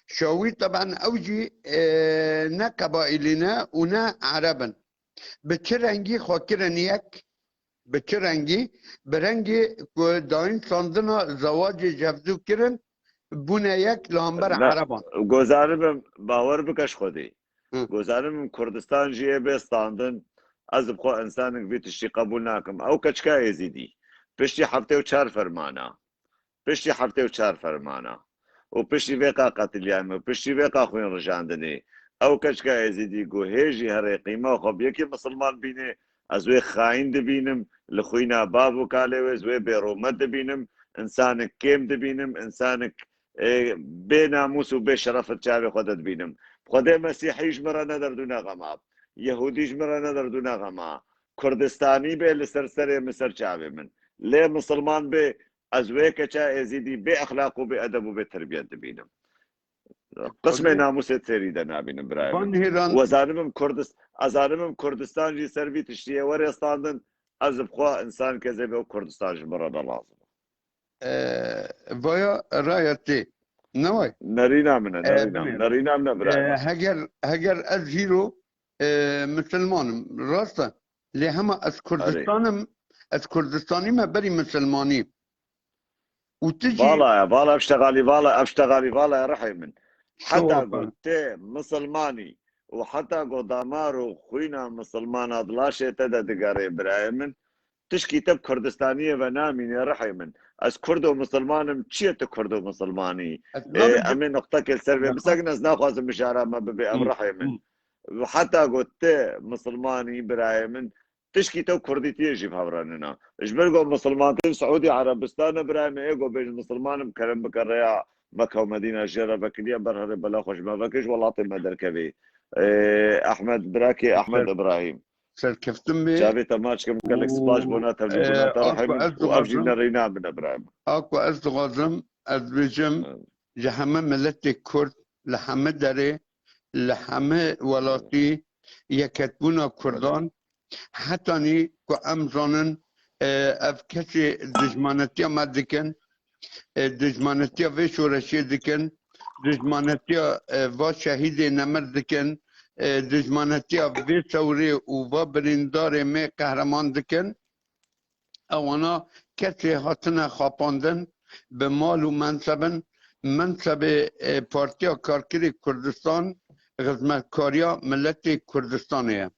Şawî teben ew jî, e, ne qebaîlî ne û ne Ereb in. Bi çi rengî xwe kirin yek? Bi çi rengî? Bi rengê ku dayîn sandina zewacê ji hevdû kirin, bûne yek li hember Ne, Ereban. Gozanibim, bawer bike ji Xwedê. Hı. Gozanibim Kurdistan jî ê bê standin, ez bi xwe insanek vê tiştî qebûl nakim. Ew keçika Êzîdî, piştî heftê û çar fermana, piştî heftê û çar fermana û piştî vê qa qetiliyamê û piştî vê qa xwîn rijandinê, ew keçika Êzîdî ku hê jî herê qîma xwe bi yekê misilman bînê, ez wê xayîn dibînim, li xwîna bav û kalê wê ez wê bêrûmet dibînim, insanek kêm dibînim, insanek, ê, bê namûs û bê şeref di çavê xwe de dibînim. Xwedê Mesîhî ji min re ne derdûne xema, Yehûdî ji min re ne derdûne xema, Kurdistanî bê li ser serê min ser çavê min. Lê misilman bê, ez wê keça Êzîdî bê exlaq û bê edeb û bê terbiyet dibînim. Qismê Xwedê namûsê têrî de nabînim birayê Van min. Hêran Û ez zanibim Kurdis-, ez zanibim Kurdistan jî ser vî tiştiyê were standin, ez bi xwe insan kezê bê û Kurdistan ji min re ne lazim. E, vaya raya tê. Ne way? Nerîna min e, E, nerîna min. binêre. Nerîna min e birayê E, min. heger, heger ez hîro, e, misilman im. Rast e. Lê hema ez Erê. Kurdistanim, ez Kurdistanî me berî misilmanî. Û tu jî Vala ya, vala ev ştegalî, vala ev ştegalî, vala ya rihê min. Heta Şofa. ku tê misilmanî û heta ku damar û xwîna misilmana di laşê te de digere birayê min, tişkî te bi Kurdistaniyê ve namîne rihê min. Ez Kurd û misilman im, çi ye tu Kurd û misilmanî? Ez Ê, nabe em ê nuqtekê li ser vê Hı. bisekin, ez naxwazim mijara me bibe ev Hı. rihê min. Hı. Û heta ku te misilmanî birayê min, tişkî te û kurdîtiyê jî bi hev re nîne. Ji ber ku misilmantî li Siûdî Erebistan e, birayê min ê ku bêjin misilman im, kerem bike rêya Meke û Medîna jê re vekiriye, ber herê bela xwe ji me veke, ji welatê me derkevê. Ê, Ehmed, birakê Ehmed Ser- Îbrahîm. Serkeftin bê. Çavê te maç kim, gelek spas bona tevlî bona te rehê min û ev jî nerîna min e birayê min. A ku ez dixwazim, ez dibêjim, Evet. ji heme miletê Kurd, li heme derê, li heme welatî, yeketbûna Kurdan, hetanî ku em zanin, e, ev kesê dijmanetiya me dikin, e, dijmanetiya vê şoreşê dikin, dijmanetiya, e, va şehîdê nemir dikin, e, dijmanetiya vê sewrê û va birîndarê me qehreman dikin. Ewana kesê hatine xapandin bi mal û mensebin, mensebê, e, Partiya Karkerê Kurdistan, xizmetkariya miletê Kurdistanê ye.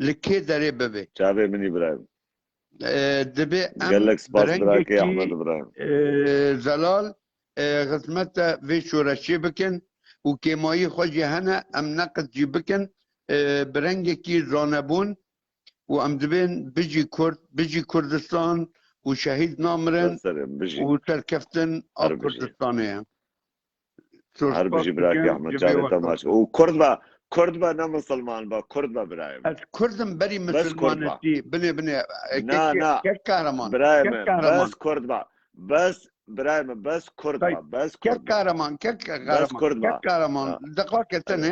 Li kê derê bibe. Çavê min Îbrahîm. E, dibê em Gelek spas bi birakê rengekî, Ehmed Îbrahîm. e, zelal, e, xizmete vê şoreşê bikin û kêmayî xwe jî hene, em neqid jî bikin, e, bi rengekî zanebûn û em dibên bijî Kurd, bijî Kurdistan û şehîd namirin Ser serê min, bijî. û serkeftin a Her bijî. Kurdistanê ye. Her bijî birakê Ehmed, çavê te maç. Û Kurd ve, Kurd be, ne misilman be, Kurd be birayê min. Ez Kurd im, berî Bes Kurd be. Misilmanetî. Binê, binê. E, Na, kek, na. Kek kahraman. Birayê Kek min, kahraman. Bes Kurd be. Bes, birayê min, bes Kurd Tayyip, be, bes Kurd Kek be. Kahraman, kek Bes kahraman, Kurd be. Kek kahraman. Ha. Deqa ketene.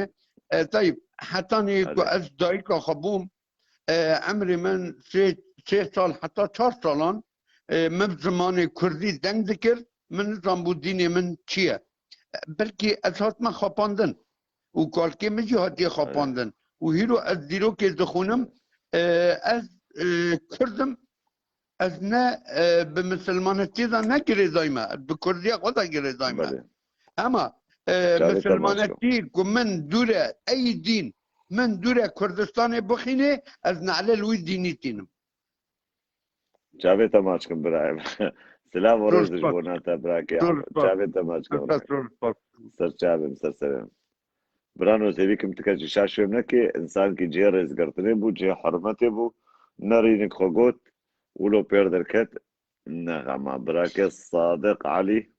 Evet. E, Tayyip, hetanî ku Evet. Ez dayika xwe bûm, e, emrê min sê, sê sal heta çar salan, e, min bi zimanê Kurdî deng dikir, min nizanbû dînê min çi ye. E, belkî ez hatime xapandin û kalkê min jî hatiye Evet. Xapandin. Û hîro ez dîrokê dixwînim, e, ez, e, Kurd im, ez ne, e, bi misilmanetiyê de ne girêdayî me, ez bi Kurdiya xwe de girêdayî me. Belê. Hema, e, Çavê te maç kim. Misilmanetî ku min dûre ey dîn, min dûre Kurdistanê bixînê, ez ne'lê li wî dînî tînim. Çavê te maç kim birayê min. Silav û Zor rêz ji spas. Bona te birakê. Zor spas. Çavê te maç kim Zor spas, birayê. Zor spas. Ser çavê min, ser serê min. Birano zêvî kim tika jî şaş fêm neke, însankî cihê rêzgirtinê bû, cihê hurmetê bû. Nerînik xwe got, wilo pêr derket, nexema. Birake Sadiq Elî.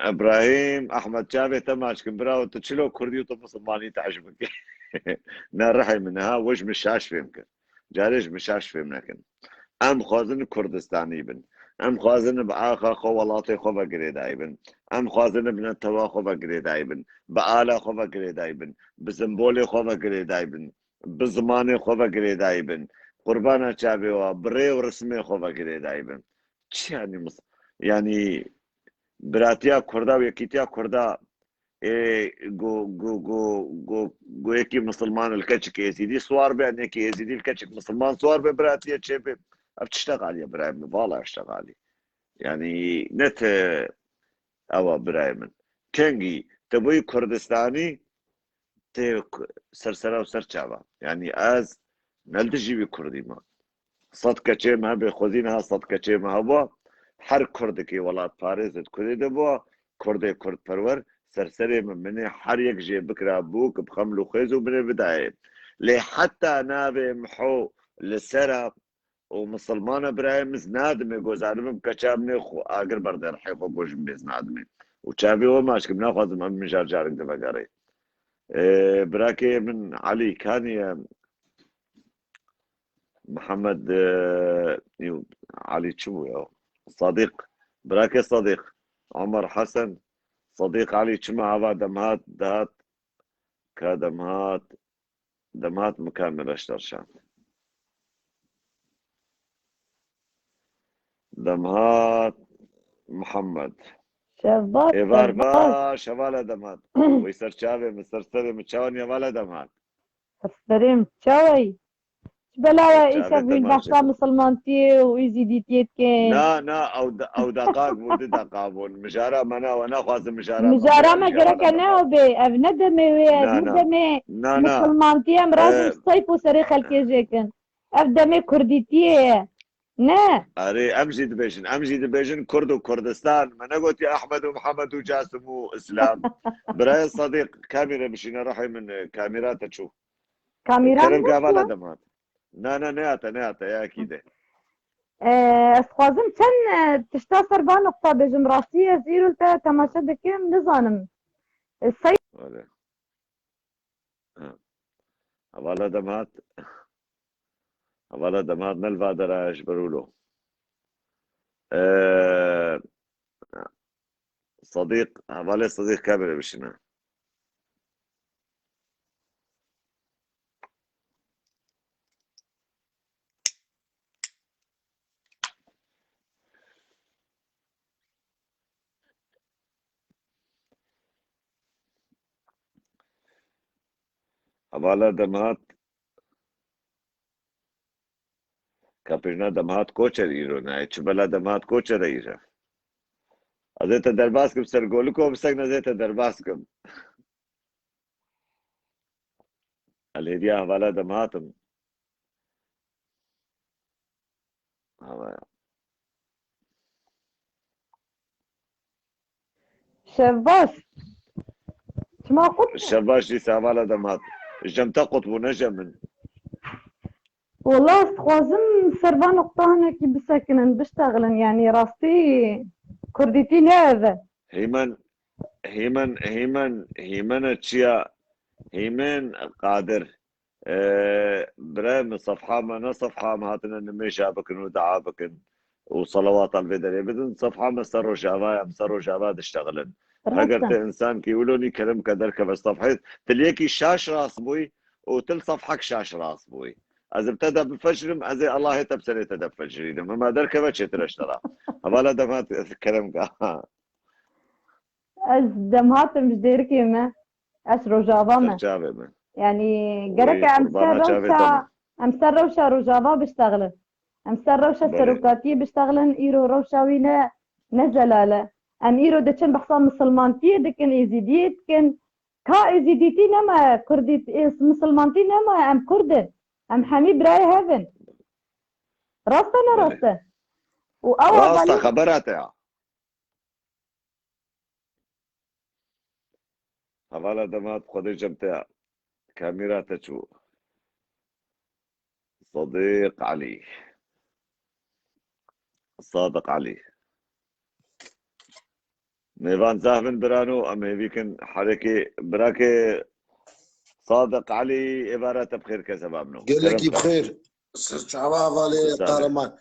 Ebrahîm Ehmed, çavê te maç kin, birawo tu çilo kurdî û tu misilmanî te hej bike. Ne rihê min ha, we ji min şaş fêm kir. Carê ji min şaş fêm nekin. Em xwazin Kurdistanî bin. Em xwazin bi axa xwe welatê xwe ve girêdayî bin. Em xwazin bi netewa xwe ve girêdayî bin. Bi ala xwe ve girêdayî bin. Bi simbolê xwe ve girêdayî bin. Bi zimanê xwe ve girêdayî bin. Qurbana çavê we, bi rê û rismê xwe ve girêdayî bin. Çi yanî mis-, yanî biratiya Kurda û yekîtiya Kurda, ê, go, go, go, go, go yekî misilman li keçik êzîdî siwar be, an yekî êzîdî li keçik misilman siwar be, biratiye çêbe. Ev çi şteqaliye birayê min? Vala şteqalî. Yanî ne te ewa birayê min. Kengî te bûyî Kurdistanî, tê k-, ser sera û ser çava. Yanî ez ne li dijî wî kurdî me. Sed keçê me hebe, xwezî niha sed keçê me hebû. Her kurdekî welatparêz di kurdê de bû, kurdê kurdperwer, ser serê min, min ê her yek jê bikira bûk, bi xeml û xêz û binê bidayê. Lê heta navê Miho li sera û misilmana birayê min ez nadimê, go zalim im, keça min ê xwe agir berde rihê xwe, go ji min bêz nadimê. Û çavê we maç kim, naxwazim em mijar carik divegerê. Ê, birakê min Elî Kanî ye, Mihemed, e, yo, Elî çi bû ya? Sadiq, birakê Sadiq, Omer Hesen, Sadiq Elî çima hava demhat, dihat, ka demhat, Demhat min kamera ji te re şand. Demhat Mihemed. Şevbaz, Êvar şevbaz. Baş, hevala Demhat. Wê ser çavê min, ser serê min, çawan hevala Demhat. Serê min, çawayî? Çi belawa îşev wî behsa misilmantiyê û êzîdîtiyê dike? Na, na, ew de-, ew deqak bû, du deqa bûn. Mijara me ne, we naxwazin mijara me. Mijara me gereke ne ew bê. Ev ne demê wê ye, ne demê misilmantiyê em razin seyf û serê xelkê jê kin. Ev demê kurdîtiyê ye. Ne. Erê, em jî dibêjin, em jî dibêjin Kurd û Kurdistan. Me negotiye Ehmed û Mihemed û Casim û Îslam. Birayê Sadiq, kamîre bişîne, rihê min, e, kamîra te çû. Kamîra min çû. Kerem gava la demat. Na, na, nehate, nehate, ya ekî de. E, ez dixwazim çend, e, tişta ser van nuqta bêjim. Rastî ez îro li te temaşe dikim, nizanim. E, sey- Wele. Ha. Hevala Demhat. Hevala Demhat ne li va dera ji ber wilo. E, Sadiq, hevalê Sadiq kamîre bişîne. Hevala Demhat. Kapêjna Demhat Koçer îro nayê. Çi bela Demhat Koçer e îre? Ez ê te derbas kim ser goliko, bisek ne zê te derbas kim. Elhêdiya hevala Demhat im. Hevala. Şevbaş. Çima qut? Şevbaş dîsa hevala Demhat. Jem te qut bû, ne jem min. Wala ez dixwazim ser van nuqta hinekî bisekinin, biştexilin. Yanî rastî kurdîtî ne ev e. Heyman, Hîmen, hîmen, hîmene çiya, hîmen Qadir. E, birayê min, sefha me, ne sefha me hatine nimêja bikin û dua bikin û selawat li vê derê bidin. Sefha me ser Rojava ye, em ser Rojava diştexilin. Heger Rast e. Te însan kî wilo nî kerim ke derkeve sefhê, til yekî şaş rast bûyî û til sefhek şaş rast bûyî. Ez bi te de bifecrim, ez ê Allahê te bi serê te de bifecirînim. Hema derkeve çêtir e ji te re. Hevala dema kerem ke. Ez dem hatim ji Dêrikê me. Ez Rojava me. Ser çavê me. Yanî gerek Wê em ser qurbana çavê rewşa, te me. Em ser rewşa Rojava biştexilin. Em ser rewşa Belê. Serokatiyê biştexilin, îro rewşa wî ne, ne zelal e. Em îro diçin behsa misilmantiyê dikin, êzîdiyê dikin. Ka êzîdîtî nemaye, kurdî, ê, misilmantî nemaye, em kurd in. Em hemî birayê hev in. Rast e, ne Belê. Rast e? Û ew Rast e, hevalî xebera te ya. Hevala dema Xwedê cem te ya. Kamîra te çû. Sadiq Elî. Sadiq Elî. Mêvan zehvin birano, em hêvî kin herekê birakê Sadiq Elî êvara te bi xêr kese bamno. Gelekî bi xêr. Ser çava hevalê Sağ ol. Kahraman.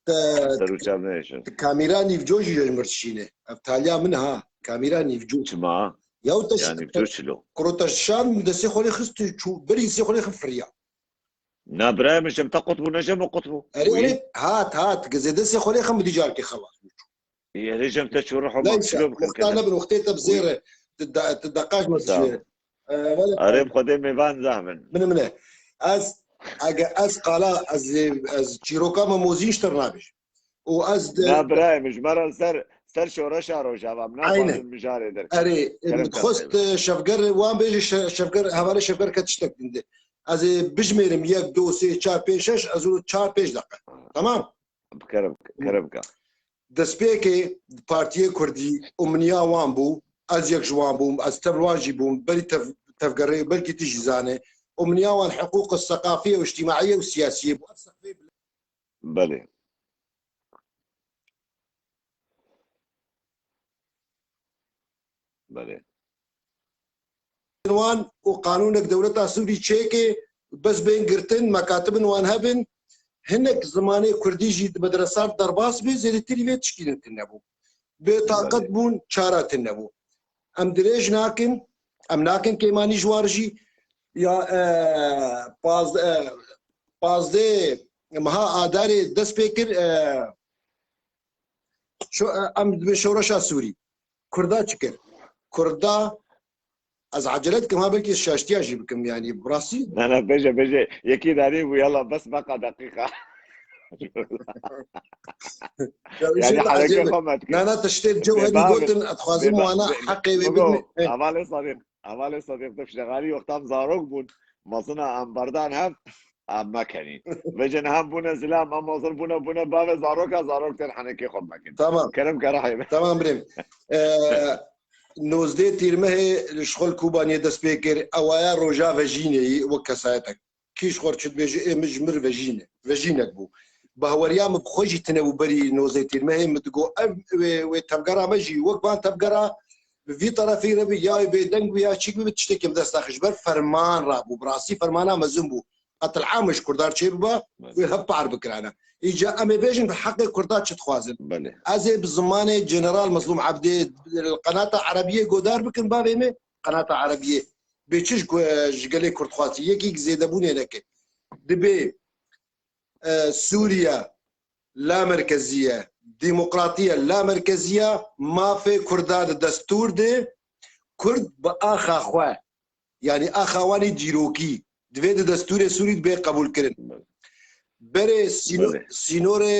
Te, Ser û çav neyşin. Te kamîra nîvco jî ji mir dişîne. Ev taliya min ha. Kamîra nîvco. Çima? Ya te Ya nîvco çilo? Kurota şan destê xwe lê xist çû. Berî destê xwe lê xist firiya. Na birayê min, jem te qut bû, ne jem qut bû. Erê, Wî? Erê, hat, hat. Gizê destê xwe lê xim dî carkê xelas bû. Erê jem te çû ruh ma Neyse, çilo bikin wexta kene. Nebin, wextê te bi zêre, Wî? Te da-, te deqaj me Sağ ol. Dişîne. Ee, wele Erê bi Xwedê mêvan zahmin. Min, min. Ez, ege ez qala, ez, ez çîroka me mozîn ji te re nabêjim. Û ez de Na birayê min, ji me re ser, ser şoreşa Rojava, min Aynen. Naxwazin mijarê derkevin. Erê, Kerem min dixwest, kase. Şevger wan bêje, şe-, Şevger, hevalê Şevger ke tiştek din de. Ez ê bijmêrim yek, du, sê, çar, pênc, şeş, ez û çar, pênc deqe. Tamam? Kerem, kerem ka. Destpêkê partiyê Kurdî û min ya wan bû, ez yek ji wan bûm, ez tev wan jî bûm, berî tev-, tevgerê, belkî tu jî zane. Û min ya wan hiqûq seqafiyê û îctîmaiyê û siyasiyê bû. Belê. Belê. Wan û qanûnek dewleta Sûrî çêke, bes bên girtin, mekatibin wan hebin, hinek zimanê Kurdî jî di medresan derbas bê, zêdetirî vê tişkî din tune bû. Bê taqet Belê. Bûn, çara tune bû. Em dirêj nakin, em nakin kêmanî ji wan jî, ya, e, paz-, e, pazdeh meha Adarê dest pê kir, e, şo-, e, em dibê şoreşa Sûrî. Kurda çi kir? Kurda, ez ecele dikim, ha belkî şaştiya jî bikim, yanî bi rastî. Na, na, bêje, bêje. Yekî darî bû, yala, bes beqa deqîqa. Ya, Yanî şey de hereke acayip. Xwe me dikim. Na, na, tiştê cewherî Bêbav, gotin, ez dixwazim bêba-, wana bê-, heqê wê bigo, bidin. Hevalê Sadiq, hevalê Sadiq, tu şexalî wexta em zarok bûn, mezina em berdan hev, em mekenî. Vêce niha bûne zilam, em hazir bûne, bûne bavê zaroka, zarok tên henekê xwe mekin. Tamam. Kerem ke rehê be. Tamam birêm. Ee, nozdeh tîrmehê li şixul Kobaniyê dest pê kir, ewaya roja vejînê yî wek kesayetek. Kî ji xwe re çi dibêje, ê min ji mir vejîne. Vejînek bû. Bahweriya min bi xwe jî tune bû berî nozdeh tîrmehê, min digot, ev wê, wê tevgera me jî wek van tevgera bi vî terefî re bi, ya bêdeng bi, ya çîk bi, bi tiştekî bi dest naxe. Ji ber ferman rabû. Bi rastî fermana mezin bû. Qetil am ji Kurdan çê biba, Evet. Wê hevpar bikirane. Îca em ê bêjin bi heqê Kurda çi dixwazin. Belê. Ez ê bi zimanê General Mezlûm Ebdê li qenata Erebiyê godar bikin, bavê me, qenata Erebiyê. Bê çi ji ku-, ji gelê Kurd xwazî? Yekî zêdebûnê neke. Dibê, e, Sûriye lamerkezî ye, demokratî ye lamerkezî ye, mafê Kurda di destûr de, Kurd bi axa xwe, yanî axa wan ê dîrokî, divê di destûrê Sûrî de bê qebûlkirin. Belê. Berê sîno-, Belê. Sînorê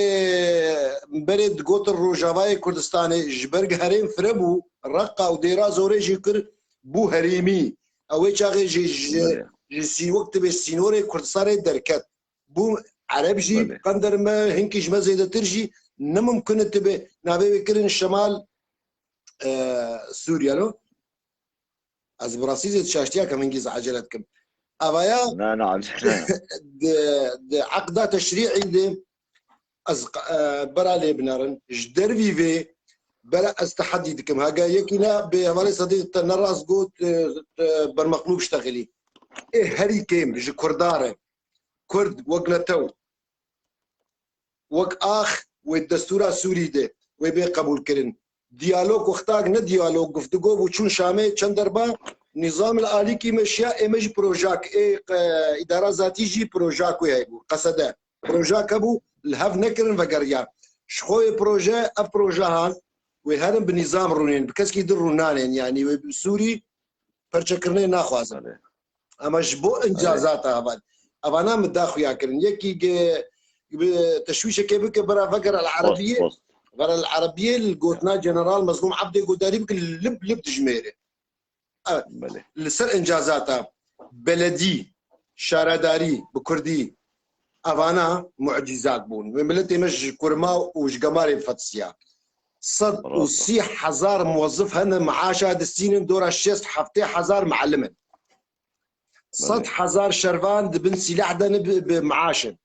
berê digotin Rojavayê Kurdistanê ji ber herêm fire bû, Reqa û Dêra Zorê jî kir, bû herêmî. Ew ê çaxê ji, ji, Belê. Ji sî-, wek dibê sînorê Kurdistanê derket. Bû Ereb jî Belê. Qender me, hinkî ji me zêdetir jî ne mimkun e dibe navê wê kirin Şemal, e, Sûriye lo. Ez bi rastî zêde şaştiya kem hingî ez ecele dikim. Evaya Na, na, ecele. Di, di eqda teşrî'î de ez, e, bera lê binerin. Ji dervî vê Bere ez tehedî dikim. Hege yekî ne bi hevalê Sedîq te ne rast got, e, e, bermeqlûb ştexilî. Ê herî kêm ji Kurdan re. Kurd wek netew, wek ax wê destûra Sûrî de wê bê qebûlkirin. Diyalog wextak ne diyalog, guftûgo bû, çûn Şamê çend derba, nîzam li alîkî me şiya, ê me jî projak, ê, e, îdara zatî jî projak wê hebû, qesede. Projak hebû, li hev nekirin, vegeriya. Ji xwe wê proje, ev proje han, wê herin bi nîzam rûnên, bi keskî din rûnanên, yanî wê bi Sûrî perçekirinê naxwazin. Belê. Ama ji bo Belê. Încazata heval. Evana min da xuya kirin. Yekî ge-, bi teşwîşekê bike bera veger el Post, Erebiyê. Post. Veger el Erebiyê li gotina General Mezlûm Ebdê godarî bike lib lib dijmêre. Evet. Belê. Li ser încazata beledî, şaredarî bi kurdî, evana mucîzat bûn. Wê miletê me ji kurma û ji gemarê fetisiya. Sed û sî hezar muwezif hene, meaşa distînin, dora şêst heftê hezar muallim in. Belê. Sed hezar şervan di bin sîlah de ne bi, bi meaş in.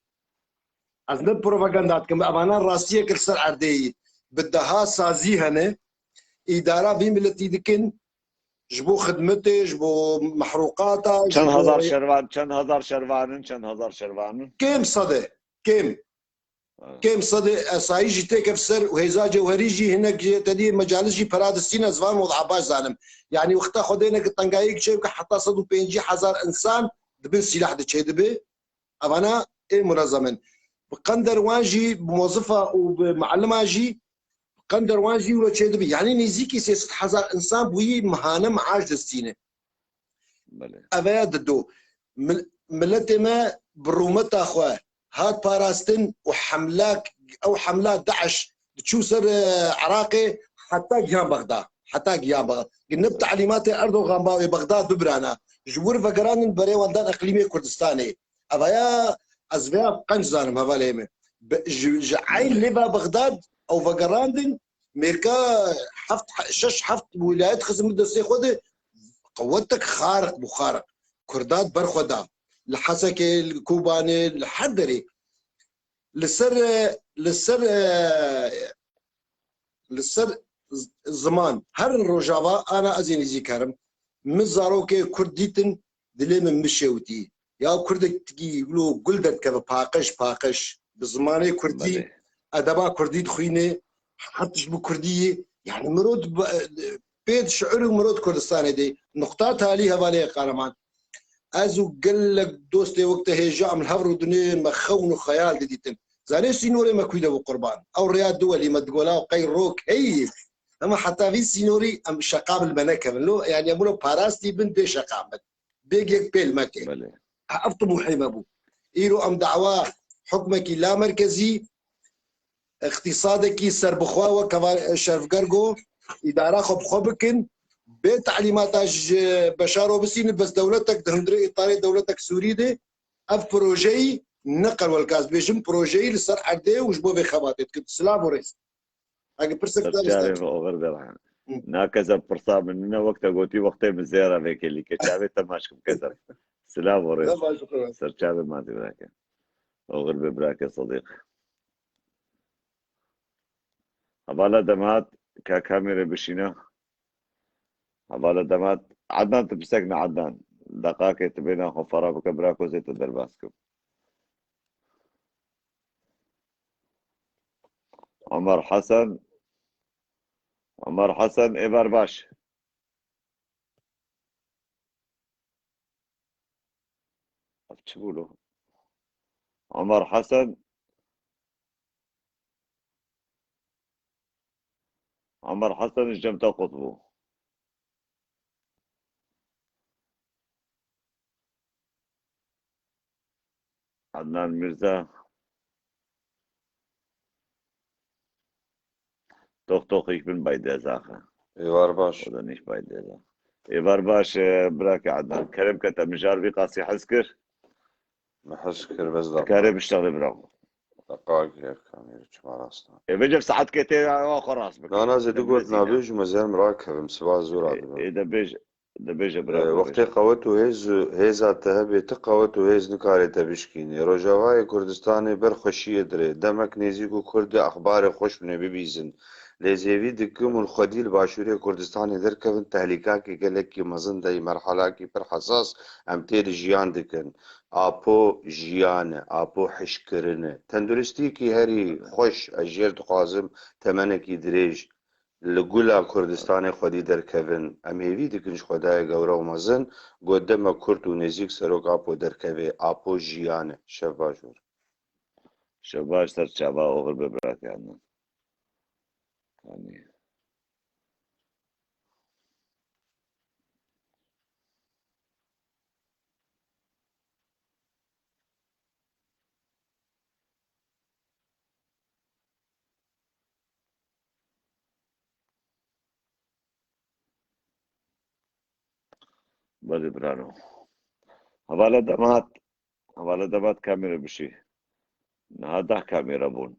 Ez ne propaganda dikim, evana rastiyek li ser erdê ye. Bi deha sazî hene, îdara vî miletî dikin, ji bo xidmetê, ji bo mehrûqata, ji Çend bo hezar şervan, çend hezar şervan in, çend hezar şervan in? Kêm sed e, kêm. Evet. Kêm sed e, esayî jî têkeve ser û hêza cewherî jî hinek jê te dî mecalis jî pera distîne, ez van wez'a baş zanim. Yanî wexta Xwedê neke tengayîk çêbike heta sed û pêncî hezar insan di bin sîlah de çêdibe. Evana ê munezem in. Bi qender wan jî, bi mozifa û bi mualliman jî, bi qender wan jî wilo çêdibe. Yanî nêzîkî sê sed hezar insan bûyî mehane meaş distîne. Belê. Eveya dido. Mil-, miletê me bi rûmeta xwe hat parastin û hemla, ew hemla DAIŞ diçû ser, e, Iraqê heta gihan Bexda. Heta gihan Bexda. Ne bi telîmatê Erdogan ba wê Bexda bibirana. Ji wir vegerandin berê wan dan eqlîmê Kurdistanê. Evaya ez vêya qenc zanim hevalê min. Be-, ji, ji eyn lêva Bexdad ew vegerandin, mêrka heft, şeş heft wîlayet xizim destê xwe de, qewetek xariq bû, xariq. Kurdan ber xwe da. Li Hesekê, li Kobanê, li her derê. Li ser, li ser, li ser z-, ziman, herin Rojava, ana ez ê nêzîk herim. Min zarokê Kurd dîtin, dilê min min şewitî. Ya Kurdekî wilo gul derdikeve, paqij, paqij. Bi zimanê Kurdî, Belê. Edeba Kurdî dixwîne, her tişt bi Kurdî ye. Yani mirov di-, pê di şiir û mirov di Kurdistanê de. Nuqta talî hevalê Qaraman. Ez û gelek dostê wek te hêja em li hev rûdinê me xewn û xeyal didîtin. Zanê sînorê me kû de bû qurban. Ew rêya duwelî me digola û qey rok heyî. Hema heta vî sînorî em şeqam li me nekevin. Lo, yani em wilo parastî bin bê şeqam bin. Bêgek pêl meke. Belê. Ha, ev timûhê me bû. Îro em dawa hukmekî la merkezî, îqtîsadekî serbixwe wek keva-, Şerfger got, îdara xwe bi xwe bikin, bê telîmata ji Beşaro bisînin, bes dewletek di hundirê îtarê dewletek Sûrî de ev projeyî ne qelwelka ez dibêjim, projeyî li ser erdê û ji bo vê xebatê dikin. Silav û rêz. Eger pirsek Ser çavê min oxir de re. Hı. Na kezeb, pirsa min nîne, wek te gotî wextê min zêra vê kelî ke çavê te maç kim kezeb. Silav û rêz. Ne baş xwe. Ser çavê ma dî birake. Oxir be birake Sadiq. Hevala demat ka kamêrê bişîne. Hevala demat. Adnan, tu pisek ne Adnan. Deqakê tu bêna xwe fera bike, bira ku zê te derbas kim. Omer Hesen. Omer Hesen, êvar baş. Ev çi bû lo? Omer Hesen. Omer Hesen ji cem te qut bû. Adnan Mirza. Tox tox ich bin bei der Sache. Êvar baş. Oder nicht bei der Sache. Êvar baş, e, birake Adnan. Kerem ke te mijar vî qasî hez kir. Me hez kir, bes da. Kare biştexle bira. Deqak ya kamera çima rasta. E, vêce saet ke tê ya xwe rast bike. Na, na, zê du got nabêj û me zê em rakevim, siba zor e, adibim. E, de bêj, Dibêje bira, wextê qewet û hêz û hêza te hebe, ti qewet û hêz nikare te bişkînê. Rojavayê Kurdistanê ber xweşiyê dirê. Demek nêzîk û Kurd e, exbarê xweş hûn ê bibîzin. Lê zêvî dikim hûn xwedî li Başûrê Kurdistanê derkevin, tehlîkakê gelekî mezin de yî, merhalakî pir hesas em tê de jiyan dikin. Apo jiyan e, apo hişkirin e. Tenduristîkî herî xweş, ez jêr dixwazim temenekî dirêj li gula Kurdistanê xwedî derkevin. Em hêvî dikin ji Xwedayê gewre û mezin, ku deme kurt û nêzîk Serok Apo derkeve. Apo jiyan e. Şev baş wir. Şev baş, ser çava oxir be, birakê min. Kanî. Belê birano. Hevala demat, hevala demat kamera bişî. Niha deh kamera bûn.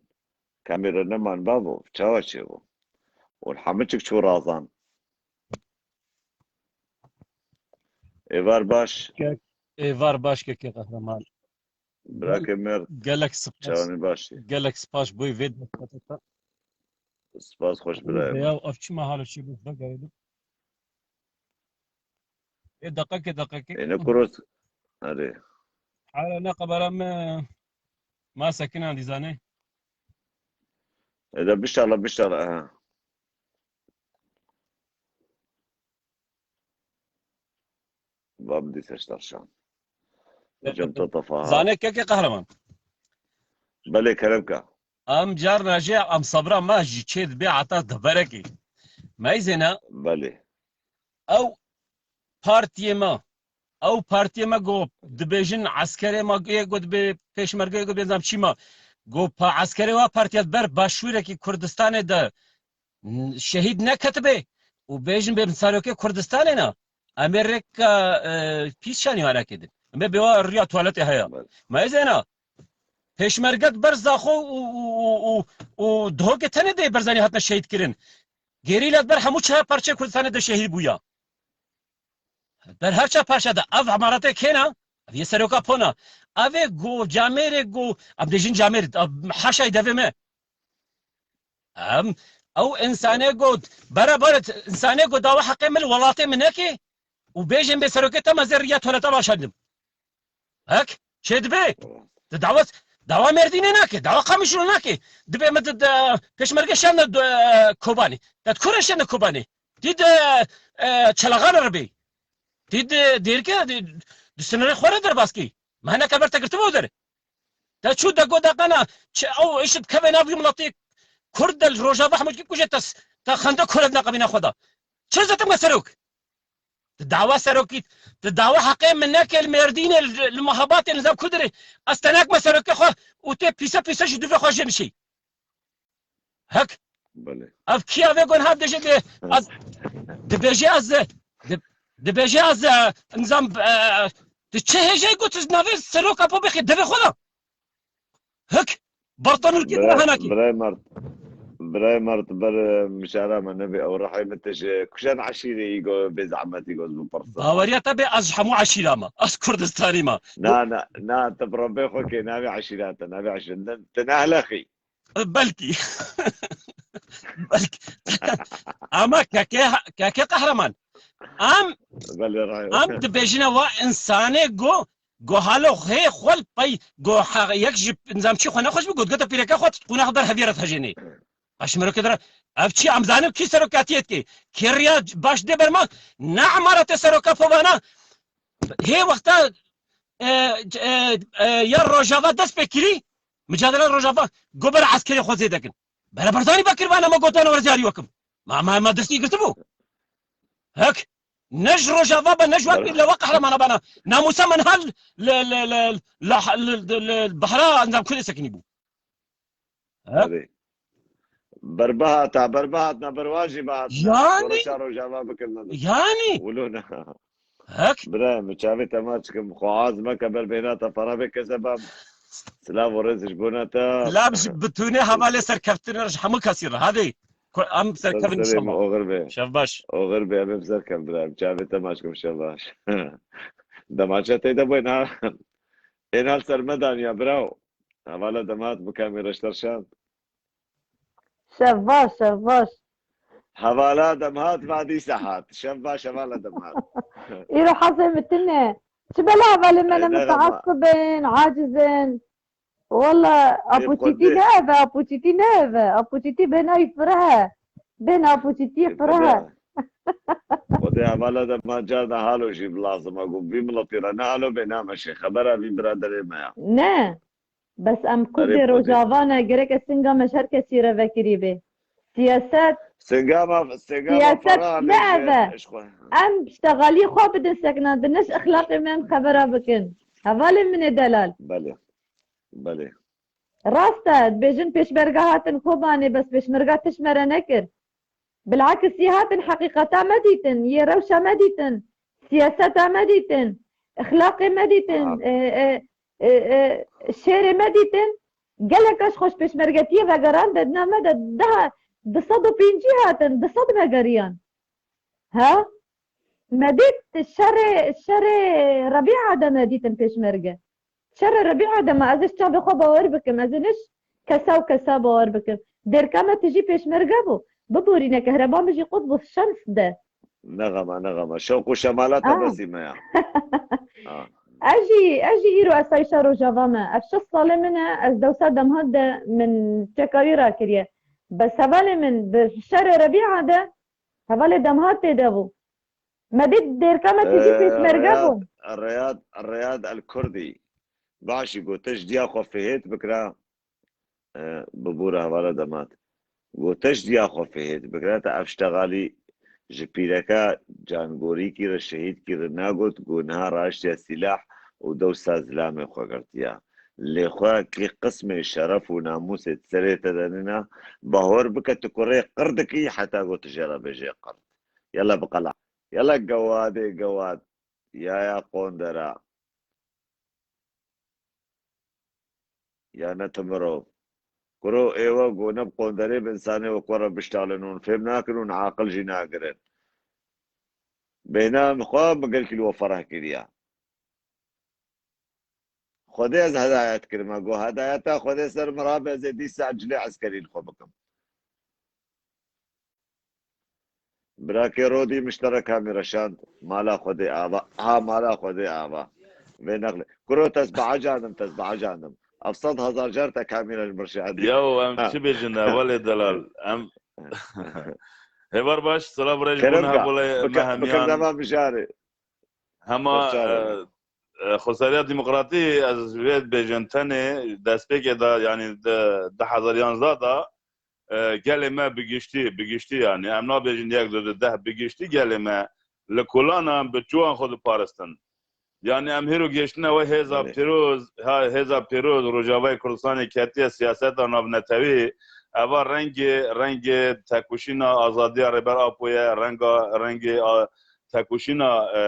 Kamera neman babo, çawa çêbû? Û hemû çik çû razan. Êvar baş. Kek, êvar baş kekê qehreman. Birakê me, gelek spas. Çawanî baş e. Gelek spas boy vê destxeta. Spas xweş birayê me. Ya ev çima hala çi bû vegerîdim. Ê deqekê, deqekê. Ê ne kuros. Erê. Hala ne xebera me ma sekinan dîzane. Ê de bişala, bişala, ha. Vam dî seştarşan. Cem to tefaha. Zane keke qehreman. Belê kerem ka. Em carna jê em sebra me jî çê dibe heta deverekê. Meyzêne. Belê. Ew partiyê me. Ew partiyê me got dibêjin eskerê me yê got dibê pêşmergeyê got bêzam çî me. Got pa eskerê wa partiya ber başûrekî Kurdistanê de n-, şehîd neketibe û bêjin bê serokê Kurdistanê ne. Em ê rêka, e, pîs şanî wana kedin. Em ê bêwa riya tuwaletê heye. Me zêna. Pêşmerget ber Zaxo û, û, û, û, û Dihokê tenê dê berzanî hatine şehîd kirin. Gerîla ber hemû çiha parçeyê Kurdistanê de şehîd bûya. Ber her çar parça de ev emaretê kêna, ev yê seroka pona. Ev ê go camêrê go, em dêjin camêr, ev haşayê devê me. Em, ew insanê go, beraber insanê go dawa heqê min li welatê min neke û bêjin bê serokê te me zê riya tuvaleta başandim. Hek, çê dibe. Di dawa, dawa Mêrdînê nake, dawa Qamişlo nake. Dibe me di, di pêşmerge şende, di, Kobanê. Di kure şende Kobanê. Dî di, e, Çelegan re bê. Dî di, dêrke, di, di sinirê xwe re derbas kî. Me hineke ber te girtibo der. Te çû de got de qena, çi ew îşit keve nav wî miletê Kurd de li Rojava hemû kî kuje te, te xende kore di neqebîna xwe de. Çi zetim me serok? Di dawa serokî, di dawa heqê min neke li Mêrdînê, li, li Mehabatê, nizam ku dirê. Ez tenek me serokê xwe û tê pîse pîse ji dûvê xwe jê nişî. Hek. Belê. Ev kiya vê gon hav dêje dê, ez, dibêje ez, di, dibêje ez, nizam, e, di çi hêjayî got, tu navê seroka po bixê devê xwe de? Hik! Bartanurkî Bira-, hana kî. Birayê Mert. Birayê Mert ber, e, mişara me nebê ew rehê min te ji kuşan eşîrê îgo bê zehmet îgo ez bipirsa. Baweriya te bê ez ji hemû eşîra me. Ez Kurdistanî me. Na, na, na, te bi Rebbê xwe kê navê eşîra te, navê eşîra te, te ne helexî. Belkî. Belkî. Ama keke, keke qehreman. Em, Belê rayê. Em dibêjine wa insanê go, go halo xê xwe li pey, go ha-, yek ji nizam çi xwe nexweş bi, go digota pîreke xwe, qûna xwe ber heviyê re dihejênê. Eşmerokê dira, ev çi em zanin kî serokatiyê dike? Kê riya baş dê berma? Ne emaretê seroka povana. Hê wexta, e, e, e, ya Rojava dest pê kirî, micadela Rojava, go ber eskerê xwe zêde kin. Bere Barzanî vekir vana me gotana were ziyarî wekim. Ma, ma, ma destî girtibû. Hek, ne ji Rojava be, ne ji wek Ber- le we qehramana bana. Namûsa min hal le, le, le, le, le, le, le, behra endam kulê sekinî bû. Hek? Erê. Berbihat ha, berbihat na berwajî bihat. Yani? Rojava bikin. Yani? Wilo na. Hek? Bira, min çavê te maç kim, xwe az meke ber bêhna te para bê kese bam. Silav û rêz ji bona te. Silav ji bitûnê hevalê serkeftinê ji hemû kesî re. Hadi. Ku-, em serkevin inşallah. Oxir be. Şev baş. Oxir be, em serkevin bira. Çavê te maç kim şev baş. Demaça tê de bû, êna, êna ser me daniya, bravo. Hevala demat bi kamî reşter şand. Şev baş, şev baş. Hevala demhat vadî sehat. Şev baş, hevala demhat. Îro hezê min tune. Çi bela hevalê me ne mutaasib in, aciz in. Walla, Apoçîtî ne ev e, Apoçîtî ne ev e. Apoçîtî bênayî fireh e. Bêna Apoçîtî fireh e. Xwedê hevala de ma carna halo jî bi lazim e. Got, vî miletî re ne halo bê name şê. Xebera vî biraderê me ya. Ne. Bes em Kurdê Rojava ne, gerek e singa me ji her kesî re vekirî bê. Siyaset, Singa ma, singa ma siyaset ne ev e. Em ştegaliyê xwe bidin sekna, di ne ji exlaqê me em xebera bikin. Hevalê min ê delal. Belê. Belê. Rast e, dibêjin pêşmerge hatin Kobanê, bes pêşmerga tişt me re nekir. Bilakis yê hatin heqîqeta me dîtin, yê rewşa me dîtin, siyaseta me dîtin, exlaqê me dîtin, e, e, e, e, şêrê me dîtin. Gelek ji xwe ji pêşmergetiyê vegeran de, di nav me de daha du sed û pêncî hatin, du sed vegeriyan. Ha? Me dît şerê, şerê Rebîa de me dîtin pêşmerge. Şerê Rebîa de me, ez ê ji çavê xwe bawer bikim, ez ê ne ji kesa û kesa bawer bikim. Dêrka me tijî pêşmerge bû. Biborîne, kehreba min jî qut bû şems de. Nexema, nexema. Şewq û şemala te Ah. besî me ya. Ah. Ez jî, ez jî îro esayîşa Rojava me. Ev şeş salê min e, ez dewsa demhat de min çeka wî rakiriye. Bes hevalê min bi şerê Rebîa de, hevalê demhat tê de bû. Me dît dêrka me tijî Ee, pêşmerge Riyad, bû. Riyad, Riyad El Kurdî. Başî got, te ji diya xwe fihêt bikira, e, bibûra hevala demat. Got, te ji diya xwe fihêt bikira, te ev ştegalî ji pîreka cangorîkî re, şehîdkî re nagot, got, niha raştiye sîlah û dewsa zilamê xwe girtiya. Lê xwe kî qismê şeref û namûsê serê te de nîna, bahor bike tu kurê qir dikî, heta got tu jê re bêjê qir. Yala biqela. Yala gewadê gewad. Ya ya qondera. Ya ne tu mirov. Kuro êwe go ne bi qonderê bi insanê we ku re biştalin hûn fêm nakin hûn aqil jî nagirin. Bêhna min xwe min gelkî li we fereh kiriya. Xwedê ez hedayet kirime. Got, hedayeta Xwedê ser min rabe, ez ê dîsa cilê eskerî li xwe bikim. Birakê Rodî miştereka min reşand. Mala Xwedê ava. Ha, mala Xwedê ava. Vê nexlê. Kuro tesbiha candim, tesbiha candim. Ev sed hezar car te kamî re ji min reşandî. Yaw, em Ha. çi bêjin, hevalê delal? Em Hêvar baş, silav û rêz ji bo Kerem ka. hevalê me Bike-, hemiyan. Bikirdema mijarê. Hema, Beşar e, abi. e, Xweseriya Demokratî, ez vê dibêjin tenê destpêkê de, yanî di du hezar yanzdeh de, e, gelê me bi giştî, bi giştî yanî, em nabêjin yek, du, du, deh, bi giştî gelê me li kolanan bi çûyan xwe diparistin. Yanî em hêro gêştine we hêza Belê. pîroz, ha, hêza pîroz Rojavayê Kurdistanê ketiye siyaseta navnetewî, eva rengê, rengê tekoşîna azadiya Rêber Apo ye, renga, rengê a, tekoşîna, e,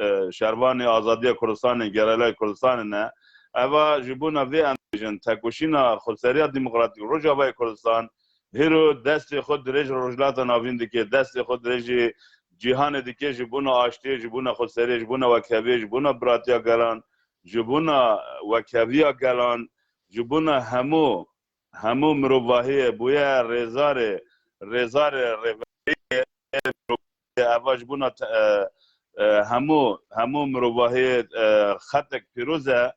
e, şervanê azadiya Kurdistanê, gerîlayê Kurdistanê ne. Eva ji bona vê em bêjin, tekoşîna Xweseriya Demokratîk Rojavayê Kurdistan hêro destê xwe dirêj Rojhilata Navîn dike, destê xwe dirêjî cîhanê dike ji bona aştiyê, ji bona xweseriyê, ji bona wekheviyê, ji bona biratiya gelan, ji bona wekheviya gelan, ji bona hemû hemû mirovahiyê bûye rêzarê, rêzarê rêveriyê, eva ji bona te-, e, e, hemû, hemû mirovahiyê, e, xetek pîroz e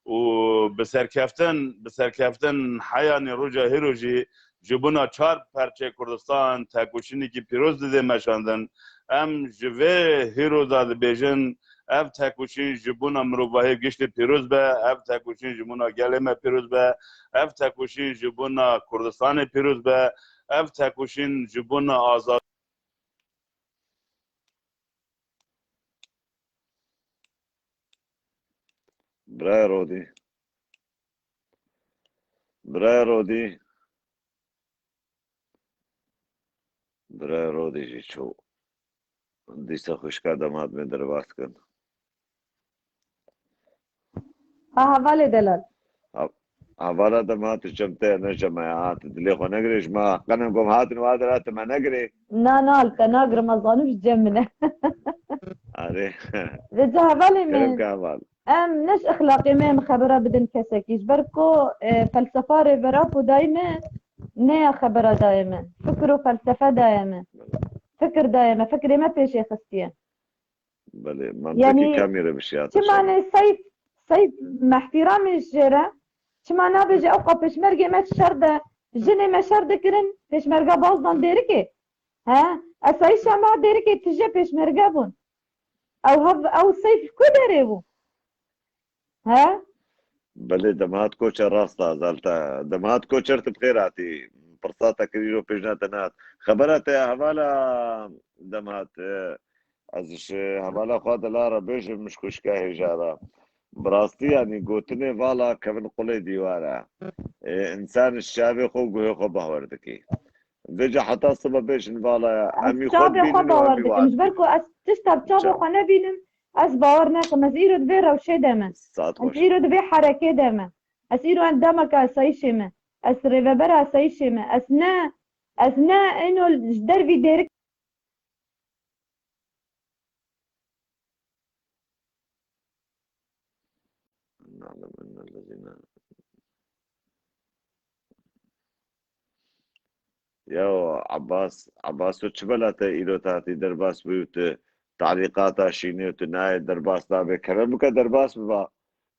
û bi serkeftin, bi serkeftin heyanî roja hêro jî ji bona çar perçeyê Kurdistan tekoşînekî pîroz dide meşandin. Em ji vê hêro de dibêjin, ev tekoşîn ji bona mirovahiyê giştî pîroz be, ev tekoşîn ji bona gelê me pîroz be, ev tekoşîn ji bona Kurdistanê pîroz be, ev tekoşîn ji bona azad- Birayê Rodî. Birayê Rodî. Birayê Rodî jî çû. Dîsa xwişka demat me derbas kin. Ha, hevalê delal. Ha, Hevala dem hat û çem te ne cemaat. Dilê xwe negirê ji me. Qenem gom hatin wa dera te me negirê. Na, na, li te nagirim, ez zanim ji cem min e. Arê. Vêca hevalê Kerem min, ke heval. Em ne ji exlaqê me em xebera bidin kesekî. Ji ber ku e, felsefa rêvera ku dayê me ne ya xebera dayê me. Fikir û felsefe dayê me. Fikir dayê me. Fikrê me pêşê xistiye. Belê, mantekî Yanî, kamî re bişiya te çima şerê. Ne Seyf, Seyf me ihtiramê ji jê re, çima nabêje ew qa pêşmergê me şer de, jinê me şer dikirin, pêşmerga bazdan Dêrikê? He? Esayîşa me Dêrikê tije pêşmerge bûn. Ew hev, ew Seyf ku derê bû? He? Belê, Demhat Koçer rast e, Zal te. Demhat Koçer tu bi xêr hatî. Pirsa te kir îro pêjna te nehat. Xebera te ya hevala Demhat, e, ez ji hevala xwe de la re bêjim ji xwişka hêja re. Bi rastî yanî gotinê vala kevin qulê dîwar e. E, însan ji çavê xwe û guhê xwe bawer dikî. Vêca heta sibe bêjin vala ya. Em î xwe dibînin û em î waz dikin. Ji ber ku ez tişta bi çavê xwe nebînim, ez bawer nakim. Ez îro di vê rewşê de me. Ez îro di vê herekê de me. Ez îro endameka esayîşê me. Ez rêvebera esayîşê me. Ez ne, ez ne êno ji dervî Dêrik. نعلم أن الذين Ya Abbas, Abbas, tu çi bela te îro te hatî derbas bû û tu talîqata şînê û tu nayê derbas nabê. Kerem bike derbas biba.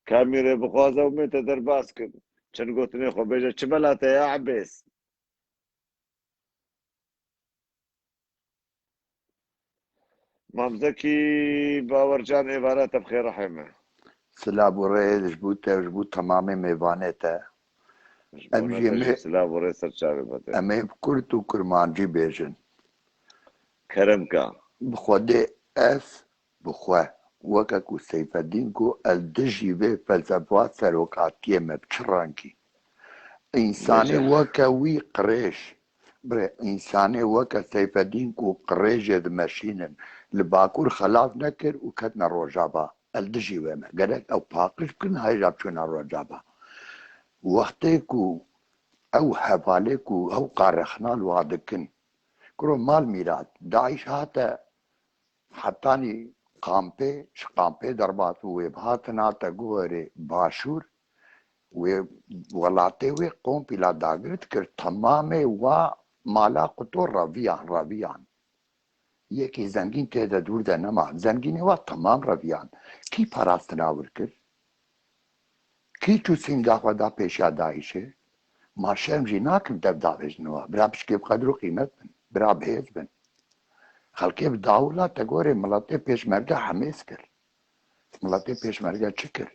Kamîrê bixwaze û mê te derbas kin. Çend gotinê xwe bêje, çi bela te ya Ebês? Mam Zekî Bawercan êvara te bi xêr rehê me. Silav û rêz ji bo te û ji bo temamê mêvanê te. Ji Em bona jî te jî me- silav û rêz ser çavê me te. Em ê bi kurt û kurmancî bêjin. Kerem ka. Bi Xwedê ez bi xwe weke ku Seyfedîn got ez dijî vê felsefa serokatiyê me bi çi rengî? Însanê Bêje. Weke wî qirêj. Birê, însanê weke Seyfedîn ku qirêjê dimeşînin, li Bakur xelas nekir û ketine Rojava. El dijî wê me. Gerek ew paqij bikin, hêja biçûne Rojava. Wextê ku ew hevalê ku ew qarexna li wa dikin, kuro mal mîrat, DAIŞ hate hetanî kampê, ji kampê derbas û wê bihatin hate guherê başûr, wê welatê wê kompîla dagir dikir, temamê wa mala quto reviyan, reviyan. Yekî zengîn tê de dûr de nema. Zengînê wa temam reviyan. Kî parastina wir kir? Kî çû sînga xwe da pêşiya DAIŞê? Ma şerm jî nakin dev davêjin wa? Bira pişkê bi qedr û qîmet bin. Bira bi hêz bin. Xelkê bi dawula te gorê miletê pêşmerge hemêz kir. Miletê pêşmerge çi kir?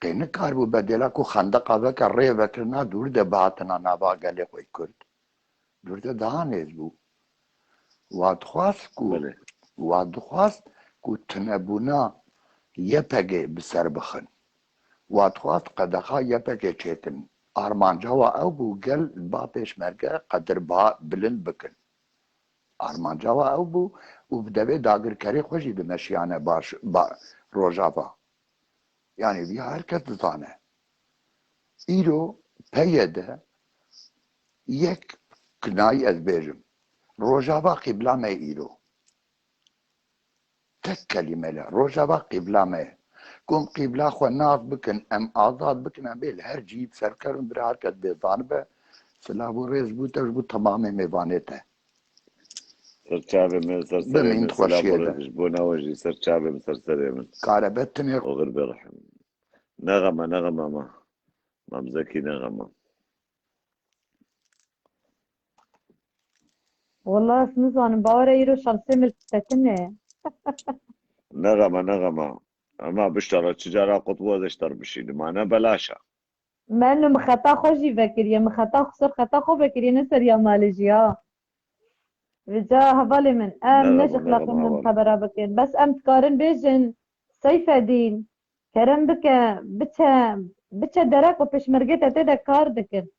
Qê nikaribû bedêla ku xendeqa veke rê vekirina dûr de bihatina nava gelê xwe yê Kurd. Dûr de daha nêz bû. Wa dixwast ku Belê. Wa dixwast ku tunebûna YPG'ê bi ser bixin. Wa dixwast qedexa YPG'ê çêkin. Armanca wa ew bû gel ba pêşmerge qedir ba bilind bikin. Armanca wa ew bû û bi devê dagirkerê xwe jî dimeşiyane baş, ba, Rojava. Yanî vî her kes dizane. Îro PYD yek kinayî ez bêjim. Rojava qîbla me îro. Tek kelîme le. Rojava qîbla me ye. Ku em qîbla xwe nas bikin, em azad bikin, em bê li her cihî bi ser kevin, bira her kes bê zanibe. Silav û rêz ji bo te, ji bo temamê mêvanê te. Ser çavê me, ser serê Bimîn me, silav û xweşiyê de. Rêz ji bo nawe jî, ser çavê min, ser serê min. Karebe tinê. Oxir be rehim. Nexeme, nexeme ma. Mam Zekî nexeme. Wala ez nizanim, bawere îro şansê min li te tune ye. Nexeme, nexeme. Ema biştara çi cara qutbû ez ê ji te re bişînim. Ma ne belaş e. Me no min xeta xwe jî vekiriye, min xeta xwe ser xeta xwe vekiriye, ne ser ya malê jî ha. Vêca hevalê min, em ne ji Nexeme, nexeme, ixlaqê min heval. Xebera bikin. Bes em dikarin bêjin, Seyfedîn, kerem bike, biçe, biçe derek û pêşmergê te tê de kar dikin.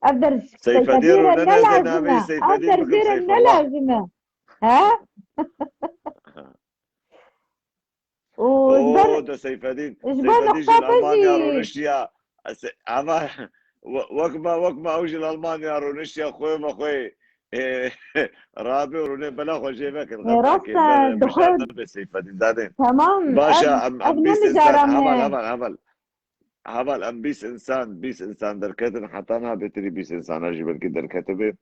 Ev der Seyfedîn Seyfedîn re ne lazim e. Ev der jê re ne lazim e. He? û ji ber O de Seyfedîn, ji bo Seyfedîn ji li nuqta pê Almanya jî rûniştiya. Ama we- wek me, wek me ew ji li Almanya rûniştiya xwe me xwe e, rabe û rûnê bela xwe jê vekin. Ê, rast Xetakê e, ber dixwe mijar nebe Seyfedîn danê. Tamam, Baş e, ev, em, ev em ne bîst mijara insan, me heval, ye. Heval, heval. Heval, em bîst insan, bîst insan derketin, heta niha bêtirî bîst insana jî belkî derketibe.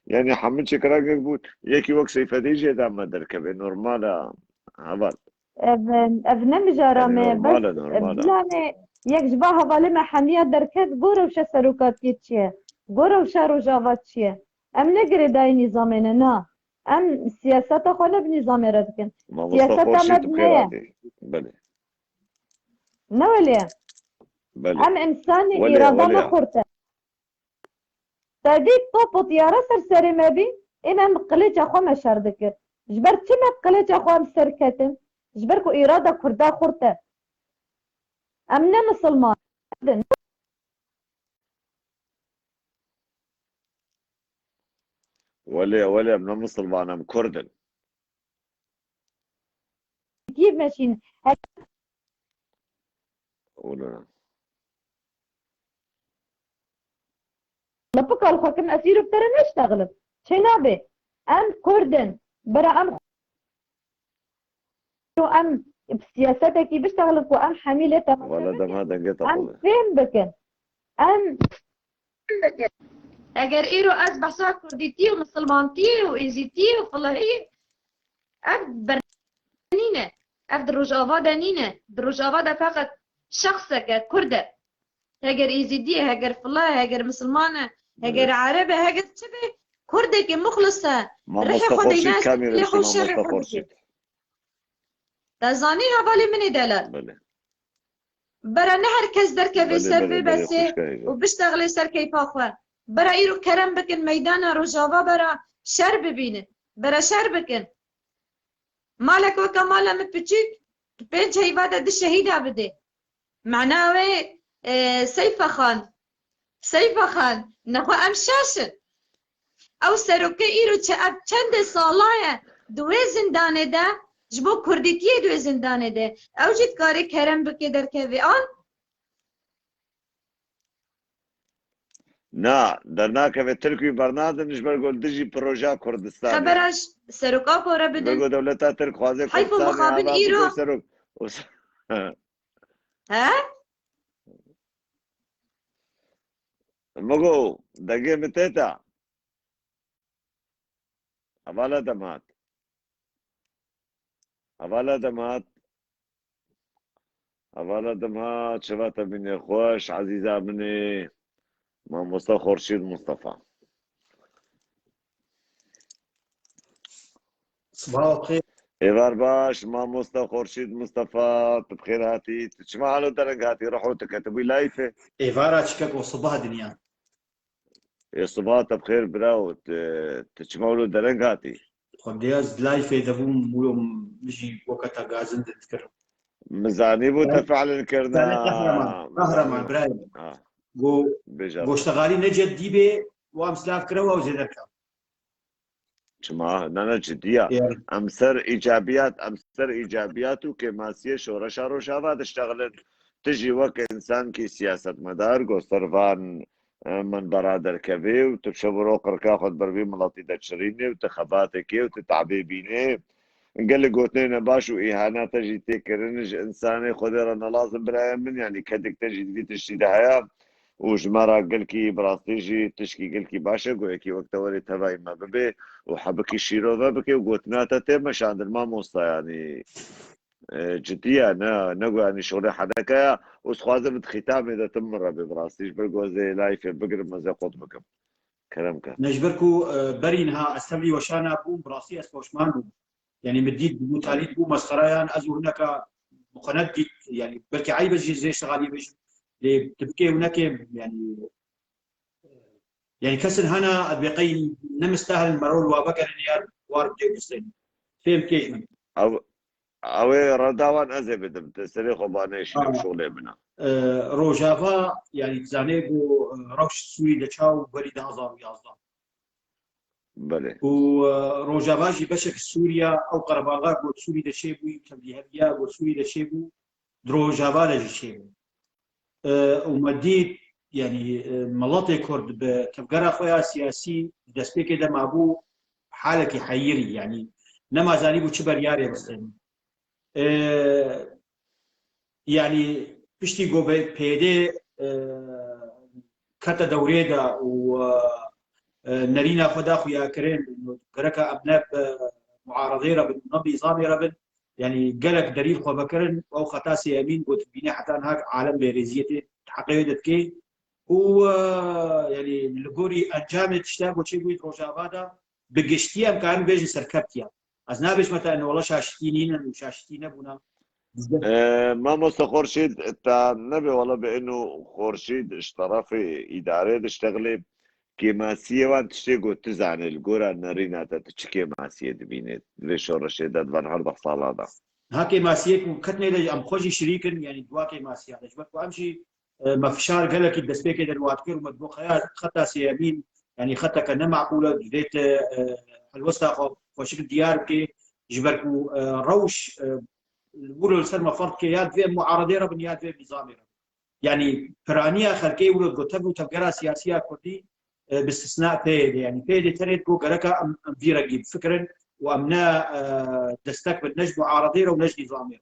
Yani hemû çêkiragek bû, yekî wek Seyfedîn jê de me derkeve, normal e, heval. Ev, ev ne mijara Yani me ye, bes normal e, normal e. Bilanê yek ji va hevalê me hemiya derket, go rewşa serokatiyê çi ye, go rewşa Rojava çi ye. Em ne girêdayî nîzamê ne, na. Em siyaseta xwe ne bi nîzamê re dikin. Mamosta Siyaseta Xorşîd, me tu bi bi ne xêr ye. Hatî. Belê. Ne welê. Belê. Em insanê Welê, îrada me welê. xurt e. Te dît top û tiyare ser serê me bî, ê me em bi qilêça xwe me şer dikir. Ji ber çi me bi qilêça xwe em ser ketin? Ji ber ku îrada Kurda xurt e. Em ne misilman in. Welê, welê, em ne misilman, em Kurd in. Kî meşîn. Wele. Lapika li xwe kim, ez îro bi te re neştexlim. Çê nabe. Em Kurd in. Bira em em bi siyasetekî biştexilin ku em hemî lê temam Wele nebikin. dema dengê te Em qul e. fêm bikin. Em Eger îro ez behsa kurdîtiyê û misilmantiyê û êzîtiyê û filehiyê, ev ber nîne. Ev di Rojava de nîne. Di Rojava de feqet şexseke Kurd e. Heger Êzîdî ye, heger Fila ye, heger Misilman e, heger Ereb e, heger çi be, Kurdekî muxlis e. Rihê Mamosta xwe Xorşîd deyne kamî lê re xwe dişî şerê Mamosta xwe dike. Xorşîd. Te zanî hevalê min ê delal. Belê. Bera ne her kes derkeve Belê, ser belê, vê belê, besê xwişka hêja. û biştexile ser keyfa xwe. Bera îro kerem bikin meydana Rojava bera şer bibînin. Bera şer bikin. Malek weke mala min piçûk, di pênc heyva de du şehîda bidê. Mana wê, e, Seyfe Xan. Seyfe Xan, nexwe em şaş in. Ew serokê îro çi ev çendê sala ye di wê zindanê de, ji bo kurdîtiyê di wê zindanê de. Ew jî dikarê kerem bike derkeve an? Na, dernakeve, Tirk wî bernadin ji ber ku li dijî projeya Kurdistanê. Xebera ji seroka pore bidin. Ji ber ku dewleta Tirk xwaze Heyf û Kurdistanê mixabin ava bike îro. serok. He? Migo, dengê min tê te. Hevala demat. Hevala demat. Hevala demat, çava te bîne xweş, ezîza min ê. Mamosta Xorşîd Mustafa. Sibaha xêr. Êvar baş, mamosta Xorşîd Mustafa, tu bi xêr hatî. Tu çima halo dereng hatî, rih û tu ketibû layfê? Êvara çikek o sibaha dinya. Ê sibaha te bi xêr birawo, tu, tu çima wilo dereng hatî? Xwedê ez layfê de bûm, wilo min jî weke te gazin dikirim. Min zanîbû te fe'lin kirine. Sare qehreman, qehreman birayê min. Ha, Go, bêje. Goştegarî ne ceddî bê, wa em silav kire, wa zêde bike. Çima? Ne, ne, cidî ya. Yani, Em ser îcabiyat, em ser îcabiyat û kêmasiyê şoreşa Rojava diştexilin. Tu jî wek însankî siyasetmedar, go ser van, e, minbera derkevê û tu şev û roj qirka xwe di ber vî miletî de çirînê û tu xebatekê û tu tabê bînê. Gelek gotinê nebaş û îhana te jî tê kirin ji însanê Xwedê re ne lazim birayê min, yanî kedek te jî di vî tiştî de heye. Û ji me re gelkî bi rastî jî tişkî gelkî baş e, ku yekî wek te werê tevayî me bibe û hebikî şîrove bike û gotina te tê meşandin mamosta, yanî, e, cidî ye, ne, ne ku yanî şolê hedeke ye û dixwazim di xîtamê de tu min re bê bi rastî ji ber ku ez ê layfê bigirim, ez ê qut bikim. Kerem ke. Ne ji ber ku, e, berî niha ez tevlî weşana bûm, bi rastî ez poşman bûm. Yanî min dît bû talît bû mesxerayan, ez û hineka muqenet dît, yanî belkî eyb e jî zê şixalî bêjim. Lê tu bikê û nekê, yanî, yanî kesin hene, ez bê qey ne mistahil merol wa vegerin yar war bidê bistenî. Fêm kêş min. Ew, ew ê redawan ez ê bidim, te serê xwe ba nêşînim, şolê min e. E, Rojava, yanî dizanê ku, e, rewş Sûrî de çaw werî du hazar û yazdeh. Belê. û e, Rojava jî beşek Sûriya, ew qerebalxa ku Sûrî de çêbû, tevlîheviya ku Sûrî de çêbû, di Rojava de jî çêbû. E, û me dît, yanî e, miletê Kurd bi tevgera xwe ya siyasî di destpêkê de mabû halekî heyirî, yanî nema zanîbû çi beryarê bistêne. E, yanî piştî ku be- P Y D e, kete dewrê de û e, nerîna xwe da xuyakirin, gereka em ne bi muaredê re bin, ne bi nîzamê re bin, yanî gelek delîl xwe vekirin, ew xeta sêyemîn got bîne heta niha alem bêrêziyê tê heqê wê de dikê û e, yanî li gorî encamê tişta ku çêbûyî di Rojava de bi giştî em karin bêjin serkeftiye. Ez nabêjme te eno wela şaşitî nînin û şaşitî nebûna. E, Mamoste Xorşîd, te nebe wela bi eno Xorşîd ji terefê îdarê diştexilê kêmasiyê wan tiştê ku tu zanê li gora nerîna te tu çi kêmasiyê dibînê di vê şoreşê de di van her deh sala de? Ha kêmasiyê ku ketnê de em xwe jî şirîk in, yanî di wa kêmasiya de. Ji ber ku em jî e, me fişar gelekî destpêkê de li wan dikir û me digot xeya xeta sêyemîn, yanî xeteke ne meqûl e, divê te e, helwesta xwe xweşik diyar bikê, ji ber ku e, rewş e, wilo li ser me ferz dike, ya divê em muaredê re bin ya divê em nîzamê re bin. Yanî piraniya xelkê wilo digot tev û tevgera siyasî ya kurdî e, bi istisna P Y D, yanî P Y D tenê digot gereka em, em vî rengî bifikirin û em ne e, destek bin ne ji muaredê re û ne ji nîzamê re.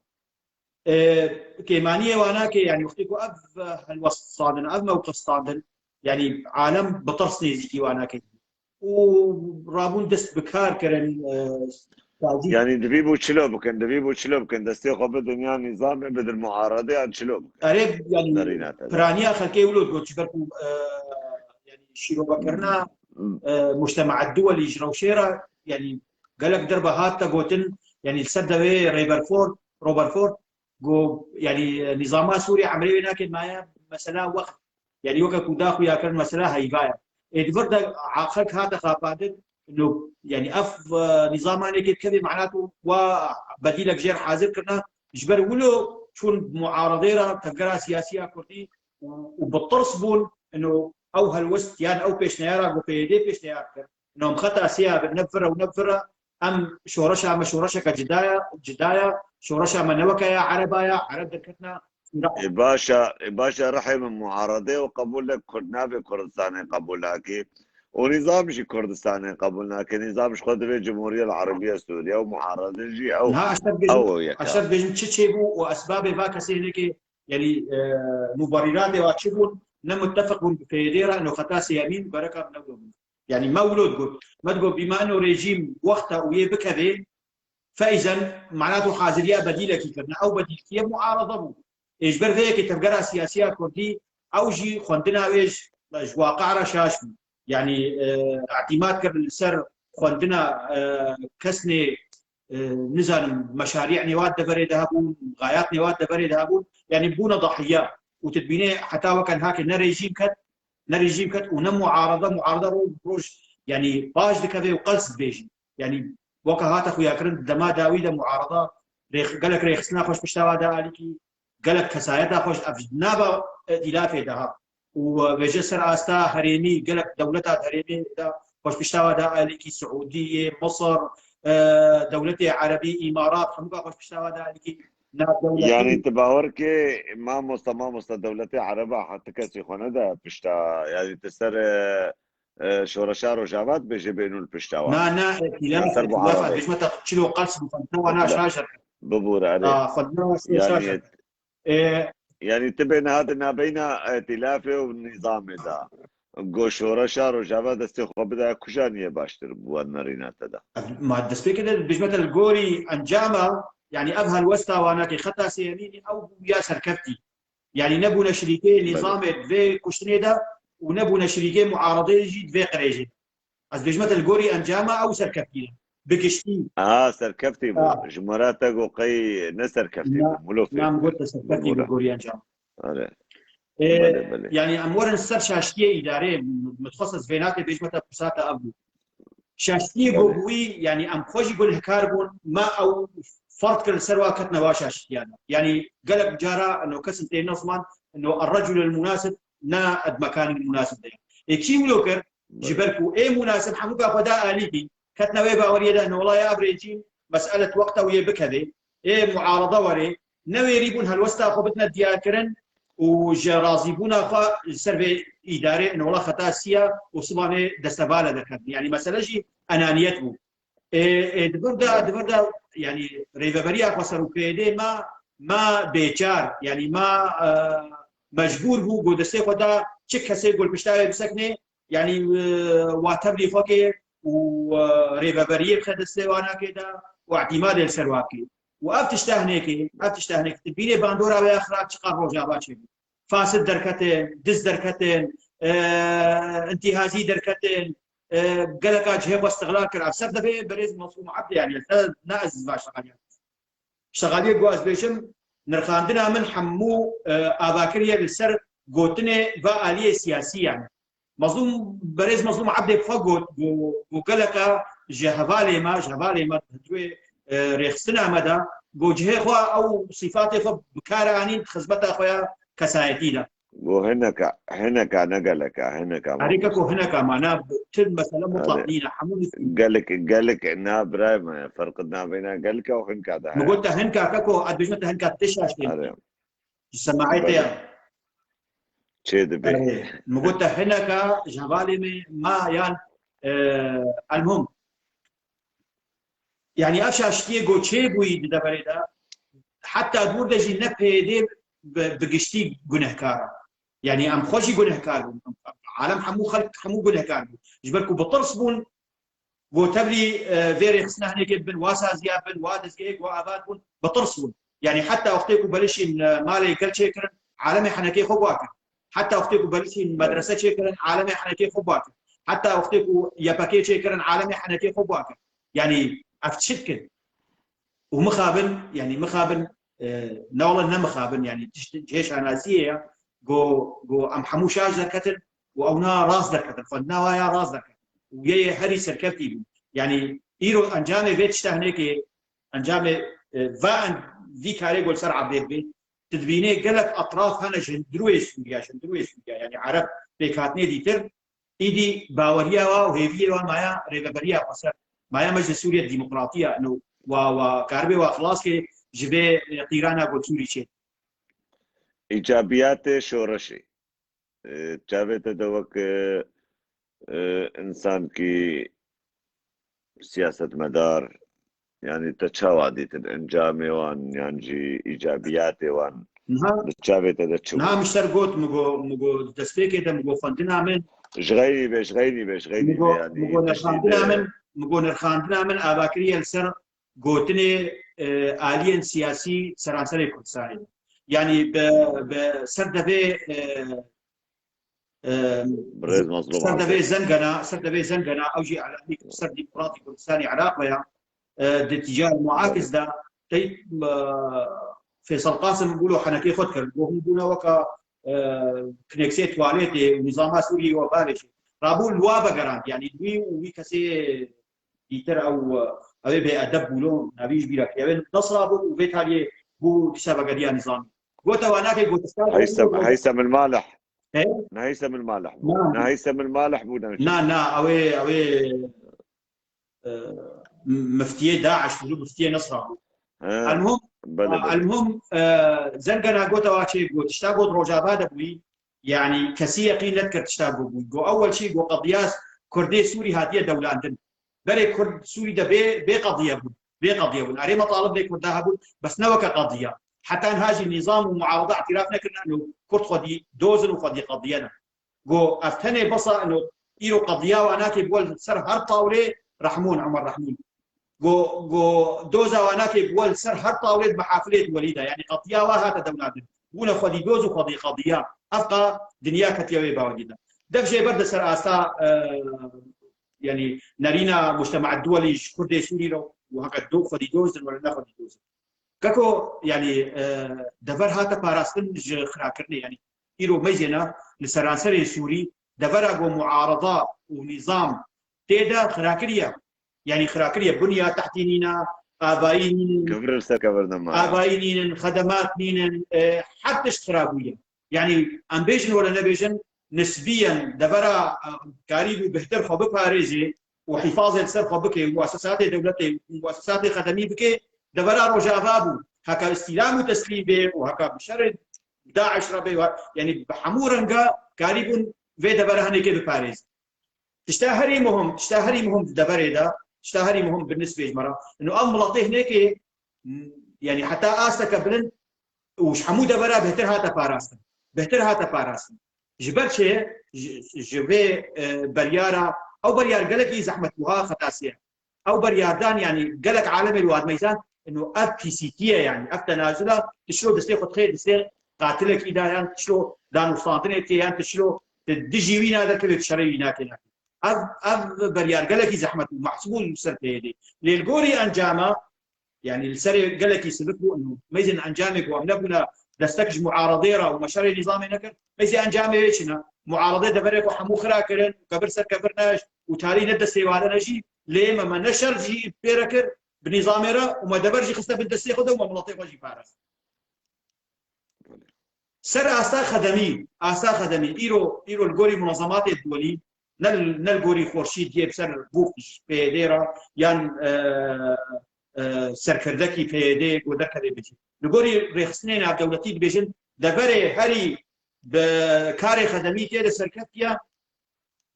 E, kêmaniyê wana ke, yanî wextê ku ev helwest standin, ev mewqif standin, yanî alem bi tirs nêzîkî wana ke. Û rabûn dest bi kar kirin, e, sazî- Yanî divî bû çilo bikin, divî bû çilo bikin, destê xwe bidin yan nîzamê bidin muaredeyan çilo bikin. Erê, yanî Nerîna te de. Piraniya xelkê wilo digot, ji ber ku e, yanî şîrovekirina e, mujtema duwelî ji rewşê re, yanî gelek derbe hat te gotin, yanî li ser devê Rêberford, Roberford, got, yanî nîzama Sûrî emrê wê nake, maye mesela wext. Yanî weke ku da xuya kirin mesela heyva ye. Ê di vir de ha-, xelk hate xapandin, no, yanî ev e, nîzama nêkê dikevê, mena ku wa bedîlek jêr hazir kirina, ji ber wilo çûn muaredê re tevgera siyasî ya kurdî û, û bi tirs bûn, ino ew helwest yan ew pêşneyara ku P Y D pêşneyar kir. Ino em xeta sê ya bin, ne vira û ne vira, em şoreşa me şoreşeke cida ye, cida ye, şoreşa me ne weke ya ereba ye, ereb derketina Îraq. Ê baş e, ê baş e rihê min muaredê û qebûl nake, Kurd nabê Kurdistanê qebûl nake. Û nîzam jî Kurdistanê qebûl nake. Nîzam ji xwe divê Cumhuriyet Erebiya Sûriye û muaredin jî ew, Niha ez te dibêjim, ew yek e. Ez te dibêjim çi çêbû û esbabê va kesê hinekê, yanî e, muberîratê wa çi bûn, ne mutefeq bûn bi P Y D re, ino xeta sêyemîn gereka bi ne bûn. Yanî me wilo digot. Me digot bîma ino rejîm wexta û yê bikevê, feyzen, mena tu haziriya bedîlekî kirine. Ew bedîlkiye muarede bû. Ê ji ber vê yekê tevgera siyasî ya kurdî ew jî xwendina wê ji, ji waqia re şaş bû. Yanî e, îtîmat kirin li ser xwendina e, kesnê e, nizanim meşarî nêwat deverê de hebûn, gayat nêwat deverê de hebûn. Yanî bûne dahiya. Û tu dibînê heta weke niha ke ne rejîm ket, ne rejîm ket û ne muarede, muarede roj roj yanî baş dikeve û qels dibêjî. Yanî weke hate xuyakirin, di dema dawî de muareda rêx-, gelek rêxistina xwe ji pişta wa da alîkî, gelek kesayeta xwe ji, ev ji nava îtîlafê de ha. Û vêje ser asta herêmî, gelek dewleta herêmî de xwe ji pişta wa da alîkî, Siûdiyê, Misir, e, dewletê Erebî, Îmarat, hemûka xwe ji pişta wa da alîkî. Navdewletî. Yanî tu bawer ke mamosta, mamosta dewletê Ereba heta kesî xwe nede pişta, yanî tu ser e, e, şoreşa Rojava dibêje bênû li pişta wan. Na, na, îtîlaf, îtîlaf, bêjme te çilo qels bû, xwendina wana şaş e. Bibûre, erê. A, xwendina wana şaş e. E, Yanî tu bê niha di nabeyna îtîlafê û nîzamê de. Go şoreşa Rojava destê xwe bidaya kujaniyê baştir bû wan nerîna te de. Ma destpêkê de dibêjme te li gorî encama, yanî ev helwesta wana ke xeta sêyemînî ew bû ya serkeftî. Yanî nebûne şirîkê nîzamê di vê kuştinê de û nebûne şirîkê muaredê jî di vê qirêjê de. Ez dibêjime te li gorî encama ew serkeftî ne. Bi giştî. Aha, serkeftî bû. Ha. Ji me re te got qey ne serkeftî bû. Milo fêr. Na, min got te serkeftî bû li gorî encama. Are. Ê, belê, belê. Yanî em werin ser şaştiyê îdareyê, min dixwest ez vê nake bêjime te pirsa te ev bû. Şaştiyê go bûyî, yanî em xwe jî gunehkar bûn, me ew ferd kir li ser wa ketine wa şaştiyan. Yanî gelek cara ino kesin tê ne ziman, ino الرجل المناسب ne di mekanî munasib de. Ê kî wilo kir? Ji ber ku ê munasib hemûka xwe da alîkî, ketine wê baweriyê de, ne wela ya ev rejîm, meselet wexta wê bikeve, ê muarada were, newêrî bûn helwesta xwe bidine diyarkirin û ji razîbûna xwe li ser vê îdarê, ne wela xeta siya û sibanê destevale derketin. Yanî mesele jî enaniyet bû. Ê, ê, di vir de, di vir de, yanî rêveberiya xwe ser û P Y D ma, ma bêçar, yanî ma, e, mecbûr bû, ku destê xwe da çi kesê ku li pişta wê bisekine, yanî, e, wa tevlî xwe ke û, e, rêveberiyê bixe destê wanakê de û îtîmadê li ser wa bike. Û ev tişta hinekê, ev tişta hinekê, tu bînê bandora wê ya xirab çiqas rojava çêbû. Fasid derketin, diz derketin, e, intîhazî derketin, e, geleka cihê xwe istiqlal kir. Ev ser devê berêz Mazlûm Ebdê, yanî, ne, ne ez va şexaliyê. Şexaliyê ku ez bêjim, nirxandina min hemû, e, ava kiriye li ser gotinê va aliyê siyasî, yanî. Mazlûm, berêz Mazlûm Ebdê bi xwe got, ku, ku geleka ji hevalê me, ji hevalê me di wê, e, rêxistina me de, ku cihê xwe ew sîfatê xwe bi kar anîn, di xizmeta xwe ya kesayetî de. Got hineka, hineka, ne geleka, hineka. Herî keko hineka ma, na, tu mesele mutlak nîne, hemû nivîsî. Gelek, gelek, na birayê me, ferq nabêna geleka û hinka de heye. Min got te hinka keko, ez dibêjim te hinka, tu şaş tê. Ji semaetê ya. Çê dibe. Erê, min got te hineka ji hevalê me ma yan, e, elmûm. Yanî ev şaştiyê ku çêbûyî di deverê de, heta dûr de jî ne P Y D bi, bi giştî gunehkar e. Yanî em xwe jî gunehkar bûn. Alem hemû xelk hemû gunehkar bûn. Ji ber ku bi tirs bûn, ku tevlî, e, vê rêxistina hinekê dibin, wa saziya bin, wa dizgehê, wa ava dibûn, bi tirs bûn. Yanî heta wextê ku belişîn, e, malê gel çêkirin, alemê henekê xwe wa kir. Heta wextê ku belişîn medrese çêkirin, alemê henekê xwe wa kir. Heta wextê ku Y P G çêkirin, alemê henekê xwe wa kir. Yanî ev çi dikin? Û mixabin, yanî mixabin, e, ne wele ne mixabin, yanî tişt cihê şanasiyê ye, ku, ku em hemû şaş derketin û ew na rast derketin, xwendina wa ya rast derketin. Û yê yê herî serkeftî bûn. Yanî îro encamê vê tişta hinekê, encamê, e, va en-, vî karê ku li ser Ebdê bê, tu dibînê gelek etraf hene ji hundirûyê Sûriya, ji hundirûyê Sûriya, yanî Ereb pêkhatinê dîtir, Îdî baweriya wa û hêviyê wa maya rêveberiya xweser, maya Meclis Sûriye Demokratiya, ino wa, wa karibe wa xilas ke ji vê, e, qîrana ku Sûrî çê. Îcabiyatê şoreşê. E, çavê te de wek, e, e, insankî siyasetmedar, yanî te çawa dîtin encamê wan yan jî îcabiyatê wan? Niha, bi çavê te de çi bû? Niha min ji te re got, min got, min got destpêkê de min got xwendina min. Ji xeyrî be, ji xeyrî be, ji xeyrî be, yanî min got nirxandina min, min got nirxandina min ava kiriye li ser gotinê, e, aliyên siyasî seranserê Kurdistanê. Yanî bi, bi ser devê, e, Em, Birêz Mazlûm ser devê Ebdê. Zengana, ser devê Zengana, ew jî elamî ser Demokratî Kurdistanê Iraq veya, e, di tîcar muakiz de teyp, e, Fêsal Qasim bûlo henekê xwe dikir. Go hûn bûne weka, e, kineksê tuwaletê û nîzama Sûriyê we barê jî. Rabû li wa vegerand, yanî wî û wî kesê dîtir ew, ew ê bêedeb bûlo, navî ji bîra kiriye. Ew ê dest rabû û vê taliyê bû dîsa vegeriya nîzamî. Gote wa nake, gote Heysem, Heysem el Malih. He? Ne Heysem el Malih bû. Na. Ne Heysem el Malih bû, ne. Na, na, ew ê, ew ê, e, miftiyê DAIŞ bû, miftiyê Nesra bû. He. Elmuhim, belê, belê. Elmuhim, e, Zengana gote wa çê got, tişta got Rojava de bûyî, yanî kesî yeqîn nedikir tişta got bûyî. Got ewel çî got qediya Kurdê Sûrî hatiye dewlandin. Berê Kurd Sûrî de bê, bê qediye bûn. Bê qediye bûn. Erê metalib bê Kurda hebûn, bes ne weke qediya. Heta niha jî nîzam û muarada îtiraf nekirine, ino Kurd xwedî doz in û xwedî qediye ne. Go ev tenê besa ino îro qediya wa nake bi wel ser her tawlê Rehmûn, Omer Rehmûn. Go, go doza wa nake bi wel ser her tawlê di mehafilê di welî de. Yanî qediya wa hate dewlandin. Bûne xwedî doz û xwedî qediya. Ev qa dinya ketiye wê bawerî de. Dev jê ber de ser asta, e, yanî nerîna mujtema duwelî ji Kurdê Sûrî re û heke do xwedî doz in were ne xwedî doz in. Keko, yanî, e, dever hate parastin ji xirakirinê, yanî îro meyzêna li seranserê Sûrî devera ku muarada û nîzam tê de xirakiriye. Yanî xirakiriye, bunya tehtî nîne, avayî nînin, kevir li ser kevir nema. Avayî nînin, xedemat nînin, e, her tişt xirabûye. Yanî em bêjin were nebêjin, nisbiyen devera, e, karîbû bihtir xwe biparêzê û hîfazê li ser xwe bike û muesesatê dewletê û muesesatê xedemî bike, devera Rojava bû. Heka îstîlam û teslîm bê û heka bi şerê DAIŞ re bê, yanî bi hemû renga karîbûn vê devera hinekê biparêzin. Tişta herî muhim, tişta herî muhim di deverê de, tişta herî muhim bi nisbê ji me re. Ino ev miletê hinekê, m, yanî heta asteke bilind û ji hemû devera bêhtir hate parastin. Bêhtir hate parastin. Ji ber çi? Ji, ji vê, e, beryara, ew beryar gelekî zehmet bû ha xetasî ye. Ew beryardan, yanî gelek alemê li wan meyzan, ino ev pîsîtî ye, yanî ev tenazula, tu şilo destê xwe dixê destê qatilekî de, yan tu şilo danûstandinê tê, yan tu şilo tu dijî wî nadekevê, tu şerê wî nakê nakê. Ev, ev beryar gelekî zehmet û mehsûb û li ser peyê dê. Lê li gorî encama, yanî li serê gelekî sivik bû, ino meyzên encamê ku em nebûne destek ji muaredê re û me şerê nîzamê nekir, meyzê encamê wê çi ne? Muarede deverê xwe hemû xira kirin, kevir ser kevir neşt û tarî ne destê wade ne jî, lê me, me ne şer jî pê re kir bi nîzamê re û me dever jî xiste bin destê xwe de û me miletê xwe jî parest. Ser asta xedemî, asta xedemî, îro, îro li gorî munezematê dewlî, ne, ne li gorî Xorşîd yê bi ser bûk ji P Y D re yan, e, e, serkirdekî P Y D ku derkevê bijî. Li gorî rêxistinê navdewletî dibêjin, deverê herî bi karê xedemî tê de serkeftiye,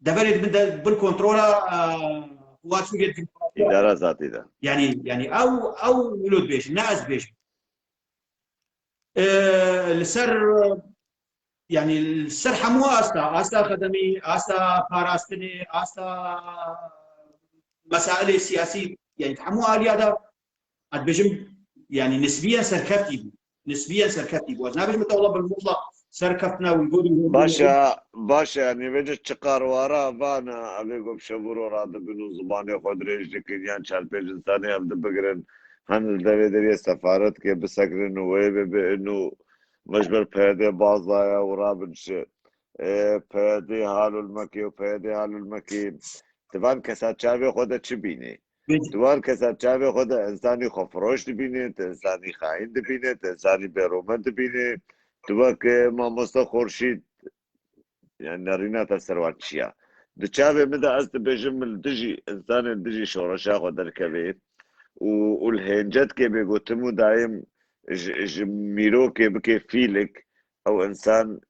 deverê di bin de, bin kontrola, e, Quwat Sûriyê di bin kontrola. Îdara zatî de. Yanî, yanî ew, ew wilo dibêjin, ne ez dibêjim. E, li ser, yanî li ser hemû asta, asta xedemî, asta parastinê, asta mesailê siyasî, yanî hemû aliya de, ez dibêjim, yanî nisbiyen serkeftî bû. Nisbiyen serkeftî bû. Ez nabêjim te wela bil mutlaq serkeftina û li gorî hûn Baş e, baş e, yanî vêce çiqar wara vana, evê ku bi şev û ro radibin û zimanê xwe dirêj dikin, yan çar pênc insanê hev dibigirin, hem li devê deriyê sefaretkê bisekirin û wê bibin û me ji ber P Y D baz daye û rabin ji, e, P Y D halul mekê û P Y D halul mekê. Ti van kesa çavê xwe de çi bînî? Bêjin. Tu wan kesa çavê xwe de insanî xwefiroş dibînî, tu insanî xaîn dibînî, tu insanî bêrûmet dibînî. Tu wek, e, mamoste Xorşîd, yani nerîna te ser wan çi ya? Di çavê min de ez dibêjim, min li dijî insanên dijî şoreşa xwe derkevê û, û li hêncet kê bê gotim û dayim ji, ji mîrokê bike fîlik, ew insan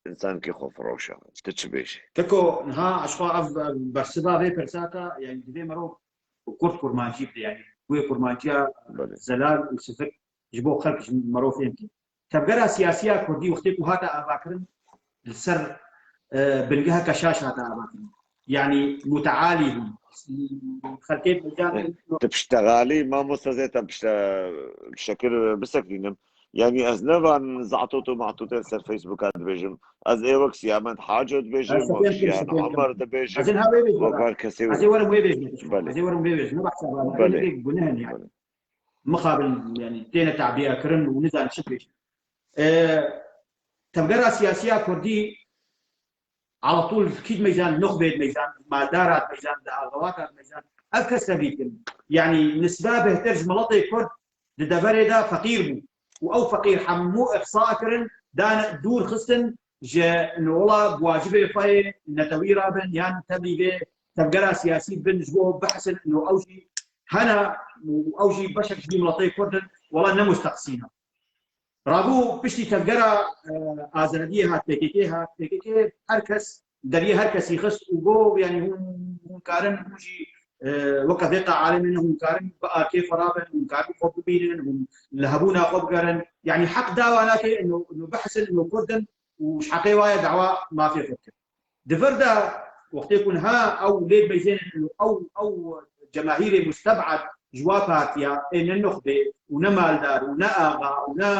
insankî xwefiroş e. Tu çi bêjî? Teko niha aşqa ev, ev bersiva vê pirsa te, yani divê merov kurt kurmancî bide, yani wê kurmanciya Belê. Zelal û sifir ji bo xelk, ji merov fêm kî. Tevgera siyasiya kurdî wextê ku hate avakirin, li ser, e, bingeheke şaş hate avakirin. Yani mutealî bûn. Xelkê meydan Eh, tu piştegalî, mamoste zê te pişte, şekil bisekînim. Yani ez ne van zatot û matotên ser Facebooka dibêjim. Ez ê wek Siyamend Haco dibêjim, Ez wek Siyamend Şiyan Haco. Omer dibêjim, Ez ê ha wê bêjim wek da. her kesê Ez ê werim wê bêjim. Belê. Ez ê werim wê bêjim. Ne behsa van. Belê. Ev yek guneh in yani. Belê. Mixabin yani têne tabiya kirin û nizan çi bêjin. E, tevgera siyasiya kurdî Ala tûl kî di meyzan, nuxbê di meyzan, maldara di meyzan, di agawata di meyzan. Ev kes tevî kirin. Yanî nisba bêhtir ji miletê Kurd di deverê de feqîr bû. Û ew feqîr hemû ihsa kirin, dan dûr xistin ji nola bi wacibê xwe yê netewî rabin, yan tevî vê tevgera siyasî bin ji bo bihisin û ew jî hene û ew jî beşek ji miletê Kurd in, wela ne musteqsî ne. Rabû piştî tevgera, e, azadiyê hat, P K K hat, P K K her kes, deriyê her kesî xist û got, yanî hûn, hûn karin, hûn jî, e, weke vê qa alemê ne, hûn karin bi arkê xwe rabin, hûn karin xwe bibînin, hûn li hebûna xwe bigerin. Yanî heq dawa nake, ino, ino bihisin, ino Kurd in û ji heqê wa ye dawa mafê xwe bikin. Di vir de wextê ku niha ew lê dimeyzênin û ew, ew cemahîrê musteb'ed ji wa partiya ê ne nuxbê û ne maldar û ne axa û ne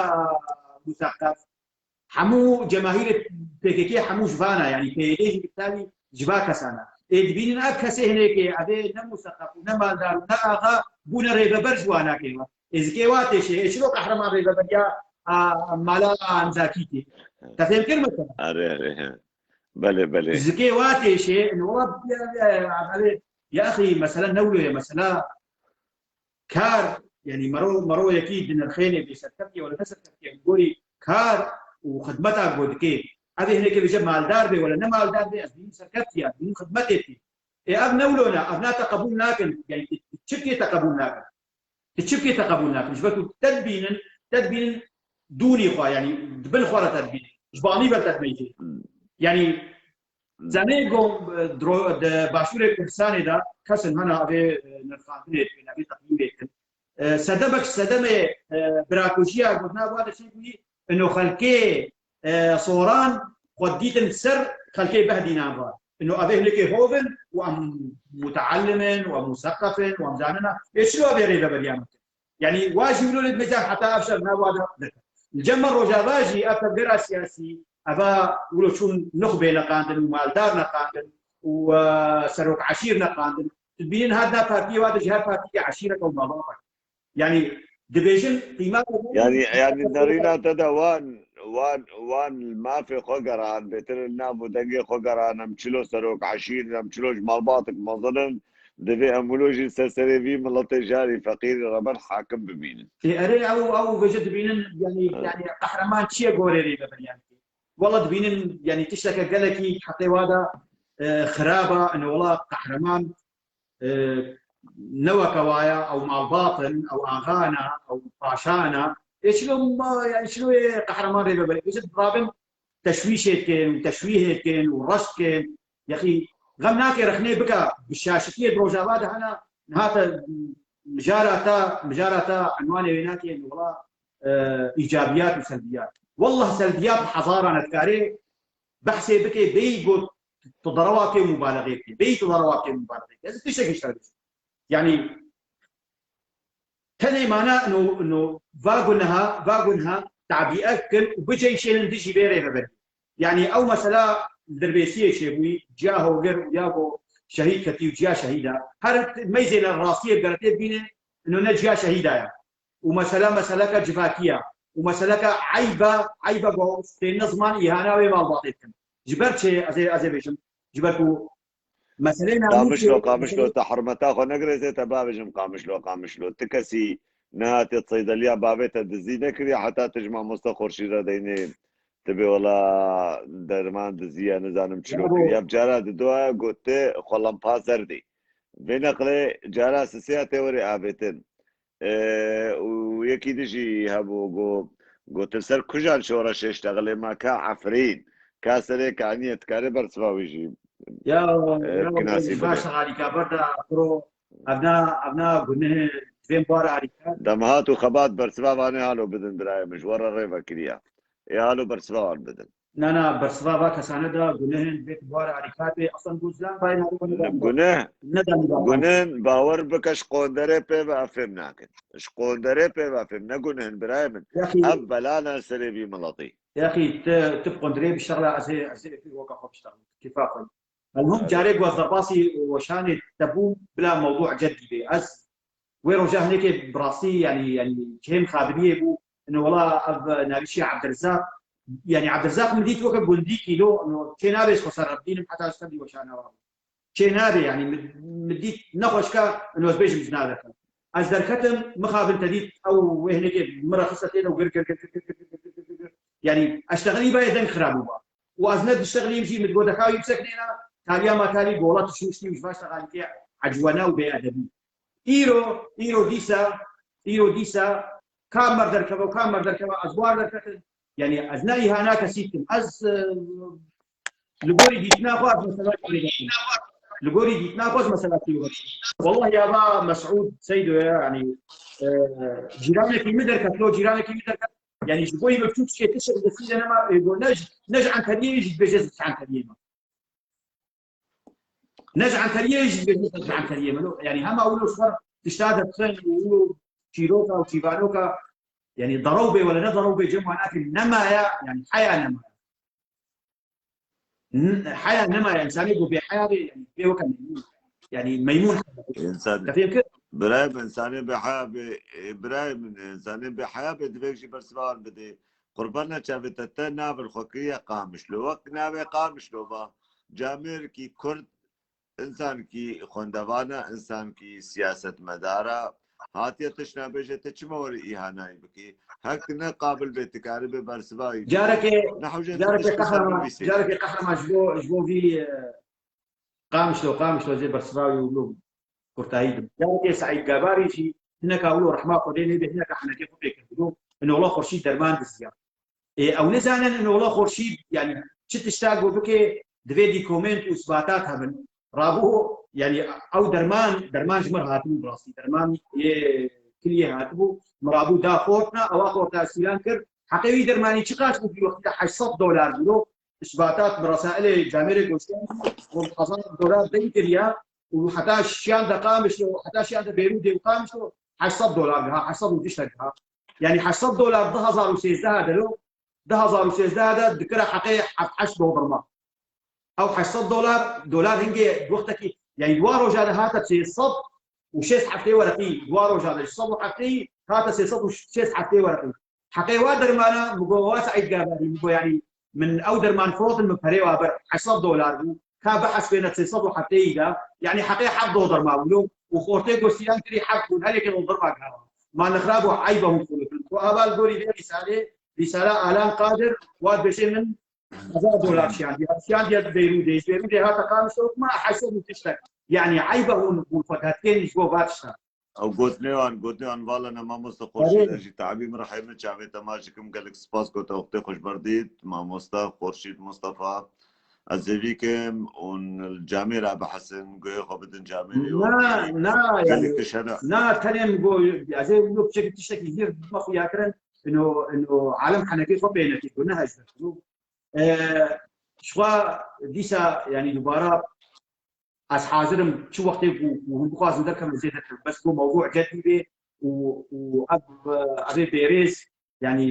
museqef, hemû cemahîrê P K K hemû ji vana, yanî P Y D jî bi tevî ji va kesana. Ê dibînin ev kesê hinekê, ev ê ne museqef û ne maldar û ne axa bûne rêveber ji wana kê ve. Ê zikê wa têşê, ê çilo qehreman rêveberiya, a, mala Anzakî tê. Te fêm kir mesela? Erê, erê, he. Belê, belê. Zikê wa têşê, ino wela, ya, ya, ya, ya, ya, axî, mesele ne wilo ye, mesela kar, yani mero, mero yekî dinirxênê bê serkeftiye wala ne serkeftiye, gorî kar û xidmeta ku dikê. Ev ê hinekê bêje maldar bê, wele ne maldar bê, ez bînim serkeftiya, bînim xidmetê tî. Ê ev ne wilo ne, ev na te qebûl nakin, yani ti çi bikê te qebûl nakin. Ti çi bikê te qebûl nakin. Ji ber ku te dibînin, te dibînin dûnî xwe, yani di bin xwe re te dibînin. Ji banî ve te dimeytî. Yani zanê go, e, dro-, di başûrê Kurdistanê de kesin hena avê, e, nirxandinê dikin, avê teqyîmê dikin. E, sedemek sedemê, e, birakujiya gotina wa de çê bûyî, ino xelkê, e, soran xwe dîtin ser xelkê behdînan va. Ino avê hinekê hov in û em muteallim in û em museqef in û em zanina. Ê çilo avê rêveberiya me kir? Yani wa jî wilo lê dibêje heta ev şer nava de dike. Li cem me Rojava jî ev tevgera siyasî, eva wilo çûn nuxbê neqandin û maldar neqandin û, e, serok eşîr neqandin. Tu dibînin her da partiyê wa de ji her partiyê eşîrek û malbat. Yani dibêjin qîmeta Yani, yani nerîna te de wan, wan, wan mafê xwe geran, bêtir li nav û dengê xwe geran, em çilo serok eşîr, em çilo ji malbatik mezin in, divê em wilo jî ser serê vî miletê jarî feqîrî reben hakim bibînin. Ê, erê ew, ew vêje dibînin, yani, Evet. yani qehreman çi ye gorê rêveberiyan? Wela dibînin, yani tişteke gelekî hetê wa de, e, xirab e, ino wela qehreman, e, ne weke wa ye, ew malbat in, ew axa ne, ew paşa ne. Ê çilo ma, yani çilo yê qehreman rêveberê? Vêje rabin teşwîşê dikin û teşwîhê dikin û reş dikin. Yexî xem nake rexnê bike bi şaşitiyê di Rojava de hene, niha te mijara te, mijara te enwanê wê nake, wela, e, îcabiyat û selbiyat. Wallah selbiyat bi hezaran e, dikarê behsê bike, bêyî got tu derewa kê û mubalexe bike. Bêyî tu derewa kê û mubalexe bike. Ez tiştekî ji te dibêjim. Yani tenê mana no, no, va guneha, va guneha tabîe bikin û biceyşênin dijî vê rêveberî. Yani ew mesela li Dirbêsiyê çêbûyî, ciya hogir û ya ku şehîd ketî û ciya şehîda. Her meyzê li rastiyê bi geretê bîne, ino ne ciya şehîda ye. Û mesela meseleke civakî ye. Û meseleke eyb e, eyb e ku têne ziman îhana wê malbatê dikin. Ji ber çi ez ê, ez ê bêjim? Ji ber ku meseleyê namûsê Qamişlo, Qamişlo, te hurmeta xwe negirêzê, te bavêjim Qamişlo, Qamişlo. Ti kesî nehatiye seydeliya bavê te dizî nekiriye, heta tu ji mamoste Xurşîd re deynê, tu bê wela derman diziye, nizanim çilo Bravo. kiriye. Ev cara didoya got te xwe lempa zerdî. Vê neqlê cara sisiya tê werê avêtin. E, û yekî din jî hebû, got, gotin ser kujan şoreşê ştexilê ma ka Efrîn, ka serê kaniyê dikare bersiva wî jî. Ya, e, ya, kinasî baş bide. Harîka berda pro, evna, evna guneh, divên bar harîka. Demhat û xebat bersiva vanê halo bidin birayê min, ji we re rê vekiriya. Ê halo bersiva wan bidin. Na, na, bersiva va kesane de guneh in, divê tu bar harîka bê. Aslan Guzlan, vay, ne, ne, Guneh, ne, ne, ne, guneh in, bawer bike, ji qonderê pê ve fêm nakin. Ji qonderê pê ve fêm, ne guneh in, birayê min. Yaxî, ev bela ne serê vî miletî. Yaxî, tu, tu bi qonderê biştexla, ez ê, ez ê weka xwe biştexlim. Kêfa xwe. Elmûm, Evet. carê ku ez derbasî weşanê te bûm, bila mewdû cedî bê. Ez wê roja hinekê bi rastî, yani, yani kêm xabiriyê bû. Ino wela ev navî çi ye, Abdirizaq. Yani Abdirizaq min dît weke gundî kîlo, ino çê nabe ez xwe ser re bidînim, heta ez tevlî weşana wa bû. Çê nabe, yani min, min dît nexweşka, ino ez bêjim ji nav derketim. Ez derketim, mixabin te dît, ew wê hinekê min re xiste tê de û gir, gir, gir. Yani ez ştexilî bayê deng xirab bûba. Û ez ne diştexilîm jî, min digot deka wî biseknêna, taliya ma talî gola tişmiştî û ji va ştexalîkê ecwena û bêedebî. Îro, îro dîsa, îro dîsa, kam mer derkeve û kam mer derkeve, ez war derketim. Yani ez ne îhana kesî dikim. Ez, e, li gorî dîtina xwe ez mesela çêdikim. Li gorî dîtina xwe ez mesela çêdikim. Wallahi ya va Mesûd Seydo ya, yani, e, cîranekî min derket, lo cîranekî min derket. Yani ji bo yê biçûk çê tiştek destî de nema, e, bo ne ji, ne ji Enteriyê jî dibêje ez ji Enteriyê me. Ne ji Enteriyê jî dibêje ez ji Enteriyê me. Yani hema wilo ji xwe tişta de tixin û wilo çîroka û çîvanoka, yani derew bê wele ne derew bê cem wan akê nemaye, yani heya nemaye. N-, heya nemaye, insanê ku bê heya bê, yani bê weke meymûn. Yani meymûn. Însan, Te fêm kir? Birayê min, insanê bê heya bê, e, birayê min, insanê bê heya bê, divê jî bersiva wan bidê. Qurbana çavê te, te navê xwe kiriye Qamişlo. Wek navê Qamişlo va. Camêrkî Kurd, insankî xwendevana, insankî siyasetmedara, Hatiye tişt nabêje, te çima were îhanayî bikî? Hek tu ne qabil bê, tu karibê bersiva wî bikî. Carekê, Ne hewce tu carekê tişt li ser qehreman, bivîsî. Carekê qehreman ji bo, ji bo vî, e, Qamişlo, Qamişlo zê bersiva wî û kurtayî bim. Carekê Seîd Gabarî jî hineka wilo rehma Xwedê nêbe, hineka henekê xwe pê kir. Ino, ino wela Xurşîd derman diziya. Ê, ew nizanin, ino wela Xurşîd, yani, çi tişta ku bike, divê dîkoment û isbatat hebin. Rabû, yani, ew derman, derman ji mir hatibû bi rastî. Derman yê kiliyê hatibû, min rabû da xortina, ewa xorta sîlan kir. Heqê wî dermanî çiqas bû, vî wextî de heşt sed dolar bû. Isbatat bi resailê camêrê goştiyan, hezar dolar deyî kiriya û heta şiyan de Qamişlo, heta şiyan de Beyrûdê û Qamişlo heşt sed dolar giha, heşt sed û tiştek giha. Yani heşt sed dolar du hezar û sêzdeh de lo, du hezar û sêzdeh de dikira heqê heft heşt dolar ma. Ew heşt sed dolar, dolar hingê wextekî, yani dua roja de hate sê sed û şêst heftê wereqî, dua roja de ji sed û heftê hate sê sed û şêst heftê wereqî. Heqê wa dermana, min got, wa Seîd Gabarî, min got, yani, min ew derman firotin, min perê wa bir, heşt sed dolar bû. Ka bihesbêne sê sed û heftê de, yani, heqê heft dolar ma bû. Û xortê ku sîlan kirî heft bûn, her yekê dolar ma gava. Ma nixra bû, eyba hûn xulufin. Ku ava li gorî vê rîsalê, rîsala Alan Qadir, wa dibêje min hezar dolar şiyandiye. Şiyandiye Beyrûdê, ji Beyrûdê hate Qamişlo, ma heşt sed û tiştek. Yani, eyba hûn, hûn xwe hetkên ji bo va tişta. Ew gotinê wan, gotinê wan vala ne mamoste Erê. Xurşîd, ez jî tabî min rehê min çavê te maç dikim, gelek spas ku te wextê xwe ji ber dît, mamoste Xurşîd Mustafa. Ez hêvî kim hûn li camêra bihesin, guhê xwe bidin camêrê û Na, na, gelek yani, tişt hene. Na, tenê min got, ez ê wilo piçekî tiştekî hîr bima xuya kirin, ino, ino alem henekê xwe pê nekî, ku ne hej be. E, ji xwe dîsa, yani, dubara Ez hazir im çi wextê ku, ku hûn bixwazin derkevin zê derkevin. Bes ku mewzû cedî be û, û ev, ev ê bêrêz, yani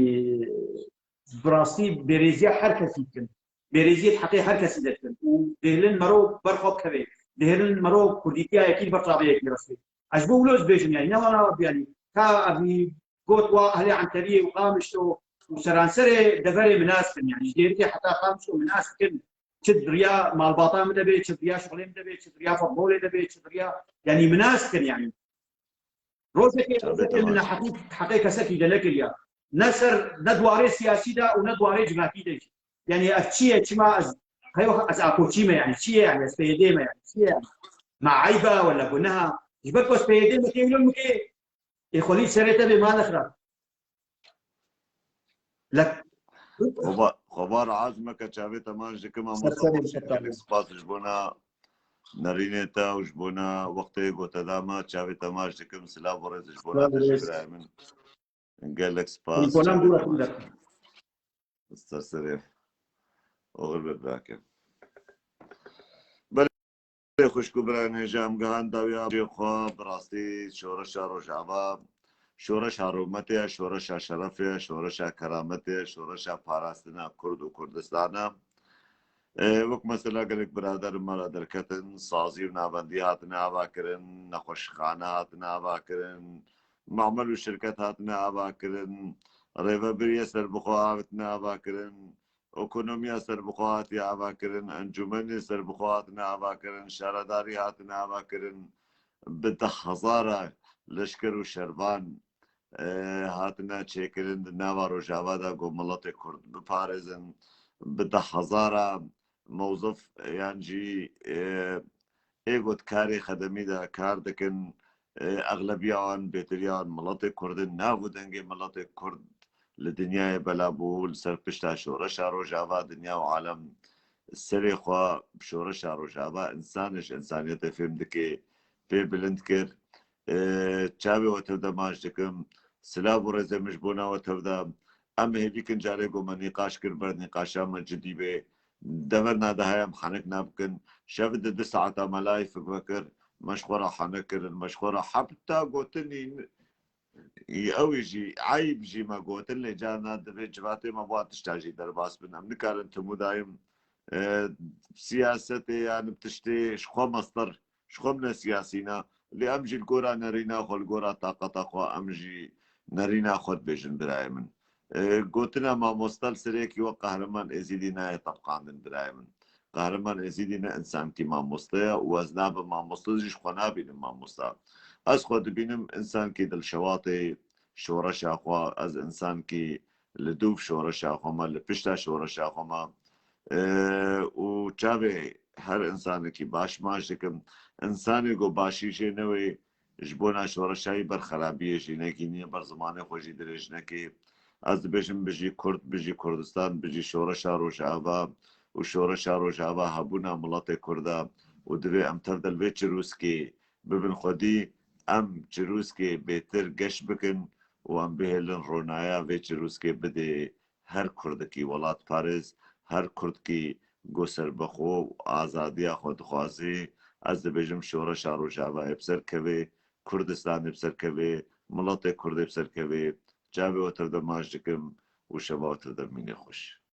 bi rastî bêrêziya her kesî dikin. Bêrêziyê heqê her kesî de dikin. Û dihêlin mero ber xwe bikeve. Dihêlin mero kurdîtiya yekî li ber çavê yekî restê. Ez ji bo wilo dibêjim yani ne wana yani ka evî got wa ehlê Enteriyê û Qamişlo û seranserê deverê min nas dikin yani. Ji Dêrikê heta Qamişlo min nas dikin. Çi di riya malbata min de bê, çi di riya şixulê min de bê, çi di riya futbolê de bê, çi di riya, yani min nas dikin yani. Rojekê, Tabii, rojekê min tamam. Heqî, heqê kesekî de nekiriya. Ne ser, ne di warê siyasî de û ne di warê civakî de jî. Yani ev çi ye, çima ez, heyo ez akoçî me yani, çi ye yani, ez P Y D me yani, çi ye yani? Ma eyba wala guneha? Ji ber ku ez P Y D me tê wilo min kê, Ê xwelî serê te bê mane xira. Lek. Xweba, xweba rahat meke, çavê te maç dikim, ama Ser serê spas, te gelek spas ji bona nerînê te û ji bona wextê ku te da me, çavê te maç dikim, silav û rêz ji bona Silav û te jî rêz. Birayê min. Gelek spas, Îmkanan çavê dûra te xwe maç de. Dikim. Ser serê. Oxir be birake. Belê xwişk û birayên hêja, em gihan dawiya xwe, bi rastî şoreşa Rojava, şoreşa rûmetê ye, şoreşa şerefê ye, şoreşa kerametê ye, şoreşa parastina Kurd û Kurdistan e. E, wek mesela gelek birader me re derketin, sazî û navendî hatine avakirin, nexweşxane hatine avakirin, mamel û şirket hatine avakirin, rêvebiriye serbixwe hatine avakirin, ekonomiya serbixwe hatiye avakirin, encûmenê serbixwe hatine avakirin, şaredarî hatine avakirin, bi deh hezara leşker û şervan, e, hatine çêkirin di nava Rojava de ku miletê Kurd biparêzin, bi deh hezara mewzif yan jî, e, ê ku di karê xedemî de kar dikin, e, exlebiya wan, bêtiriya wan miletê Kurd in, nav û dengê miletê Kurd li dinyayê bela bû, li ser pişta şoreşa Rojava dinya û alem serê xwe bi şoreşa Rojava, însan ji însaniyetê fêm dike, pê bilind kir. E, çavê we tev de maç dikim. Silav û rêzê min ji bona we tev de. Em hêvî kin carê ku me nîqaş kir ber nîqaşa me cidî bê. Deverna de heye em henek nabikin. Şev di du saeta me layfik vekir. Me ji xwe re henek kirin. Me ji xwe re heta gotinî, ew jî eyb jî me gotin, lê carna divê civatê me bi wan tişta jî derbas bin. Em nikarin timû dayim, e, siyasetê yan bi tiştê ji xwe mestir, ji xwe bine siyasî ne. Lê em jî li gora nerîna xwe, li gora taqeta xwe, em jî nerîna xwe dibêjin birayê min. E, gotina mamoste li ser yekî wek Qehreman Êzîdî nayê tebqandin birayê min. Qehreman Êzîdî ne însankî mamoste ye û ez nabim mamoste, ez jî ji xwe nabînim mamosta. Ez xwe dibînim însankî dilşewatê şoreşa xwe, ez însankî li dûv şoreşa xwe me, li pişta şoreşa xwe me. Û çavê her însanekî baş maç dikim. Însanê ku başî jê newê, ji bona şoreşayî ber xerabiyê jî nekî, niye ber zimanê xwe jî dirêj nekê. Ez dibêjim bijî Kurd, bijî Kurdistan, bijî şoreşa Rojava û şoreşa Rojava hebûna miletê Kurd e û divê em tev de li vê çirûskê bibin xwedî, em çirûskê bêtir geş bikin û em bihêlin ronaya vê çirûskê bidê her Kurdekî welatparêz, her Kurdkî ku serbixwe û azadiya xwe dixwazê. Ez dibêjim şoreşa Rojava ê bi ser kevê, Kurdistanê bi ser kevê, miletê Kurdê bi ser kevê. Çavê we tev de maç dikim û şeva we tev de mînê xweş.